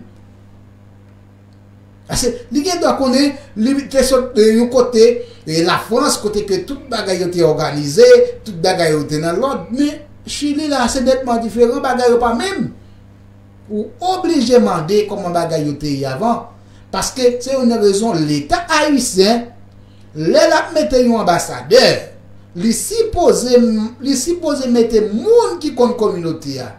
Paske li gen dwa konnen, li te sot, e, yon kote, e, Lafrans, kote ke tout bagay yo te òganize, tout bagay yo te nan lòd, men Chili la, se nètman diferan, bagay yo pa menm. Ou oblije mande kòman bagay yo te ye avan. Paske se youn nan rezon Leta ayisyen, lè l ap mete yon anbasadè, li sipoze, li sipoze mete moun ki konn kominote a.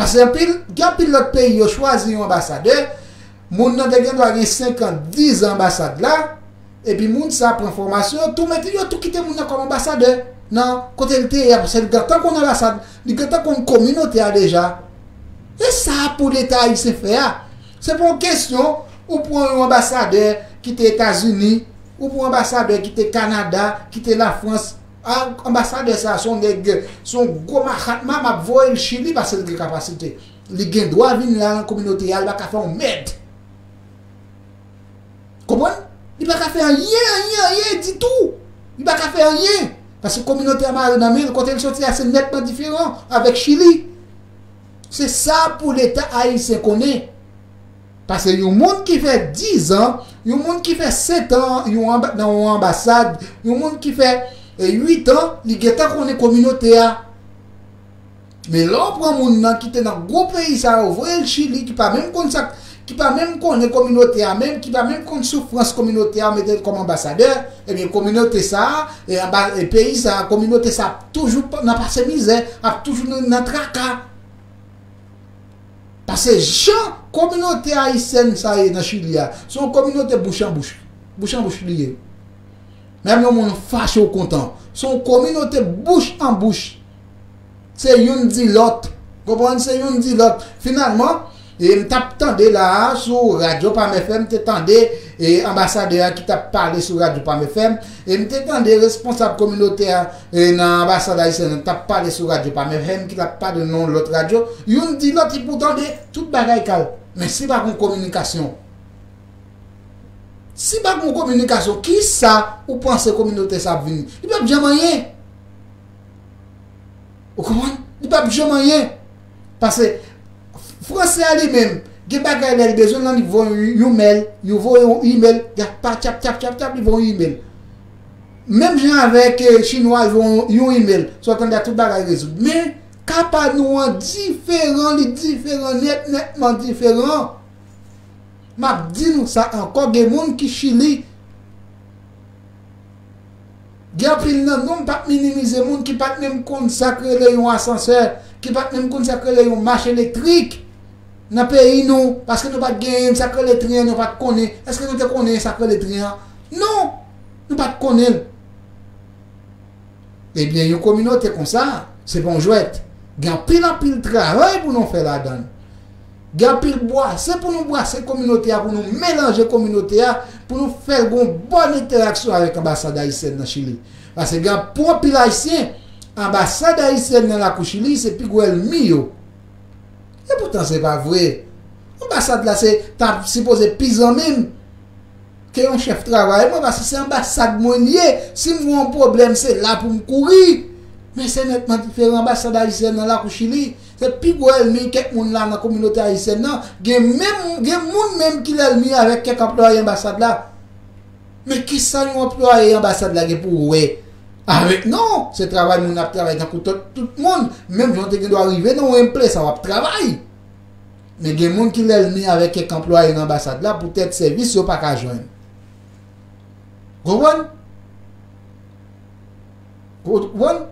Paske anpil, gen anpil lòt peyi yo chwazi yon anbasadè, moun nan te gen dwa gen senk an, diz an anbasad la, epi moun sa pran fòmasyon, yo tou mete, yo tou kite moun nan kòm anbasadè nan kote l te ye a, paske li gentan konn anbasad, li gentan konn kominote a deja. E sa pou Leta ayisyen fè a. Se pa yon kesyon ou pran yon anbasadè ki te Etazini, ou pran yon anbasadè ki te Kanada, ki te Lafrans. A, anbasadè sa a se yon nèg, se yon gwo mahatma, m ap voye l Chili paske l gen kapasite. Li gen dwa vin la nan kominote a, li pa ka fè yon mèd. Konprann? Li pa ka fè anyen, anyen, anyen ditou. Li pa ka fè anyen. Paske kominote a mare nan men l, kote l soti a se nètman diferan avèk Chili. Se sa pou Leta ayisyen konnen. Paske yon moun ki fè diz an, yon moun ki fè sèt an yon anba-, nan yon anbasad, yon moun ki fè, e, uit an, li gentan konnen kominote a. Men lè w pran moun nan ki te nan gwo peyi sa yo, voye l Chili, ki pa menm konn sa, ki pa menm konnen kominote a menm, ki pa menm konn soufrans kominote a, w mete l kòm anbasadè, ebyen kominote sa a, e anba, e peyi sa a, kominote sa ap toujou pa-, nan pase mizè, ap toujou nan, nan traka. Paske jan kominote ayisyèn sa ye nan Chili a, se yon kominote bouch an bouch. Bouch an bouch li ye. Menm yon moun fache ou kontan. Se yon kominote bouch an bouch. Se youn di lòt. Konprann? Se youn di lòt. Finalman, e m t ap tande la a sou Radyo Pam F M, m te tande, e anbasadè a ki t ap pale sou Radyo Pam F M, e m te tande responsab kominote a, e nan anbasad ayisyèn an t ap pale sou Radyo Pam F M, ki t ap pale nan yon lòt radyo, youn di lòt, epi w tande, tout bagay kal. Men si pa gon kominikasyon, si pa gon kominikasyon, kisa ou panse kominote sa ap vini? Li p ap janm anyen. Ou konprann? Li p ap janm anyen. Paske fransè a li menm, gen bagay lè li bezwen l, li voye yon, yon mèl, li voye yon imèl, y ap pa tchap, tchap, tchap, tchap, li voye yon imèl. Menm jan avèk, eh, chinwa, li voye yon, yon imèl. Sa w tande a tout bagay rezoud. Men, ka pa nou an diferan, li diferan nèt, nètman diferan. M ap di nou sa ankò, gen moun ki Chili. Gen anpil nan nou, m p ap minimize moun ki pa t menm konn sa k rele yon asansè, ki pa t menm konn sa k rele yon mach elektrik. Nan peyi nou, paske nou pa t genyen sa k rele tren an, nou pa t konnen. Èske nou te konnen sa k rele tren an? Non, nou pa t konnen l. Ebyen, yon kominote konsa, se pa yon jwèt. Gen anpil, anpil travay pou nou fè ladan l. Gen anpil bwase pou nou bwase kominote a, pou nou melanje kominote a, pou nou fè l gon bòn entèraksyon avèk anbasad ayisyèn nan Chili. Paske gen pou anpil Ayisyen, anbasad ayisyèn nan lakou Chili, se pi gwo ènmi yo. E poutan, se pa vre. Anbasad la, se ta sipoze pi zanmi m ke yon chèf travay mwen, paske se anbasad mwen l ye. Si m gen yon pwoblèm, se la pou m kouri. Men se nètman diferan anbasad ayisyèn nan lakou Chili. Se pi gwo ènmi kèk moun la nan kominote ayisyèn nan. Gen menm, gen moun menm ki lènmi avèk kèk anplwaye anbasad la. Men kisa yon anplwaye anbasad la gen pou wè avèk, non, se travay moun ap travay tankou tout, tout moun. Menm jan w te gen dwa rive nan yon emplesa w ap travay. Men gen moun ki lènmi avèk kèk anplwaye nan anbasad la poutèt sèvis yo pa ka jwenn. Konprann? Konprann?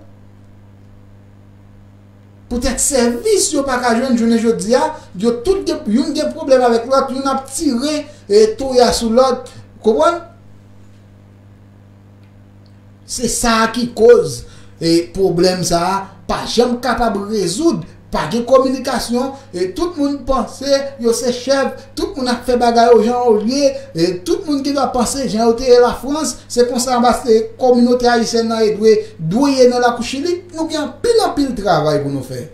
Poutèt sèvis yo pa ka jwenn jounen jodi a, yo tout gen, youn gen pwoblèm avèk lòt, youn ap tire, e, touya sou lòt. Konprann? Se sa a ki koz, e, pwoblèm sa a pa janm kapab rezoud Pa gen kominikasyon, e tout moun panse yo se chèf, tout moun ap fè bagay yo jan yo ye, e tout moun gen dwa panse jan yo te ye Lafrans, se konsa anba-, e kominote ayisyèn nan e dwe, dwe ye nan lakou Chili. Nou gen anpil, anpil travay pou nou fè.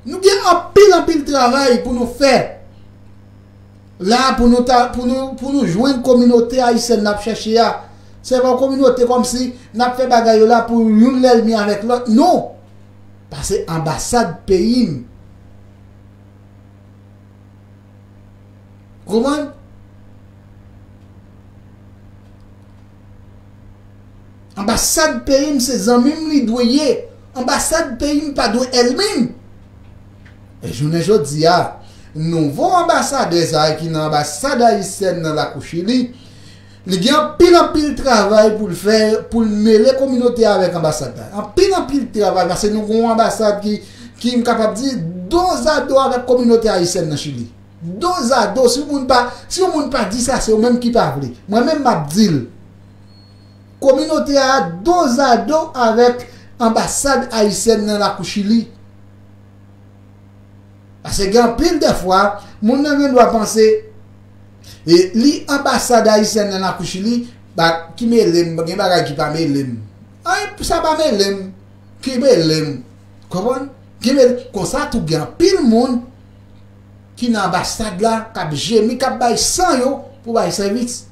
Nou gen anpil, anpil travay pou nou fè. La, pou nou ta, pou nou, pou nou jwenn kominote ayisyèn n ap chèche a. Se pa yon kominote kòmsi n ap fè bagay yo la pou youn lènmi avèk lòt. Non! Pase anbasad peyi m. Konprann? Anbasad peyi m se zanmi m li dwe ye. Anbasad peyi m pa dwe ènmi m. E jounen jodi a, nouvo anbasadè sa a ki nan anbasad ayisyèn nan lakou Chili, li gen anpil, anpil travay pou l fè, pou l mele kominote a avèk anbasad la. Anpil, anpil travay, paske nou gen yon anbasad ki, ki m kapab di, dozado avèk kominote ayisyèn nan Chili. Dozado, si yon moun pa, si yon moun pa di sa, se ou menm ki pa vle. Mwen menm m ap di l. Kominote a dozado avèk anbasad ayisyèn nan lakou Chili. Paske gen anpil dèfwa, moun nan gen dwa panse, e, li anbasad ayisyèn nan lakou Chili, ba, ki mele m, gen bagay ki pa mele m. Ay, sa pa mele m, ki mele m. Konprann? Ki mele, konsa tou gen anpil moun ki nan anbasad la, k ap jemi, k ap bay san yo pou bay sèvis.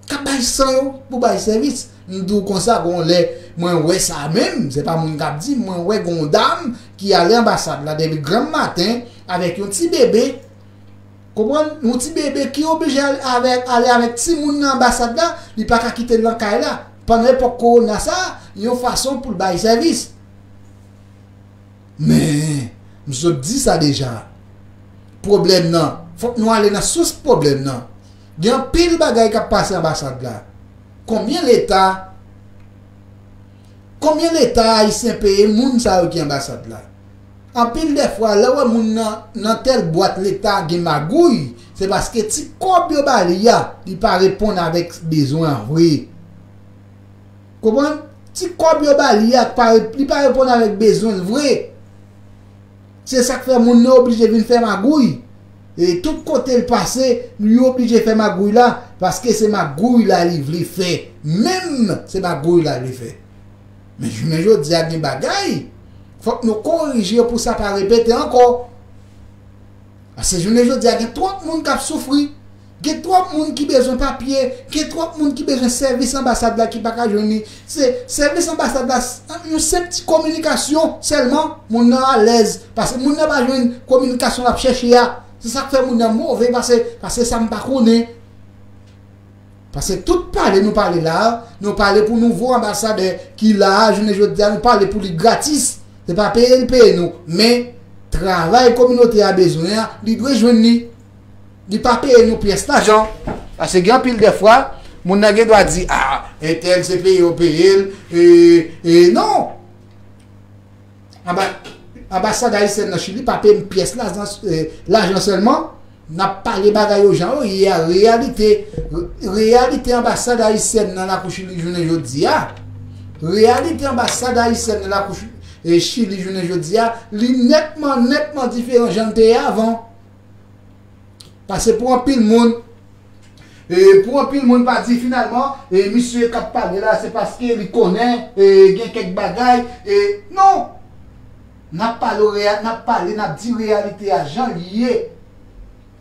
K ap bay san yo pou bay sèvis. M di w konsa, gon lè, mwen wè sa menm, se pa moun k ap di, mwen wè gon dam ki ale anbasad la depi granm maten avèk yon ti bebe. Konprann? Yon ti bebe ki oblije al-, avèk, ale avèk timoun nan anbasad la, li pa ka kite l nan kay la. Pandan epòk kowona sa, yon fason pou l bay sèvis. Men, m sot di sa deja. Pwoblèm nan, fòk nou ale nan sous pwoblèm nan. Gen anpil bagay k ap pase anbasad la. Konbyen Leta, konbyen Leta ayisyen peye moun sa yo ki anbasad la? Anpil dèfwa, lè w wè moun nan, nan tèl bwat Leta gen magouy, se paske ti kòb yo ba li a, li pa reponn avèk bezwen an vre. Konprann? Ti kòb yo ba li a, pa, li pa reponn avèk bezwen l vre. Se sa k fè moun nan oblije vin fè magouy. E tout kote l pase, li oblije fè magouy la, paske se magouy la li vle fè. Menm se magouy la li vle fè. Men jounen jodi a gen bagay, fòk nou korije yo pou sa pa repete ankò. Paske jounen jodi a gen twòp moun k ap soufri. Gen twòp moun ki bezwen papye, gen twòp moun ki bezwen sèvis anbasad la ki pa ka jwenn li. Se sèvis anbasad la, s-, yon senp ti kominikasyon sèlman, moun nan alèz. Paske moun nan pa jwenn kominikasyon l ap chèche a. Se sa k fè moun nan move pase, pase sa m pa konnen. Paske tout pale nou pale la a, nou pale pou nouvo anbasadè ki la a, jounen jodi a, nou pale pou li gratis. Se pa peye l peye nou, men travay kominote a bezwen an, li dwe jwenn li. Li pa peye nou pyès lajan. Paske gen anpil dèfwa, moun nan gen dwa di, a, entèl se peye yo peye l, e, e non. Anba-, anbasad ayisyèn nan Chili pa peye m pyès lajan, e, lajan sèlman. N ap pale bagay yo jan yo ye a, reyalite, reyalite anbasad ayisyèn nan lakou Chili jounen jodi a. Reyalite anbasad ayisyèn nan lakou Chi-, e, Chili jounen jodi a, li nètman, nètman diferan jan l te ye avan. Paske pou anpil moun, e, pou anpil moun pa di finalman, e, misye k ap pale la, se paske li konnen, e, gen kèk bagay, e, non! N ap pale, n ap pale, n ap di reyalite a jan l ye.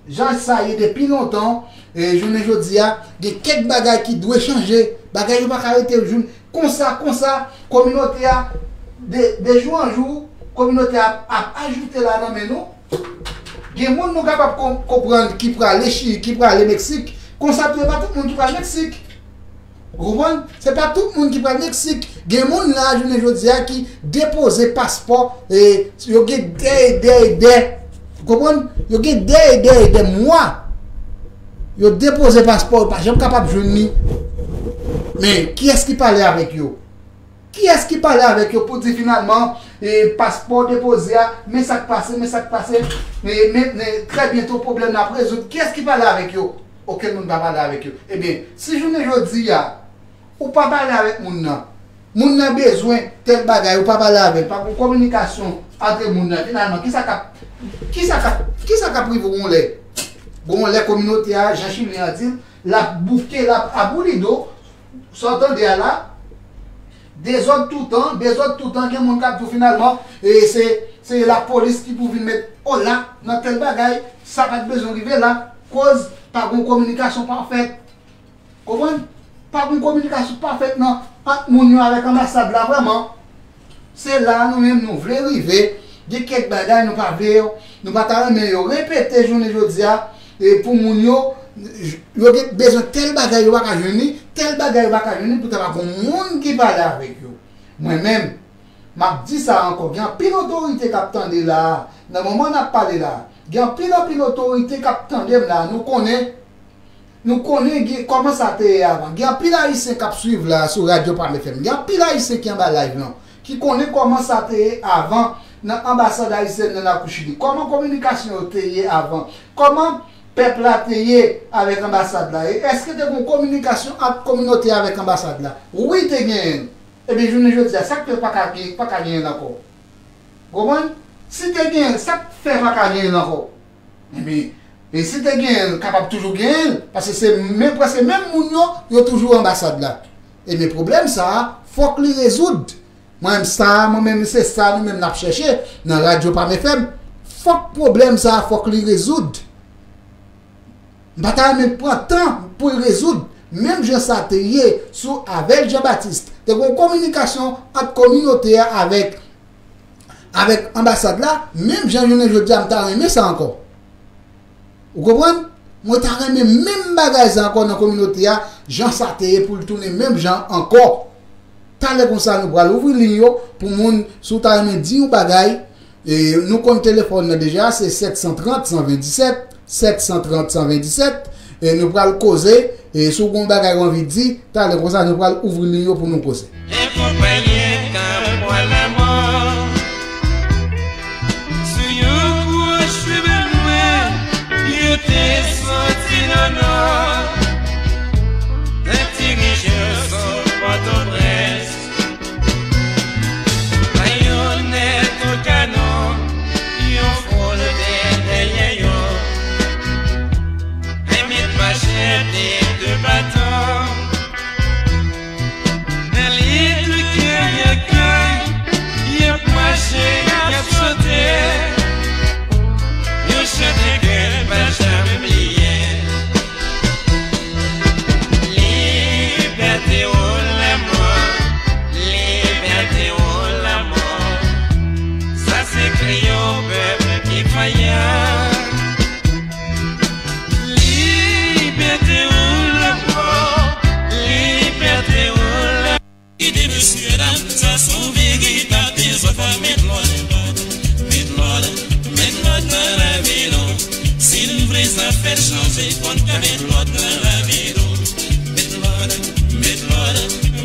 Jan sa ye depi lontan, e, jounen jodi a, gen kèk bagay ki dwe chanje. Bagay yo pa ka rete joun-, konsa, konsa, kominote a, de, de jou an jou, kominote a ap ajoute la nan men nou. Gen moun nou kapab kon-, konprann ki prale Chi-, ki prale Meksik. Konsa tou, e pa tout moun ki pral Meksik. Ou konprann? Se pa tout moun ki pral Meksik. Gen moun la, jounen jodi a, ki depoze paspò, e yo gen dè e dè e dè. Ou konprann? Yo gen dè e dè e dè mwa. Yo depoze paspò, yo pa janm kapab jwenn li. Men, kiyès ki pale avèk yo? Kiyès ki pale avèk yo pou di finalman, e, paspò depoze a, men sa k pase, men sa k pase, e, men, men, trè byento pwoblèm nan ap rezoud? Kiyès ki pale avèk yo? Okenn moun pa pale avèk yo. Ebyen, si jounen jodi a, ou pa pale avèk moun nan, Moun nan bezwen tèl bagay, ou pa pale avè l, pa gen kominikasyon antre moun nan. Finalman, kisa k ap, kisa k ap, kisa k ap rive yon lè? Bon, yon lè kominote a, jan Chilyen an di l, l ap bouke, l ap aboulido, sa w tande a la, dezòd toutan, dezòd toutan, gen moun k ap di w finalman, e se, se lapolis ki pou vin met ola nan tèl bagay, sa pa t bezwen rive la, koz pa gen kominikasyon pafèt. Konprann? Pa gen kominikasyon pafèt nan ant moun yo avèk anbasad la vrèman. Se la nou menm nou vle rive. Gen kèk bagay nou pa vle yo, nou pa ta renmen yo repete jounen jodi a, e pou moun yo, yo gen bezwen tèl bagay yo pa ka jwenn li, tèl bagay yo pa ka jwenn li, poutan pa gen moun ki pale avèk yo. Mwen menm, m ap di sa ankò, gen anpil otorite k ap tande la a, nan moman n ap pale la a, gen anpil, anpil otorite k ap tande m la a, nou konnen, nou konnen gen, kòman sa te ye avan. Gen anpil Ayisyen k ap swiv la a sou Radyo Pam F M. Gen anpil Ayisyen ki anba live lan, ki konnen kòman sa te ye avan nan anbasad ayisyèn nan lakou Chili. Kòman kominikasyon yo te ye avan? Kòman pèp la te ye avèk anbasad la? E èske te gen kominikasyon ant kominote a avèk anbasad la? Wi, te genyen. Ebyen, jounen jodi a, sa k fè pa ka gen, pa ka genyen l ankò? Konprann? Si te genyen, sa k fè pa ka genyen l ankò? Ebyen, e si te genyen l, kapab toujou genyen l, paske se men, prèske menm moun yo, yo toujou anbasad la. Ebyen, pwoblèm sa a, fòk li rezoud. Mwen menm sa, mwen menm se sa nou menm n ap chèche nan Radyo Pam F M. Fòk pwoblèm sa a, fòk li rezoud. M pa ta renmen pran tan pou l rezoud. Menm jan sa te ye sou Avel Jean Baptiste, te gen yon kominikasyon ant kominote a avèk, avèk anbasad la, menm jan jounen jodi a, m ta renmen sa ankò. Ou konprann? Mwen ta renmen menm bagay sa ankò nan kominote a, jan sa te ye pou l tounen menm jan ankò. Talè konsa, nou pral ouvri liy yo pou moun, si w ta renmen di yon bagay, e, nou konn telefòn nan deja, se sèt san trant, san ven disèt, sèt san trant, san ven disèt, e nou pral koze, e si w gen yon bagay w anvi di, talè konsa, nou pral ouvri liy yo pou nou koze. Enkonpanye ka pran lanmò. Sou yon gwo chemen nwè, yo te soti nan nò, nan direksyon Pòtoprens. Bayonèt o kanon, yon fwonde dèyè yo. Enmet machèt e de baton. Nan lide kay an kay, y ap mache, y ap chante. Yon chante ke n pa janm bliye. Libète ou lanmò, libète ou lanmò. Sa se kri yon pèp ki vayan. Libète ou lanmò, libète ou lanmò. Kite mesyedam, sa se yon veritab dezòd, fò n met lòd, met lòd, met lòd nan lavi nou. Si n vle zafè chanje, fò n ka met lòd nan lavi nou. Met lòd, met lòd,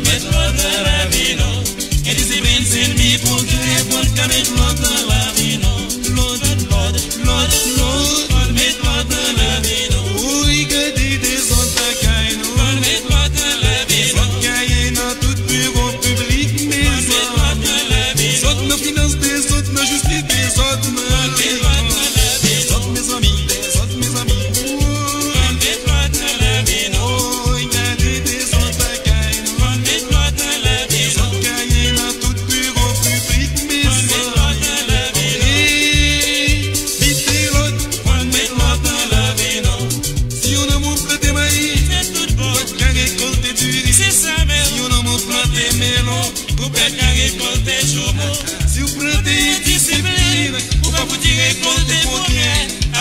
met lòd nan lavi nou. Gen disiplin se lennmi pwogrè, fò n ka met lòd nan lavi nou. Lòd, lòd, lòd, lòd, met lòd nan lavi nou. Woy, gade dezòd lakay nou. Fò n met lòd nan lavi nou. Dezòd gaye nan tout biwo piblik, mezanmi. Dezòd nan finans, dezòd nan jistis, dezòd nan leta. Dezòd, mezanmi, dezòd, mezanmi. Woy, gade dezòd lakay nou. Dezòd gaye nan tout biwo piblik, mezanmi. Ey, mete lòd, fò n met lòd nan lavi nou. Si yon nonm ou plante mayi, ou pa ka rekòlte diri. Si yon nonm ou plante melon, ou pa ka rekòlte jomo. Si w plante endisiplin, ou pa fouti rekòlte pwogrè.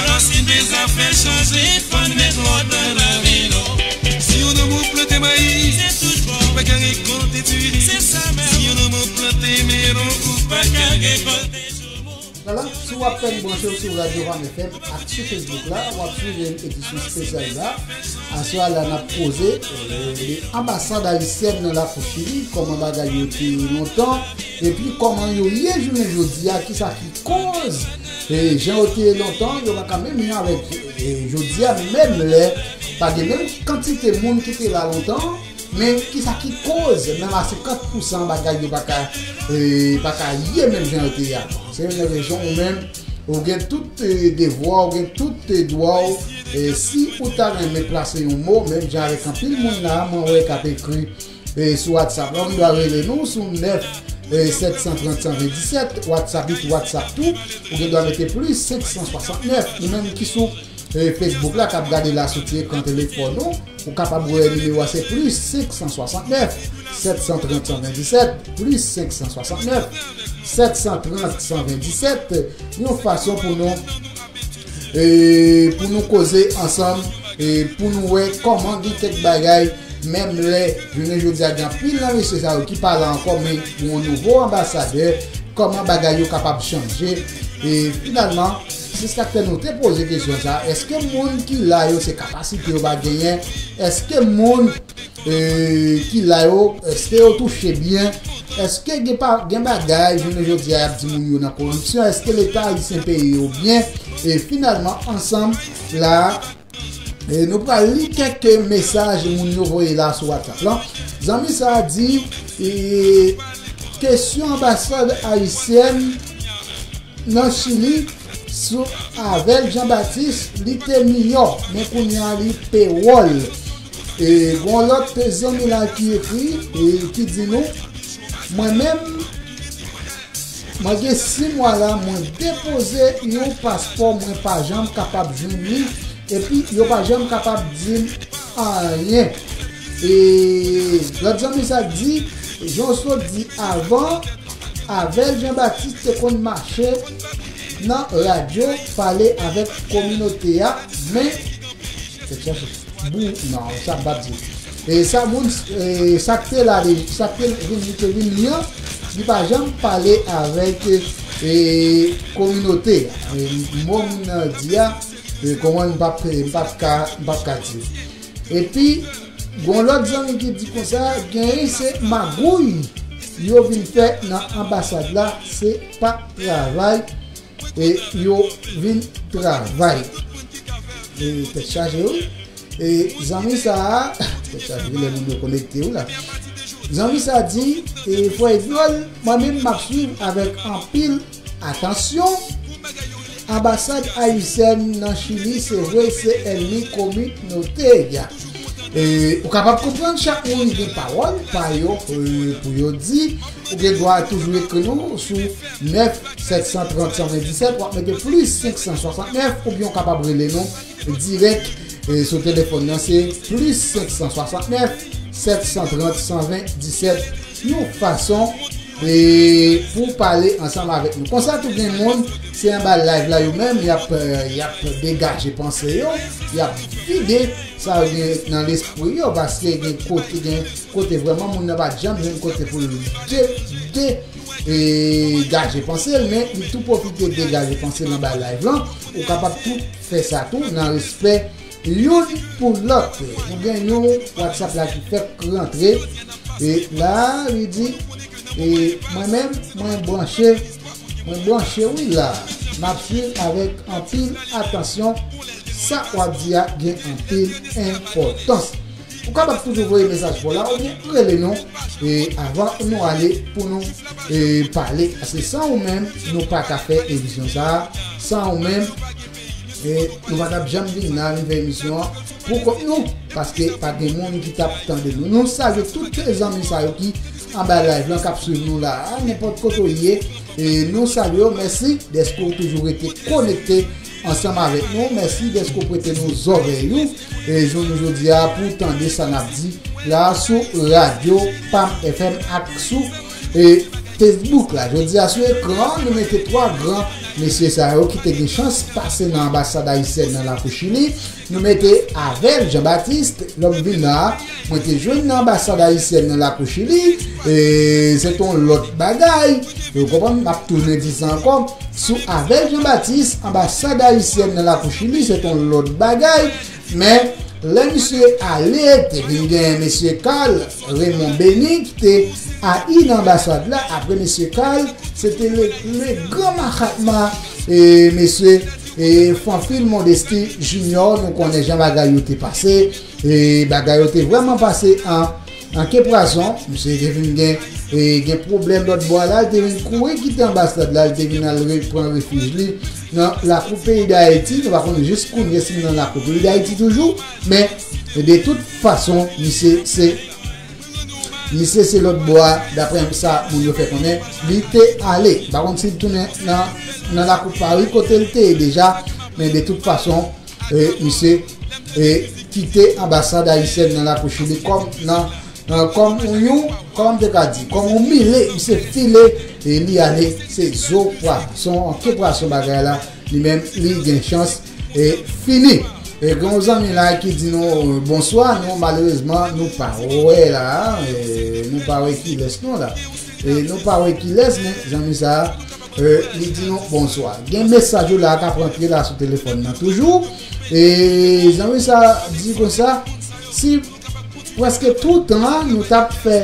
Alò si n vle zafè chanje, fò n met lòd nan lavi nou. Si yon nonm ou plante mayi, ou pa ka rekòlte diri. Si yon nonm ou plante melon, ou pa ka rekòlte jomo. Vwala, si w ap fèk branche w sou Radyo Pam F M ak sou Facebook la, w ap swiv yon edisyon espesyal la. Aswè a la, n ap koze, e, anbasad ayisyèn nan lakou Chili, kòman bagay yo te ye lontan, epi kòman yo ye jounen jodi a, kisa ki koz, e, jan yo te ye lontan, yo pa ka menm jan avèk, e, jodi a, menm lè, pa gen menm kantite moun ki te la lontan, Men kisa ki koz menm a senkant pousan bagay yo pa ka, e, pa ka ye menm jan yo te ye avan? Se youn nan rezon ou menm, ou gen tout, e, devwa, ou gen tout, e, dwa w. E, si ou ta renmen plase yon mo, menm jan avèk anpil moun la, mwen wè k ap ekri, e, sou WhatsApp la, ou dwa rele nou sou nèf, e, sèt san trant san venndisèt, WhatsApp it, WhatsApp tou, ou gen dwa mete plis senk san swasantnèf, ou menm ki sou e, Facebook la k ap gade la sou ti ekran telefòn ou, ou kapab wè nimewo a se plis senk san swasantnèf, sèt san trant san venndisèt, plis senk san swasantnèf, sèt san trant san venndisèt, yon fason pou nou, e, pou nou koze ansanm, e, pou nou wè kòman gen kèk bagay, menm lè jounen jodi a gen anpil nan mesye sa yo ki pa la ankò, men yon nouvo anbasadè, kòman bagay yo kapab chanje. E finalman, se sa k fè nou te poze kesyon sa, èske moun ki la yo se kapasite yo pa genyen? Èske moun, e, ki la yo, èske yo touche byen? Èske gen, pa, gen bagay, jounen jodi a, y ap di moun yo nan koripsyon? Èske Leta ayisyen peye yo byen? E finalman, ansanm la, e nou pral li kèk mesaj moun yo voye la sou WhatsApp lan. Zanmi sa a di, e, kesyon anbasad ayisyèn nan Chili sou avèl Jean Baptiste, li te miyò, men kounye a li pewòl. E gon lòt zanmi la ki ekri, e ki di nou, mwen menm, mwen gen sis mwa la, mwen depoze yon paspò, mwen pa janm kapab jwenn li, epi yo pa janm kapab di m anyen. E lòt zanmi sa di, jan w sot di avan, avèl Jean Baptiste te konn mache nan radyo, pale avèk kominote a, men, tèt chaje. Bou, non, sa m p ap di. E sa moun, e sa k te la, de, sa k te vin, li te vin li an, li pa janm pale avèk, e, kominote a. E mo moun nan di a, e kòman m p ap, m p ap ka, m p ap ka di. Epi, gon lòt zanmi ki di konsa, genyen se magouy yo vin fè nan anbasad la, se pa travay, e yo vin travay. E tèt chaje, wi. E zanmi sa a, tèt chaje, wi, lè moun yo konekte, wi, la. Zanmi sa a di, e, frè Edward, mwen menm m ap swiv avèk anpil atansyon. Anbasad ayisyèn nan Chili, se vre, se ènmi kominote a. E, ou kapab konprann chak moun gen pawòl pa yo, e, pou yo di. Ou gen dwa toujou ekri nou sou nèf sèt san trant san venndisèt, w ap mete plis senk san swasantnèf, oubyen w kapab rele nou dirèk, e, sou telefòn nan, se plis senk san swasantnèf, sèt san trant, san ven, disèt, yon fason, e, pou pale ansanm avèk nou. Konsa tou gen moun, se anba live la yo menm, y ap, e, y ap degaje panse yo, y ap vide sa yo gen nan lespri yo, paske gen kote, gen kote vrèman moun nan pa t janm jwenn kote pou l de, de, e, gaje panse l, men li tou pwofite degaje panse l anba live lan. Ou kapab tou fè sa tou nan respè youn pou lòt. Nou gen yon WhatsApp la ki fèk rantre. E la, li di, e mwen menm, mwen branche, mwen branche wi la. M ap swiv avèk anpil atansyon. Sa w ap di a gen anpil enpòtans. Ou kapab toujou voye mesaj pa w la oubyen rele nou, e, avan nou ale pou nou, e, pale. Paske san ou menm, nou pa ka fè emisyon sa a. San ou menm, e, nou pa t ap janm vin la, vin fè emisyon an pou kont nou. Paske pa gen moun ki t ap tande nou. Nou salye tout zanmi sa yo ki anba live lan, k ap swiv nou la a, nenpòt kote w ye. E nou salye w, mèsi dèske w toujou rete konekte ansanm avèk nou. Mèsi dèske w prete nou zòrèy ou, e jounen jodi a pou w tande sa n ap di la sou radyo Pam F M ak sou, e, Facebook la. Jodi a sou ekran an, nou mete twa gran mesye sa yo ki te gen chans pase nan anbasad ayisyèn nan lakou Chili. Nou mete avè l Jean Baptiste, lè m vin la a, mwen te jwenn nan anbasad ayisyèn nan lakou Chili, e se t on lòt bagay. Ou konprann, m ap tounen di sa ankò. Sou avè l Jean Baptiste, anbasad ayisyèn nan lakou Chili, se t on lòt bagay. Men, lè misye ale, te vin gen mesye Carl Raymond Béni, ki te ayi nan anbasad la. Apre mesye Carl, se te le, le gran Mahatma, e mesye, e Pamphile Modesty Junior, nou konnen jan bagay yo te pase, e bagay yo te vrèman pase an, An ke pwason, misye te vin gen, e, gen pwoblèm lòt bò a la, li te vin kouri kite anbasad la, li te vin al re- pran refij li nan lakou peyi Dayiti. Nou pa konnen jis kounye si l nan lakou peyi Dayiti toujou, men de tout fason, misye se, misye se lòt bò a, daprè sa moun yo fè konnen, li te ale. M pa konn si l tounen nan, nan lakou Pari kote l te ye deja, men de tout fason, e, misye, e, kite anbasad ayisyèn nan lakou Chili kòm nan, nan, kòm yon, kòman m te ka di, kòm yon mile, misye file, e, li ale, se zo pwason, ke pwason bagay la, li menm, li gen chans, e, fini. E, gen yon zanmi la ki di nou, e, bonswa, nou, malerezman, nou pa wè la, e, nou pa wè kilès non la. E, nou pa wè kilès, men zanmi sa, e, li di nou bonswa. Gen mesaj ou la k ap rantre la sou telefòn nan toujou. E zanmi sa di konsa, si prèske tout tan nou t ap fè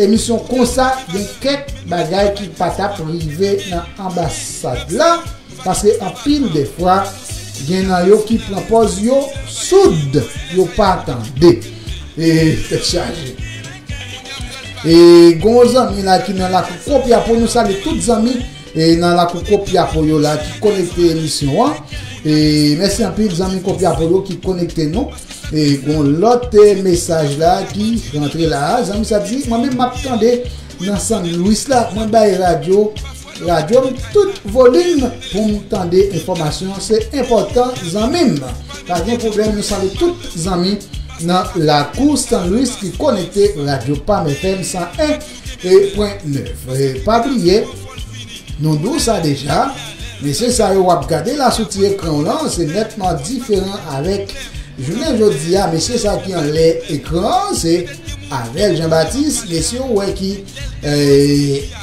emisyon konsa, gen kèk bagay ki pa t ap rive nan anbasad la, paske anpil de fwa, gen nan yo ki pran pòz yo soud, yo pa tande. E tèt chaje. E gon zanmi la ki nan lakou Kopyapo, nou salye tout zanmi e nan lakou Kopyapo yo la ki konekte emisyon an. E mèsi anpil zanmi Kopyapo yo ki konekte nou. E gon lòt, e, mesaj la ki rantre la. Zanmi sa di, mwen menm m ap tande nan San Luis la, mwen bay radyo, radyo m tout volim pou m tande enfòmasyon. Se enpòtan zanmi m. Pa gen pwoblèm, nou salye tout zanmi nan lakou San Luis ki konekte radyo Pam F M san en pwen nèf. E pa bliye, nou di w sa deja, mesye sa yo w ap gade la sou ti ekran w lan, se nètman diferan avèk jounen jodi a. Mesye sa ki anlè ekran an, se Avel Jean Baptiste, mesye w wè ki, e,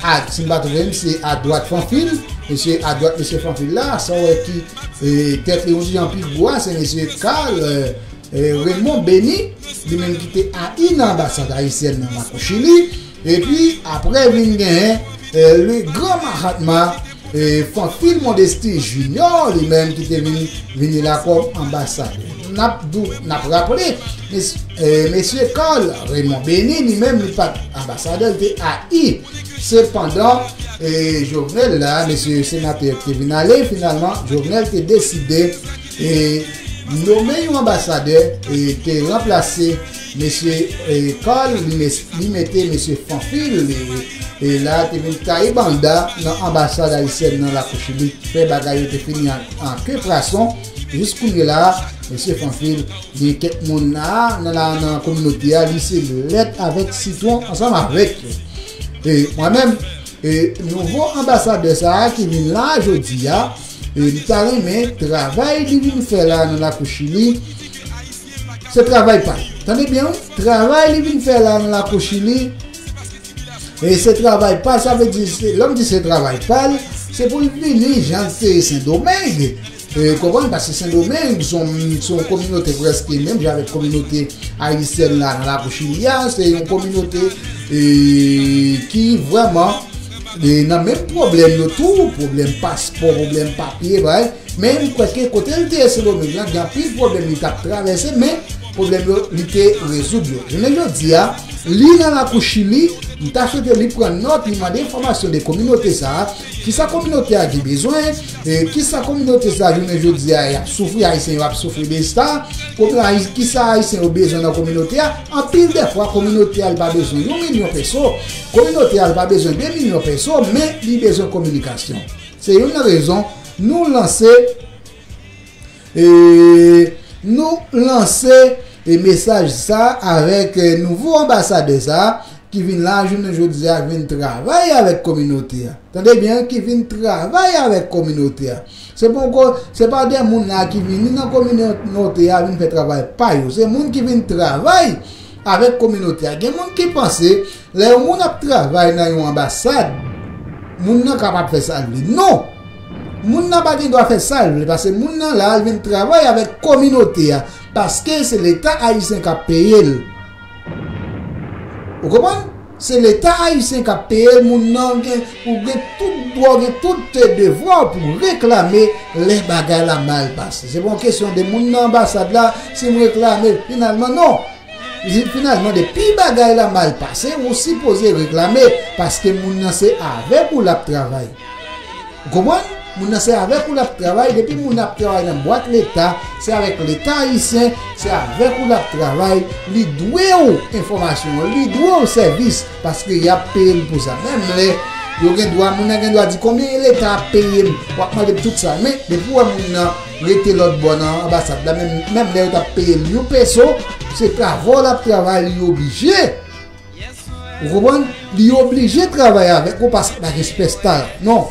a, si m pa twonpe m, se adwat Fanfil, mesye adwat mesye Fanfil la, sa w wè ki, e, tèt li yon ti jan pi gwo a, se mesye Carl, e, e, Raymond Beny, li menm ki te ayi nan anbasad ayisyèn nan lakou Chili. Epi, apre vin genyen, e, le gran Mahatma, e, Fanfil Modesty Junior, li menm ki te vin, vini la kòm anbasadè. N ap dou, n ap raple, mes, e, mesye Carl Raymond Beny, li menm, li pa t anbasadè, li te ayi. Sepandan, e, Jovenel la, mesye senatè ki te vin ale, finalman, Jovenel te deside, e, nome yon anbasadè, e, te ranplase mesye, e, Carl, li mes- li mete mesye Fanfil, e, e la te vin taye banda nan anbasad ayisyèn nan lakou Chili, fè bagay yo te fini an, an ke pwason. Jis kounye la, mesye Fanfil, gen kèk moun la, nan la, nan kominote a, li se lèt avèk sitwon ansanm avèk yo. E mwen menm, e, nouvo anbasadè sa a ki vin la jodi a, e, m ta renmen travay li vin fè la nan lakou Chili, se travay pa l. Tande byen, wi. Travay li vin fè la nan lakou Chili, e se travay pa l, sa vle di, se, lè m di se travay pa l, se pou l vini jan l te ye Sendomeng. E, konprann, paske Sendomeng, se yon, se yon kominote prèske menm jan avèk kominote ayisyèn la nan lakou Chili a, se yon kominote, e, ki vrèman, e, nan menm pwoblèm yo tou, pwoblèm paspò, pwoblèm papye, bagay. Men m kwè ke kote l te ye Sendomeng lan, gen anpil pwoblèm li t ap travèse, men pwoblèm yo, li te rezoud yo. Jounen jodi a, li nan lakou Chili, m ta swete li pran nòt, li mande enfòmasyon de kominote sa a, kisa kominote a gen bezwen, e kisa kominote sa a jounen jodi a y ap soufri, Ayisyen yo ap soufri de sa, kominote, kisa Ayisyen yo bezwen nan kominote a, anpil de fwa kominote a li pa bezwen yon milyon peso, kominote a li pa bezwen de milyon peso, men li bezwen kominikasyon. Se youn nan rezon nou lanse, e, nou lanse, e, mesaj sa avèk, e, nouvo anbasadè sa ki vin la jounen jodi a, ki vin travay avèk kominote a. Tande byen, ki vin travay avèk kominote a. Se poko, se pa de moun la ki vini nan kominote a vin fè travay pa yo. Se moun ki vin travay avèk kominote a. Gen moun ki panse, lè yon moun ap travay nan yon anbasad, moun nan kapab fè sa l vle. Non! Moun nan pa gen dwa fè sa l vle, paske moun nan la, l vin travay avèk kominote a, paske se Leta ayisyen k ap peye l. Ou konprann? Se Leta ayisyen k ap peye l, moun nan gen, ou gen tout dwa, ou gen tout devwa w pou reklame lè bagay la mal pase. Se pa yon kesyon de moun nan anbasad la, si m reklame, finalman, non. Finalman, depi bagay la mal pase, ou sipoze reklame, paske moun nan se avèk ou l ap travay. Ou konprann? Moun nan se avèk ou l ap travay, depi moun nan ap travay nan bwat Leta, se avèk Leta ayisyen, se avèk ou l ap travay, li dwe w enfòmasyon, li dwe w sèvis, paske y ap peye l pou sa. Menm lè yo gen dwa, moun nan gen dwa di konbyen Leta ap peye m, w ap mande m tout sa. Men, depi w wè moun nan rete lòt bò nan anbasad la, menm, menm lè yo t ap peye l yon peso, se travay w l ap travay, li oblije. Ou konprann? Li oblije travay avèk ou paske pa gen sipèsta. Non.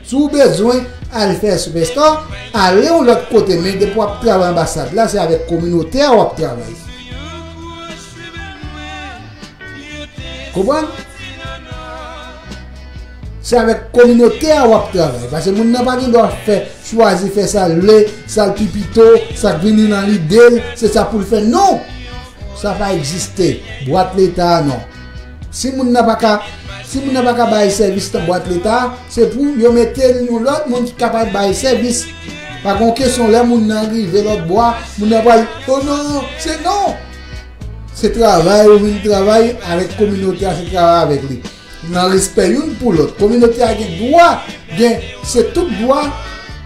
Si w bezwen al fè sipèsta, ale yon lòt kote, men depi w ap travay anbasad la, se avèk kominote a w ap travay. Konprann? Se avèk kominote a w ap travay. Paske moun nan pa gen dwa fè, chwazi fè sa l vle, sa l pi pito, sa k vini nan lide l, se sa pou l fè. Non! Sa pa egziste. Bwat Leta a, non. Si moun nan pa ka, si moun nan pa ka bay sèvis nan bwat Leta a, se pou yo mete l yon lòt moun ki kapab bay sèvis. Pa gen kesyon lè moun nan rive lòt bò a, moun nan pral, "Oh non, se non." Se travay ou vin travay avèk kominote a, se travay avèk li. Nan respè youn pou lòt. Kominote a gen dwa, gen, se tout dwa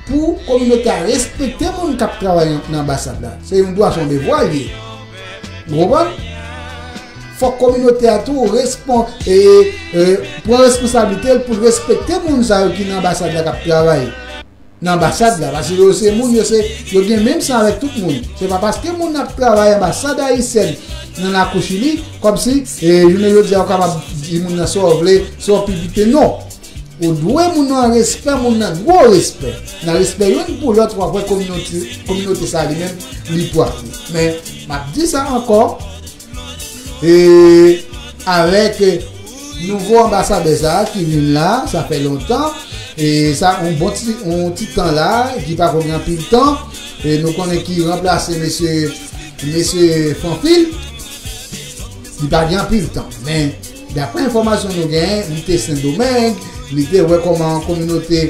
pou kominote a respekte moun k ap travay nan anbasad la. Se yon dwa, se yon devwa li ye. Ou konprann? Fòk kominote a tou respon-, e, e, pran responsablite l pou l respekte moun sa yo ki nan anbasad la k ap travay nan anbasad la, paske yo se moun, yo se, yo gen menm san avèk tout moun. Se pa paske moun ap travay anbasad ayisyèn nan lakou Chili, kòmsi, e, jounen jodi a, ou kapab di moun nan sa w vle, sa w pi pite, non. Ou dwe moun nan respè, moun nan dwe w respè. Nan respè youn pou lòt, w ap wè kominote, kominote sa li menm, li pwòp. Men, m ap di sa ankò, e avèk nouvo anbasadè sa a ki vin la, sa fè lontan, e sa yon bon ti, yon ti tan la, ki pa ko gen anpil tan, e nou konnen ki ranplase mesye, mesye Fanfil, li pa gen anpil tan. Men, daprè enfòmasyon nou genyen, li te Sendomeng, li te wè kòman kominote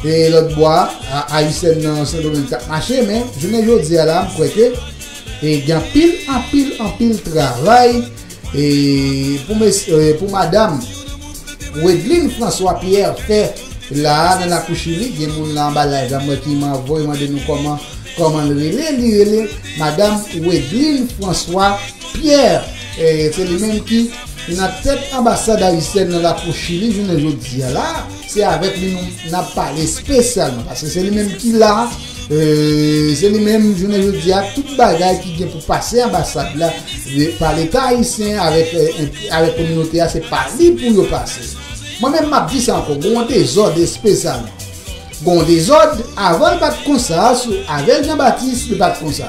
e lòt bò a, a, ayisyèn nan Sendomeng t ap mache, men jounen jodi a la, m kwè ke, e, gen anpil, anpil, anpil travay, e, pou mes-, e, pou madanm Wedline François Pierre fè la a nan lakou Chili. Gen moun la anba live la, m wè ki man-, voye mande nou kòman, kòman l rele, li rele madanm Wedline François Pierre, e, se li menm ki nan tèt anbasad ayisyèn nan lakou Chili jounen jodi a la. Se avèk li nou n ap pale espesyalman, paske se li menm ki la, e, se li menm jounen jodi a, tout bagay ki gen pou pase anbasad la, e, pa Leta ayisyen avèk, e, avèk kominote a, se pa li pou yo pase. Mwen menm m ap di sa ankò, gen yon dezòd espesyalman. Gen yon dezòd, avan l pa t konsa, sou Avel Jean Baptiste, li pa t konsa.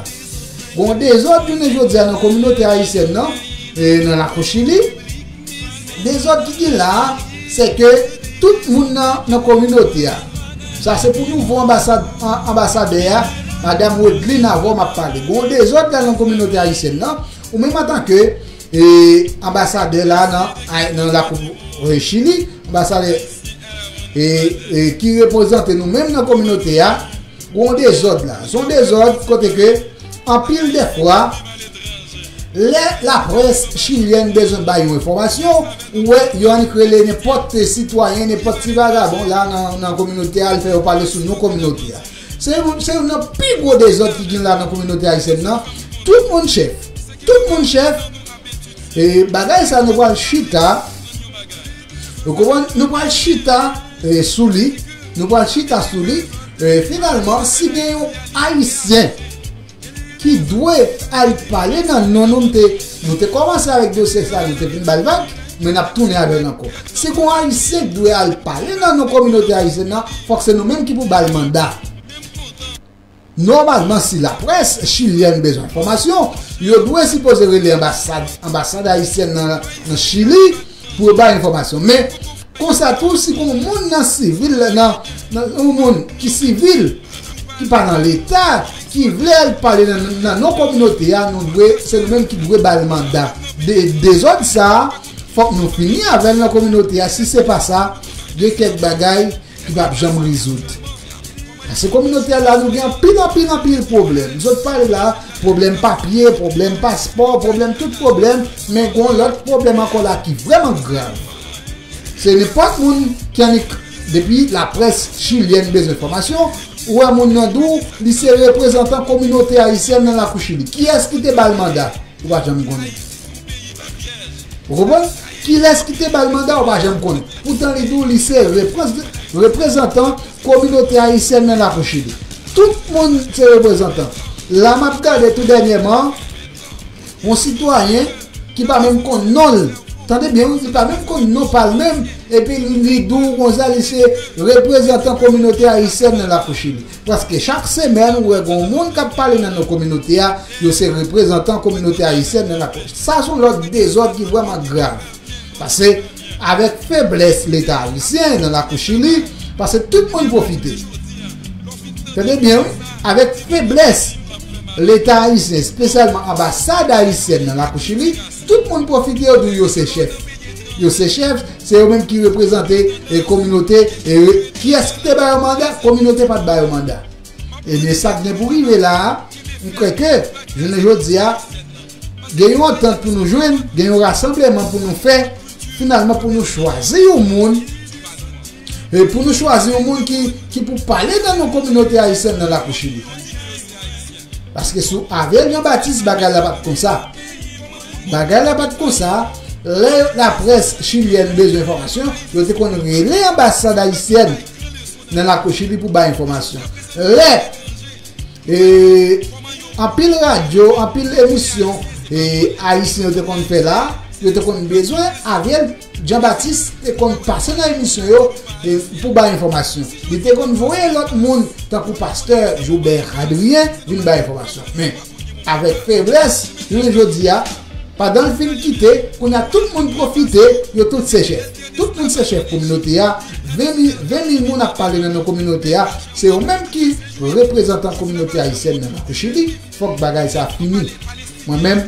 Gen yon dezòd jounen jodi a nan kominote ayisyèn nan, e nan lakou Chili. Dezòd ki gen la a, se ke tout moun nan, nan kominote a, sa se pou nouvo anbasad-, an-, anbasadè a, madanm Wedline avè w m ap pale. Gen yon dezòd la nan kominote ayisyèn nan, ou menm antanke, e, anbasadè la nan, nan lakou, e, Chili, anbasadè, e, e, ki reprezante nou menm nan kominote a, gen yon dezòd la. Se yon dezòd kote ke, anpil de fwa, lè laprès chilyèn bezwen bay yon enfòmasyon, ou wè, yo annik rele nenpòt sitwayen, nenpòt ti vagabon la nan, nan kominote a, al fè yo pale sou non kominote a. Se youn, se youn nan pi gwo dezòd ki gen la nan kominote ayisyèn nan. Tout moun chèf. Tout moun chèf. E bagay sa nou pral chita, ou konprann? Nou pral chita, e, sou li. Nou pral chita sou li. E, finalman, si gen yon Ayisyen ki dwe al pale nan non nou, nou te, nou te kòmanse avèk dosye sa, nou te fin ba l vag, men n ap tounen avè l ankò. Si gen yon Ayisyen ki dwe al pale nan non kominote ayisyèn nan, fòk se nou menm ki pou ba l manda. Nòmalman, si laprès chilyèn bezwen enfòmasyon, yo dwe sipoze rele anbasad, anbasad ayisyèn nan, nan Chili pou yo bay enfòmasyon. Men, konsa tou, si gen yon moun nan sivil, nan, nan yon moun ki sivil, ki pa nan Leta, ki vle al pale nan, nan non kominote a, nou dwe, se nou menm ki dwe ba l manda. De, dezòd sa a, fòk nou fini avè l nan kominote a. Si se pa sa, gen kèk bagay ki p ap janm rezoud. Paske kominote a la, nou gen anpil, anpil, anpil pwoblèm. Zòt pale la, Pwoblèm papye, pwoblèm paspò, pwoblèm tout pwoblèm, men gen yon lòt pwoblèm ankò la ki vrèman grav. Se nenpòt moun ki annik depi laprès chilyèn bezwen enfòmasyon, ou wè moun nan di w li se reprezantan kominote ayisyèn nan lakou Chili. Kiyès ki te ba l manda? Ou pa janm konnen. Ou konprann? Kilès ki te ba l manda, ou pa janm konnen. Poutan li di w li se reprez- reprezantan kominote ayisyèn nan lakou Chili. Tout moun se reprezantan. La m ap gade tou dènyèman, yon sitwayen ki pa menm konn non l. Tande byen wi, li pa menm konn non pa l menm, epi li di w konsa li se reprezantan kominote ayisyèn nan lakou Chili. Prèske chak semèn ou wè gen yon moun k ap pale nan non kominote a, yo se reprezantan kominote ayisyèn nan lakou. Sa se yon lòt dezòd ki vrèman grav. Paske avèk feblès Leta ayisyen nan lakou Chili, paske tout moun pwofite. Tande byen wi, avèk feblès Leta ayisyen, espesyalman anbasad ayisyèn nan lakou Chili, tout moun pwofite, yo di w yo se chèf. Yo se chèf, se yo menm ki reprezante e kominote, e re- kiyès ki te ba yo manda? Kominote pa t ba yo manda. Ebyen sa k gen pou rive la a, m kwè ke jounen jodi a, gen yon antant pou nou jwenn, gen yon rasanbleman pou nou fè, finalman pou nou chwazi yon moun, e pou nou chwazi yon moun ki, ki pou pale nan non kominote ayisyèn nan lakou Chili. Paske sou Avel Jean Baptiste bagay la pa t konsa. Bagay la pa t konsa, lè laprès chilyèn bezwen enfòmasyon, yo te konn rele anbasad ayisyèn nan lakou Chili pou bay enfòmasyon. Lè e, anpil radyo, anpil emisyon e, ayisyen yo te konn fè la, yo te konn bezwen Avel Jean Baptiste te konn pase nan emisyon yo e, pou bay enfòmasyon. Li te konn voye lòt moun tankou pastè Joubert Adrien vin bay enfòmasyon. Men, avèk feblès, jounen jodi a, pandan l fin kite, kounye a tout moun pwofite, yo tout se chèf. Tout moun se chèf kominote a, ven mil, ven mil moun ap pale nan non kominote a, se yo menm ki reprezantan kominote ayisyèn nan lakou Chili, fòk bagay sa fini. Mwen menm,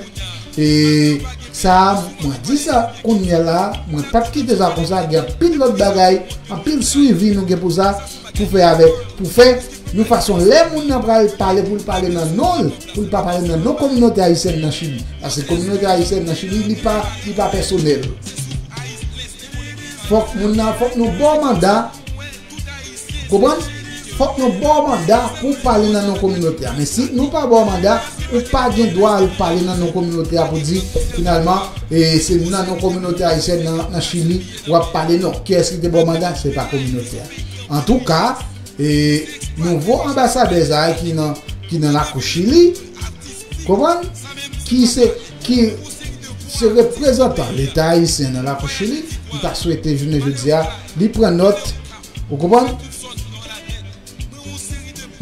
e, sa, mwen di sa, kounye a la, mwen p ap kite sa konsa, gen anpil lòt bagay, anpil swivi nou gen pou sa, pou fè avèk, pou fè yon fason lè moun nan pral pale pou l pale nan non l, pou l pa pale nan non kominote ayisyèn nan Chili. Paske kominote ayisyèn nan Chili, li pa, li pa pèsonèl. Fòk moun nan, fòk nou ba w manda, konprann? Fòk nou ba w manda pou w pale nan non kominote a. Men si nou pa ba w manda, ou pa gen dwa al pale nan non kominote a pou di, finalman, e, se nan non kominote ayisyèn nan, nan Chili w ap pale non. Kiyès ki te ba w manda? Se pa kominote a. Antouka, e, nouvo anbasadè sa a ki nan, ki nan lakou Chili, konprann? Ki se, ki se reprezantan Leta ayisyen nan lakou Chili, m ta swete jounen jodi a, li pran nòt, ou konprann?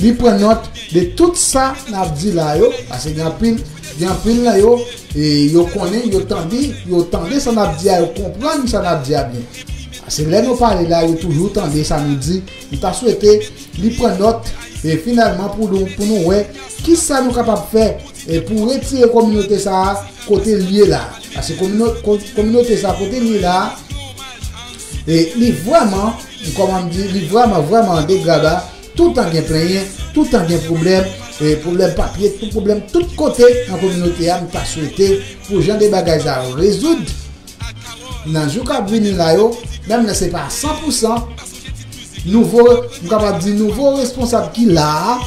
Li pran nòt de tout sa n ap di la yo, paske gen anpil, gen anpil nan yo, e yo konnen, yo tande, yo tande sa n ap di a, yo konprann sa n ap di a byen. Paske lè nou pale la, yo toujou tande sa nou di. M ta swete li pran nòt, e finalman pou nou, pou nou wè kisa nou kapab fè, e pou retire kominote sa a kote l ye la. Paske komino-, ko-, kominote sa a kote l ye la, e li vrèman, kòman m di, li vrèman, vrèman an degrada. Toutan gen plenyen, toutan gen pwoblèm, e pwoblèm papye, tout pwoblèm tout kote nan kominote a, m ta swete pou jan de bagay sa yo rezoud nan jou k ap vini la yo, menm lè se pa san pou san nouvo, m kapab di nouvo responsab ki la a,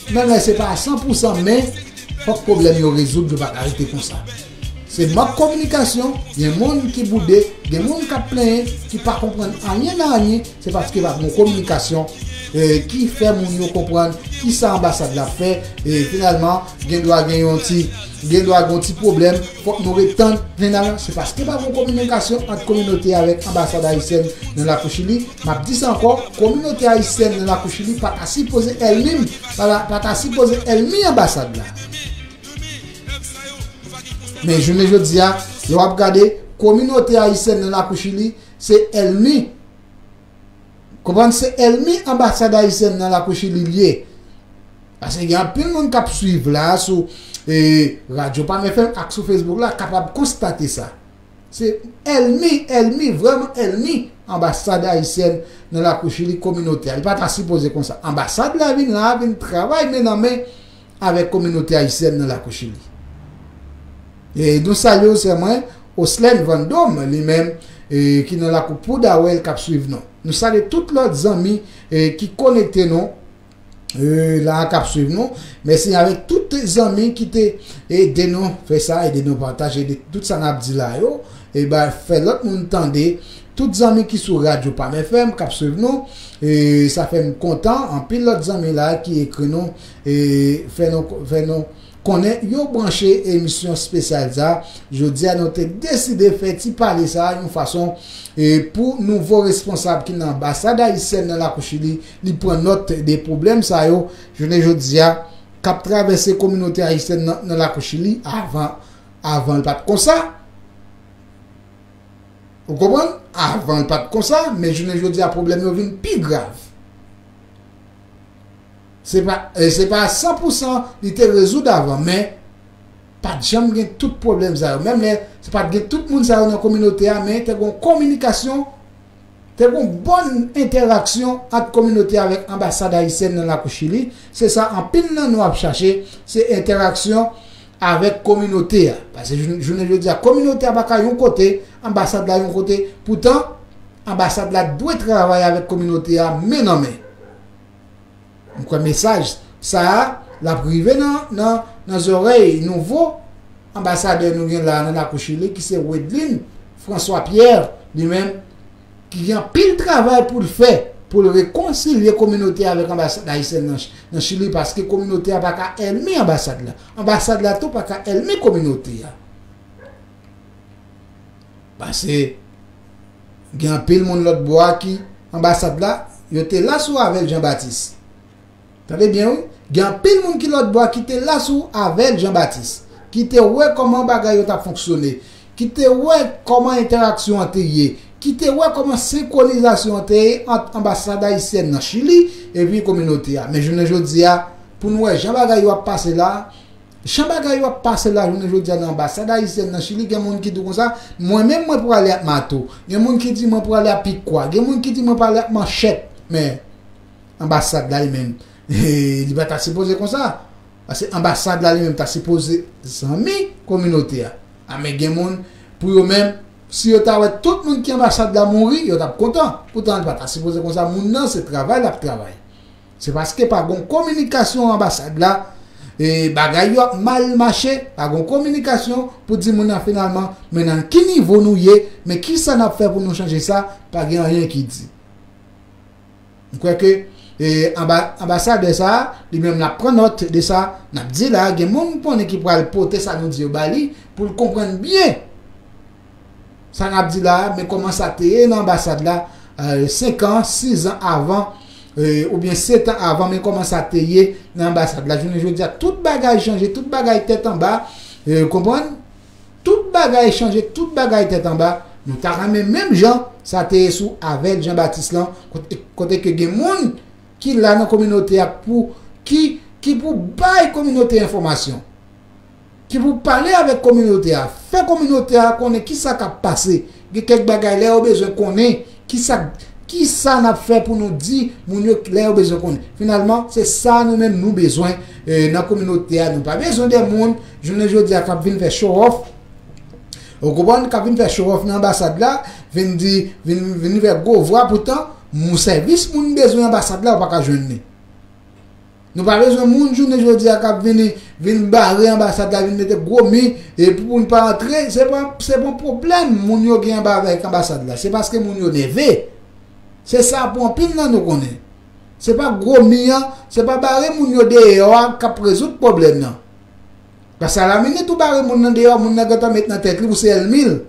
menm lè se pa san pou san, men fòk pwoblèm yo rezoud, yo pa ka rete konsa. Se mank kominikasyon, gen moun ki boude, gen moun k ap plenyen, ki pa konprann anyen nan anyen, se paske pa gen kominikasyon, e, ki fè moun yo konprann kisa anbasad la ap fè, e finalman, gen dwa gen yon ti, gen dwa gen yon ti pwoblèm, fòk nou ret tann, finalman, se paske pa gen kominikasyon ant kominote avèk anbasad ayisyèn nan lakou Chili. M ap di sa ankò, kominote ayisyèn nan lakou Chili pa ta sipoze ènmi, pa ta, pa ta sipoze ènmi anbasad la. Men jounen jodi a, lè w ap gade, kominote ayisyèn nan lakou Chili, se ènmi. Konprann, se ènmi anbasad ayisyèn nan lakou Chili l ye. Paske gen anpil moun k ap swiv la sou, e, Radyo Palm F M ak sou Facebook la, kapab konstate sa. Se ènmi, ènmi, vrèman ènmi anbasad ayisyèn nan lakou Chili kominote a. Li pa ta sipoze konsa. Anbasad la vin la, vin travay men nan men avèk kominote ayisyèn nan lakou Chili. E nou salye w, sè mwen, Oslèn Vandom, li menm, e, ki nan lakou Pudahuel, k ap swiv nou. Nou salye tout lòt zanmi, e, ki konekte nou, e, la, k ap swiv nou. Mèsi avèk tout zanmi ki te ede nou fè sa, ede nou pataje, ede tout sa n ap di la yo. E ba, fè lòt moun tande. Tout zanmi ki sou radyo Pam F M k ap swiv nou, e, sa fè m kontan. Anpil lòt zanmi la ki ekri nou, e, fè nou, fè nou konnen yo branche emisyon espesyal sa. Jodi a, nou te deside fè ti pale sa yon fason, e, pou nouvo responsab ki nan anbasad ayisyèn nan lakou Chili, li pran nòt de pwoblèm sa yo, jounen jodi a, k ap travèse kominote ayisyèn nan, nan lakou Chili. Avan, avan l pa t konsa. Ou konprann? Avan l pa t konsa, men jounen jodi a, pwoblèm yo vin pi grav. Se pa, e, se pa san pou san li te rezoud avan, men pa t janm gen tout pwoblèm sa yo. Menm lè se pa t gen tout moun sa yo nan kominote a, men te gen kominikasyon, te gen bòn entèraksyon ant kominote a avèk anbasad ayisyèn nan lakou Chili. Se sa anpil nan nou ap chache, se entèraksyon avèk kominote a. Paske jounen, jounen jodi a, kominote a pa ka yon kote, anbasad la yon kote. Poutan, anbasad la dwe travay avèk kominote a men nan men. M kwè mesaj sa a, l ap rive nan, nan, nan zòrèy nouvo anbasadè nou gen la nan lakou Chili, ki se Wedlin François Pierre, li menm, ki gen anpil travay pou l fè, pou l rekonsilye kominote a avèk anbasad ayisyèn nan, nan Chili, paske kominote a pa ka ènmi anbasad la. Anbasad la tou pa ka ènmi kominote a. Paske gen anpil moun lòt bò a ki anbasad la, yo te la sou Avel Jean Baptiste. Tande byen, wi. Gen anpil moun ki lòt bò a ki te la sou Avel Jean Baptiste, ki te wè kòman bagay yo t ap fonksyone, ki te wè kòman entèraksyon an te ye, ki te wè kòman senkwonizasyon an te ye ant anbasad ayisyèn nan Chili epi kominote a. Men jounen jodi a, pou n wè jan bagay yo ap pase la, jan bagay yo ap pase la jounen jodi a nan anbasad ayisyèn nan Chili, gen moun ki di konsa, mwen menm mwen prale ak mato. Gen moun ki di mwen prale ak pikwa. Gen moun ki di mwen prale ak manchèt. Men, anbasad la li menm, li pa ta sipoze konsa. Paske anbasad la li menm ta sipoze zanmi kominote a. A, men gen moun, pou yo menm, si yo ta wè tout moun ki anbasad la mouri, yo t ap kontan. Poutan, li pa ta sipoze konsa. Moun nan, se travay l ap travay. Se paske pa gon kominikasyon anbasad la, e bagay yo ap mal mache, pa gon kominikasyon pou di moun nan finalman, men nan ki nivo nou ye, men ki sa n ap fè pou nou chanje sa, pa gen anyen ki di. M kwè ke, e, anba-, anbasadè sa a, li menm l ap pran nòt de sa n ap di la, gen moun m konnen ki pral pote sa nou di yo ba li, pou l konprann byen sa n ap di la a, men kòman sa te ye nan anbasad la, e, senk an, sis an avan, e, oubyen sèt an avan, men kòman sa te ye nan anbasad la. Jounen jodi a, tout bagay chanje, tout bagay tèt anba, e, konprann? Tout bagay chanje, tout bagay tèt anba. Nou ta renmen menm jan sa te ye sou Avel Jean Baptiste lan, kote, kote ke gen moun ki la nan kominote a pou, ki, ki pou bay kominote enfòmasyon, ki pou pale avèk kominote a, fè kominote a konnen ki sa k ap pase. Gen kèk bagay lè yo bezwen konnen ki sa, ki sa n ap fè pou nou di moun yo lè yo bezwen konnen. Finalman, se sa nou menm nou bezwen, e, nan kominote a. Nou pa bezwen de moun, jounen jodi a, k ap vin fè show off. Ou konprann? K ap vin fè show off nan anbasad la, vin di, vin, vin fè gwo vwa, poutan, moun sèvis moun bezwen anbasad la, ou pa ka jwenn li. Nou pa bezwen moun jounen jodi a k ap vini, vin bare anbasad la, vin mete gwo mi, e pou moun pa antre, se pa, se pa yon pwoblèm moun yo gen anba avèk anbasad la. Se paske moun yo nève. Se sa pou anpil nan nou konnen. Se pa gwo mi an, se pa bare moun yo deyò a k ap rezoud pwoblèm nan. Paske alaminit ou bare moun nan deyò, moun nan gentan met nan tèt li ou se ènmi l.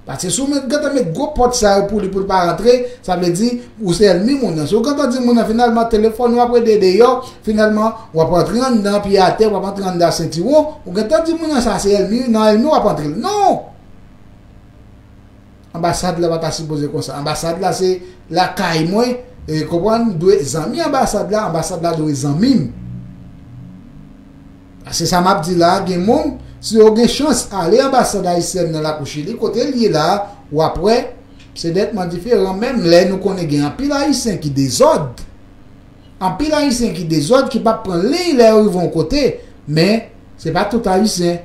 Paske si w met, gentan met gwo pòt sa yo pou li, pou l pa rantre, sa vle di ou se ènmi moun nan. Si w gentan di moun nan, finalman, telefòn w ap rete deyò, finalman, w ap rantre anndan, pye atè, w ap rantre anndan sentiwon, ou gentan di moun nan sa se ènmi, nan ènmi w ap rantre l. Non! Anbasad la pa ta sipoze konsa. Anbasad la se lakay mwen, e, konprann, dwe zanmi anbasad la, anbasad la dwe zanmi m. Paske sa m ap di la, gen moun, si yo gen chans ale anbasad ayisyèn nan lakou Chili, kote l ye la, w ap wè, se nètman diferan, menm lè nou konnen gen anpil Ayisyen ki dezòd. Anpil Ayisyen ki dezòd, ki p ap pran liy lè yo rive yon kote. Men, se pa tout Ayisyen.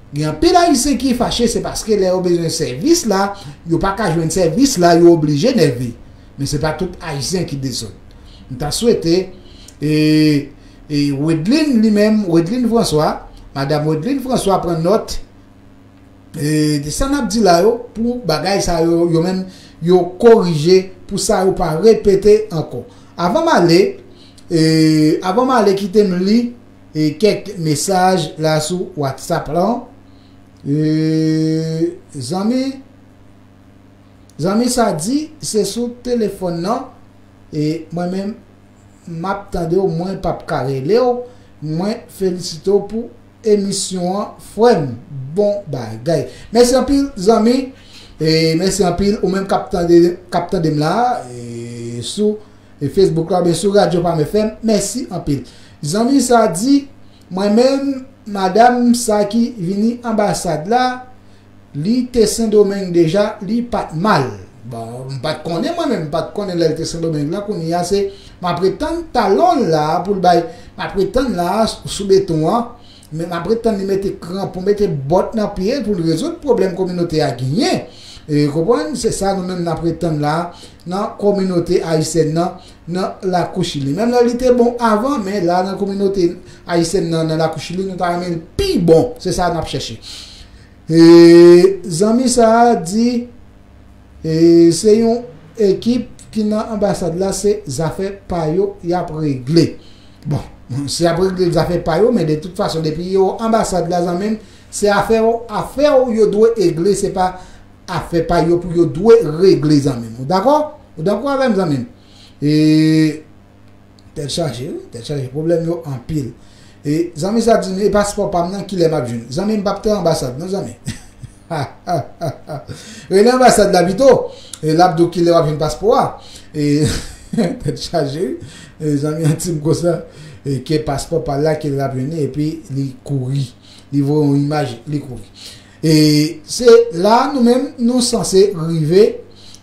Gen anpil Ayisyen ki fache, se paske lè yo bezwen sèvis la, yo pa ka jwenn sèvis la, yo oblije nève. Men se pa tout Ayisyen ki dezòd. M ta swete, e, e Wedlin li menm, Wedlin François, Madanm Wedlin François pran nòt, e, de sa n ap di la yo, pou bagay sa yo, yo menm, yo korije, pou sa yo pa repete ankò. Avan m ale, e, avan m ale, kite m li, e, kèk mesaj la sou WhatsApp lan. E, zanmi, zanmi sa di, se sou telefòn nan, e mwen menm, m ap tande w, mwen p ap ka rele w, mwen felisite w pou emisyon an, frè m, bon bagay. Mèsi anpil, zanmi, e mèsi anpil, ou menm k ap tande, k ap tande m la, e sou e Facebook la, oubyen sou Radyo Pam F M, mèsi anpil. Zanmi sa di, mwen menm, madanm sa ki vini anbasad la, li te Sendomeng deja, li pa t mal. Bon, m pa t konnen mwen menm, m pa t konnen lè l te Sendomeng la, kounye a se, m ap ret tann talon l la pou l bay, m ap ret tann la sou beton an, men m ap ret tann li mete kranpon, mete bòt nan pye l pou l rezoud pwoblèm kominote a genyen. E, konprann, se sa nou menm n ap ret tann la, nan kominote ayisyèn nan, nan Lakou Chili. Menm lè li te bon avan, men la nan kominote ayisyèn nan, nan Lakou Chili, nou ta renmen l pi bon. Se sa n ap chèche. E, zanmi sa a di, e, se yon ekip ki nan anbasad la, se zafè pa yo y ap regle. Bon, se y ap regle zafè pa yo, men de tout fason, depi yo anbasad la, zanmi m, se afè w, afè w yo dwe regle, se pa afè pa yo pou yo dwe regle, zanmi m. Ou dakò? Ou dakò avè m, zanmi m? E, tèt chaje, wi, tèt chaje. Pwoblèm yo anpil. E, zanmi sa di m, e paspò pa m nan, kilè m ap jwenn? Zanmi m p ap te anbasad, non, zanmi. Rele anbasad la pito. E, l ap di w kilè w ap jwenn paspò a. E, tèt chaje, wi. E, zanmi an di m konsa, e, ke paspò pa l la, ke l ap jwenn li, epi li kouri. Li voye yon imaj, li kouri. E se la nou menm nou sanse rive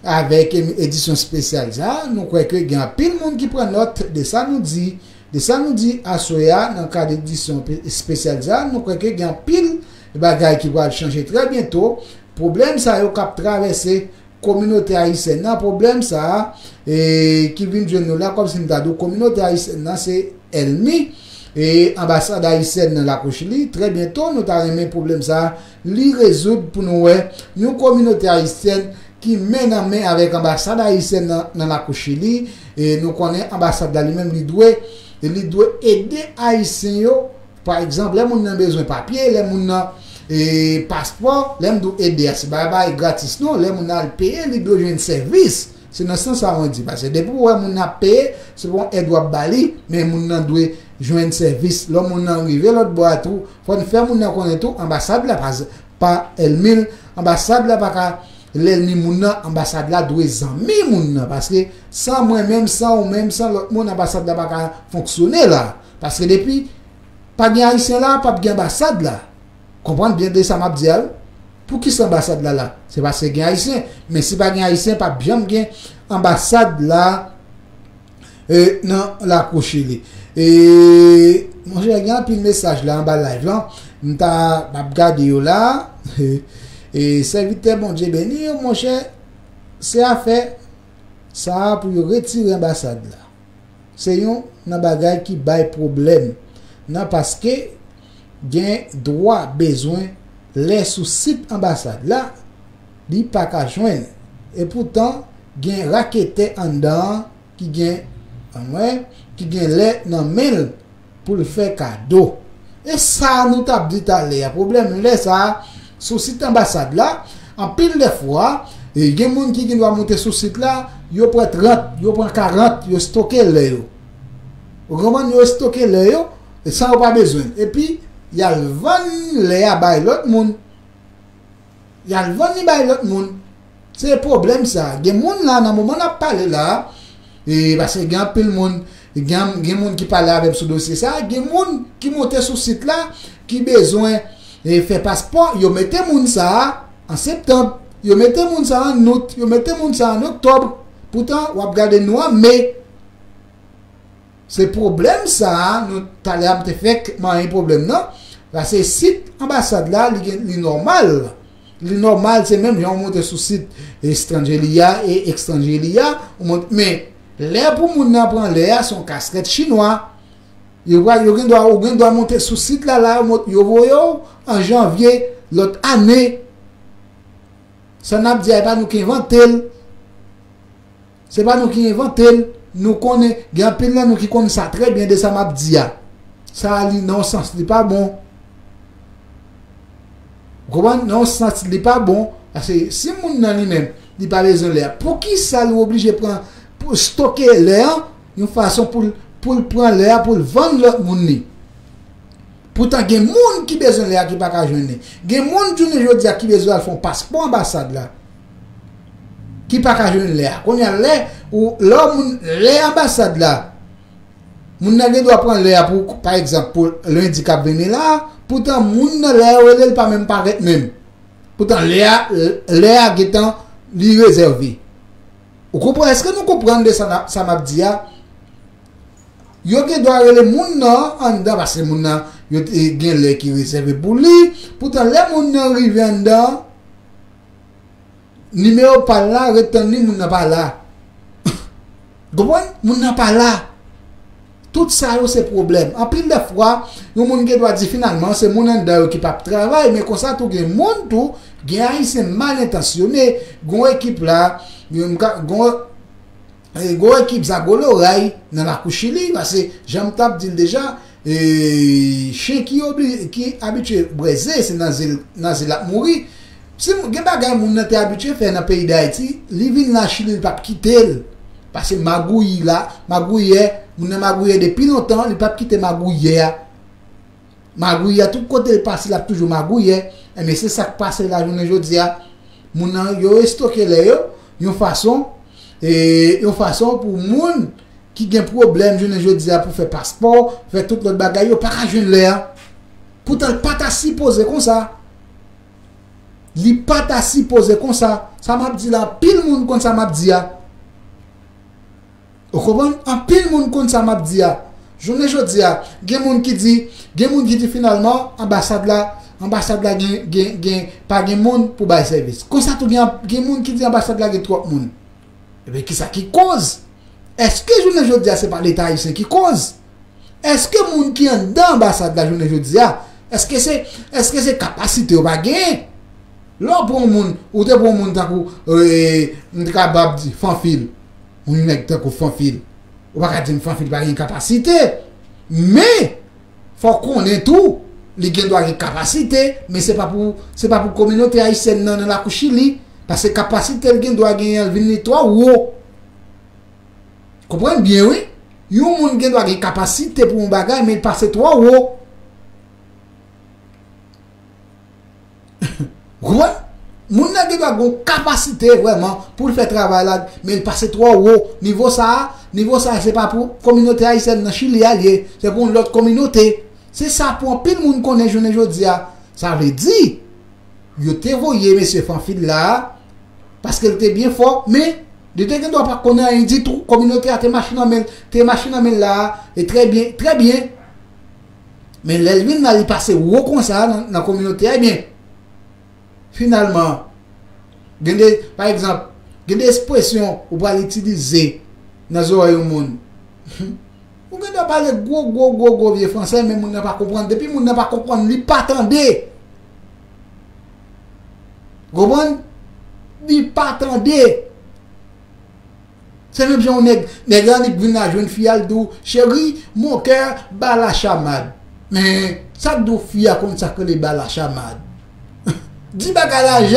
avèk em- edisyon espesyal sa a. Nou kwè ke gen anpil moun ki pran nòt de sa nou di, de sa nou di aswè a nan kad edisyon pe- espesyal sa a. Nou kwè ke gen anpil bagay ki pral chanje trè byento. Pwoblèm sa yo k ap travèse kominote ayisyèn nan, pwoblèm sa a, e, ki vin jwenn nou la, kòmsi m ta di w, kominote ayisyèn nan se ènmi, e, anbasad ayisyèn nan Lakou Chili. Trè byento, nou ta renmen pwoblèm sa a, li rezoud pou nou wè yon kominote ayisyèn ki men nan men avèk anbasad ayisyèn nan, nan Lakou Chili. E nou konnen anbasad la li menm li dwe, li dwe ede Ayisyen yo. Pa egzanp, lè moun nan bezwen papye, lè moun nan, e, paspò, lè m di w ede a, se pa bagay gratis non, lè moun nan al peye, li dwe jwenn sèvis. Se nan sans sa mwen di, paske depi w wè moun nan ap peye, se pa yon èd w ap ba li, men moun nan dwe jwenn sèvis. Lè moun nan rive lòt bò a tou, fò n fè moun nan konnen tou, anbasad la pa, pa ènmi l, anbasad la pa ka lènmi moun nan, anbasad la dwe zanmi moun nan, paske san mwen menm, san ou menm, san lòt moun, anbasad la pa ka fonksyone la. Paske depi pa gen Ayisyen la, p ap gen anbasad la. Konprann byen de sa m ap di a, wi. Poukisa anbasad la la? Se paske gen Ayisyen. Men si pa gen Ayisyen, p ap janm gen anbasad la, e, nan Lakou Chili. E, monchè, gen anpil mesaj la anba live lan. M ta, m ap gade yo la. E, sèvitè Bondye beni yo, monchè, se afè sa a pou yo retire anbasad la. Se yon nan bagay ki bay pwoblèm nan, paske gen dwa bezwen lè sou sit anbasad la, li pa ka jwenn. Epoutan, gen raketè anndan an ki gen, anmwey, ki gen lè nan men l pou l fè kado. E sa nou t ap di talè a, pwoblèm lè sa a, sou sit anbasad la, anpil de fwa, e gen moun ki gen dwa monte sou sit la, yo pran trant, yo pran karant, yo stoke lè yo. Ou konprann? Yo stoke lè yo, e san yo pa bezwen. Epi, y al vann lè a bay lòt moun. Y al vann li bay lòt moun. Se pwoblèm sa. Gen moun la, nan moman n ap pale la, e paske gen anpil moun, gen, gen moun ki pale avè m sou dosye sa, gen moun ki monte sou sit la, ki bezwen, e, fè paspò, yo mete moun sa a an septanm, yo mete moun sa a an out, yo mete moun sa a an oktòb. Poutan, w ap gade nou an me. Se pwoblèm sa a, nou, talè a m te fèk manyen pwoblèm nan. Paske sit anbasad la, li gen, li nòmal. Li nòmal, se menm jan w monte sou sit Estrangelia e Estrangelia, ou monte, men lè pou moun nan pran lè a, se yon kaskèt chinwa. Yo pral, yo gen dwa, ou gen dwa monte sou sit la, la, yo mont-, yo voye w an janvye lòt ane. Sa n ap di a, e pa nou ki envante l. Se pa nou ki envante l. Nou konnen, gen anpil nan nou ki konn sa trè byen de sa m ap di a. Sa a, li, nan yon sans, li pa bon. Ou konprann? Nan yon sans, li pa bon. Paske si moun nan li menm, li pa bezwen lè a, poukisa li oblije pran, pou stoke lè a, yon fason pou l, pou l pran lè a, pou l vann lòt moun li? Poutan, gen moun ki bezwen lè a ki pa ka jwenn li. Gen moun, jounen jodi a, ki bezwen al fè yon paspò anbasad la, ki pa ka jwenn lè a. Kounye a, lè, ou, lè moun, lè anbasad la, moun nan gen dwa pran lè a pou, pa egzanp, pou lendi k ap vini la, poutan, moun nan, lè yo rele l, pa menm parèt menm. Poutan, lè a, lè a gentan, li rezève. Ou konprann? Èske nou konprann de sa, sa m ap di a? Yo gen dwa rele moun nan anndan, paske moun nan, yo te gen lè ki rezève pou li. Poutan, lè moun nan rive anndan, nimewo pa l la, ret tann li, moun nan pa la. Konprann? Moun nan pa la. Tout sa yo se pwoblèm. Anpil de fwa, yon moun gen dwa di finalman, se moun anndan yo ki p ap travay, men konsa tou gen moun tou, gen Ayisyen mal entansyone, gon ekip la, gon, e, gwo ekip Zago Loray nan lakou Chili, paske jan m t ap di l deja, e, chen ki obli-, ki abitye bwè ze, se nan ze l, nan ze l ap mouri. Si m-, gen bagay moun nan te abitye fè nan peyi Dayiti, li vin la Chili, li p ap kite l. Paske magouyi la, magouyè, moun nan magouyè depi lontan, li p ap kite magouyè a. Magouyè, tout kote l pase, l ap toujou magouyè. Enben, se sa k pase la, jounen jodi a. Moun nan, yo estoke lè yo, yon fason, e, yon fason pou moun ki gen pwoblèm, jounen jodi a, pou fè paspò, fè tout lòt bagay, yo pa ka jwenn lè a. Poutan, l pa ta sipoze konsa. Li pa ta sipoze konsa. Sa m ap di la, anpil moun konn sa m ap di a. Ou konprann? Anpil moun konn sa m ap di a. Jounen jodi a, gen moun ki di, gen moun ki di finalman, anbasad la, anbasad la gen, gen, gen, pa gen moun pou bay sèvis. Konsa tou gen, gen moun ki di anbasad la gen twòp moun. Ebyen, kisa ki koz? Èske jounen jodi a se pa Leta ayisyen ki koz? Èske moun ki anndan anbasad la jounen jodi a, èske se, èske se kapasite yo pa genyen? Lè w pran yon moun, ou te pran yon moun tankou, e, m te kapab di, Fanfil. Yon nèg tankou Fanfil. Ou pa ka di m Fanfil pa gen kapasite. Men, fò w konnen tou, li gen dwa gen kapasite, men se pa pou, se pa pou kominote ayisyèn nan, nan lakou Chili, paske kapasite l gen dwa genyen an vin li twò wo. Konprann byen, wi. Yon moun gen dwa gen kapasite pou yon bagay, men l pase twò wo. Ou konprann? Moun nan gen dwa gen yon kapasite vrèman pou l fè travay la, men l pase twò wo. Nivo sa a, nivo sa a, se pa pou kominote ayisyèn nan Chili a l ye, se pou yon lòt kominote. Se sa pou anpil moun konnen jounen jodi a. Sa vle di, yo te voye mesye Fanfil la, paske l te byen fò, men li te gen dwa pa konnen anyen ditou. Kominote a te mache nan men l, te mache nan men l la, e trè byen, trè byen. Men lè l vin la, li pase wo konsa nan, nan kominote a, ebyen, finalman, gen de, pa egzanp, gen de ekspresyon ou pral itilize nan zòrèy yon moun. Ou gen dwa pale gwo, gwo, gwo, gwo vye fransè, men moun nan pa konprann. Depi moun nan pa konprann, li pa tande. Konprann? Li pa tande. Se menm jan yon nèg, nèg la li vin la jwenn fi a, l di w, Chérie, mon cœur bat la chamade. Men, sa k di w fi a konn sa k rele bat la chamade? Di bagay la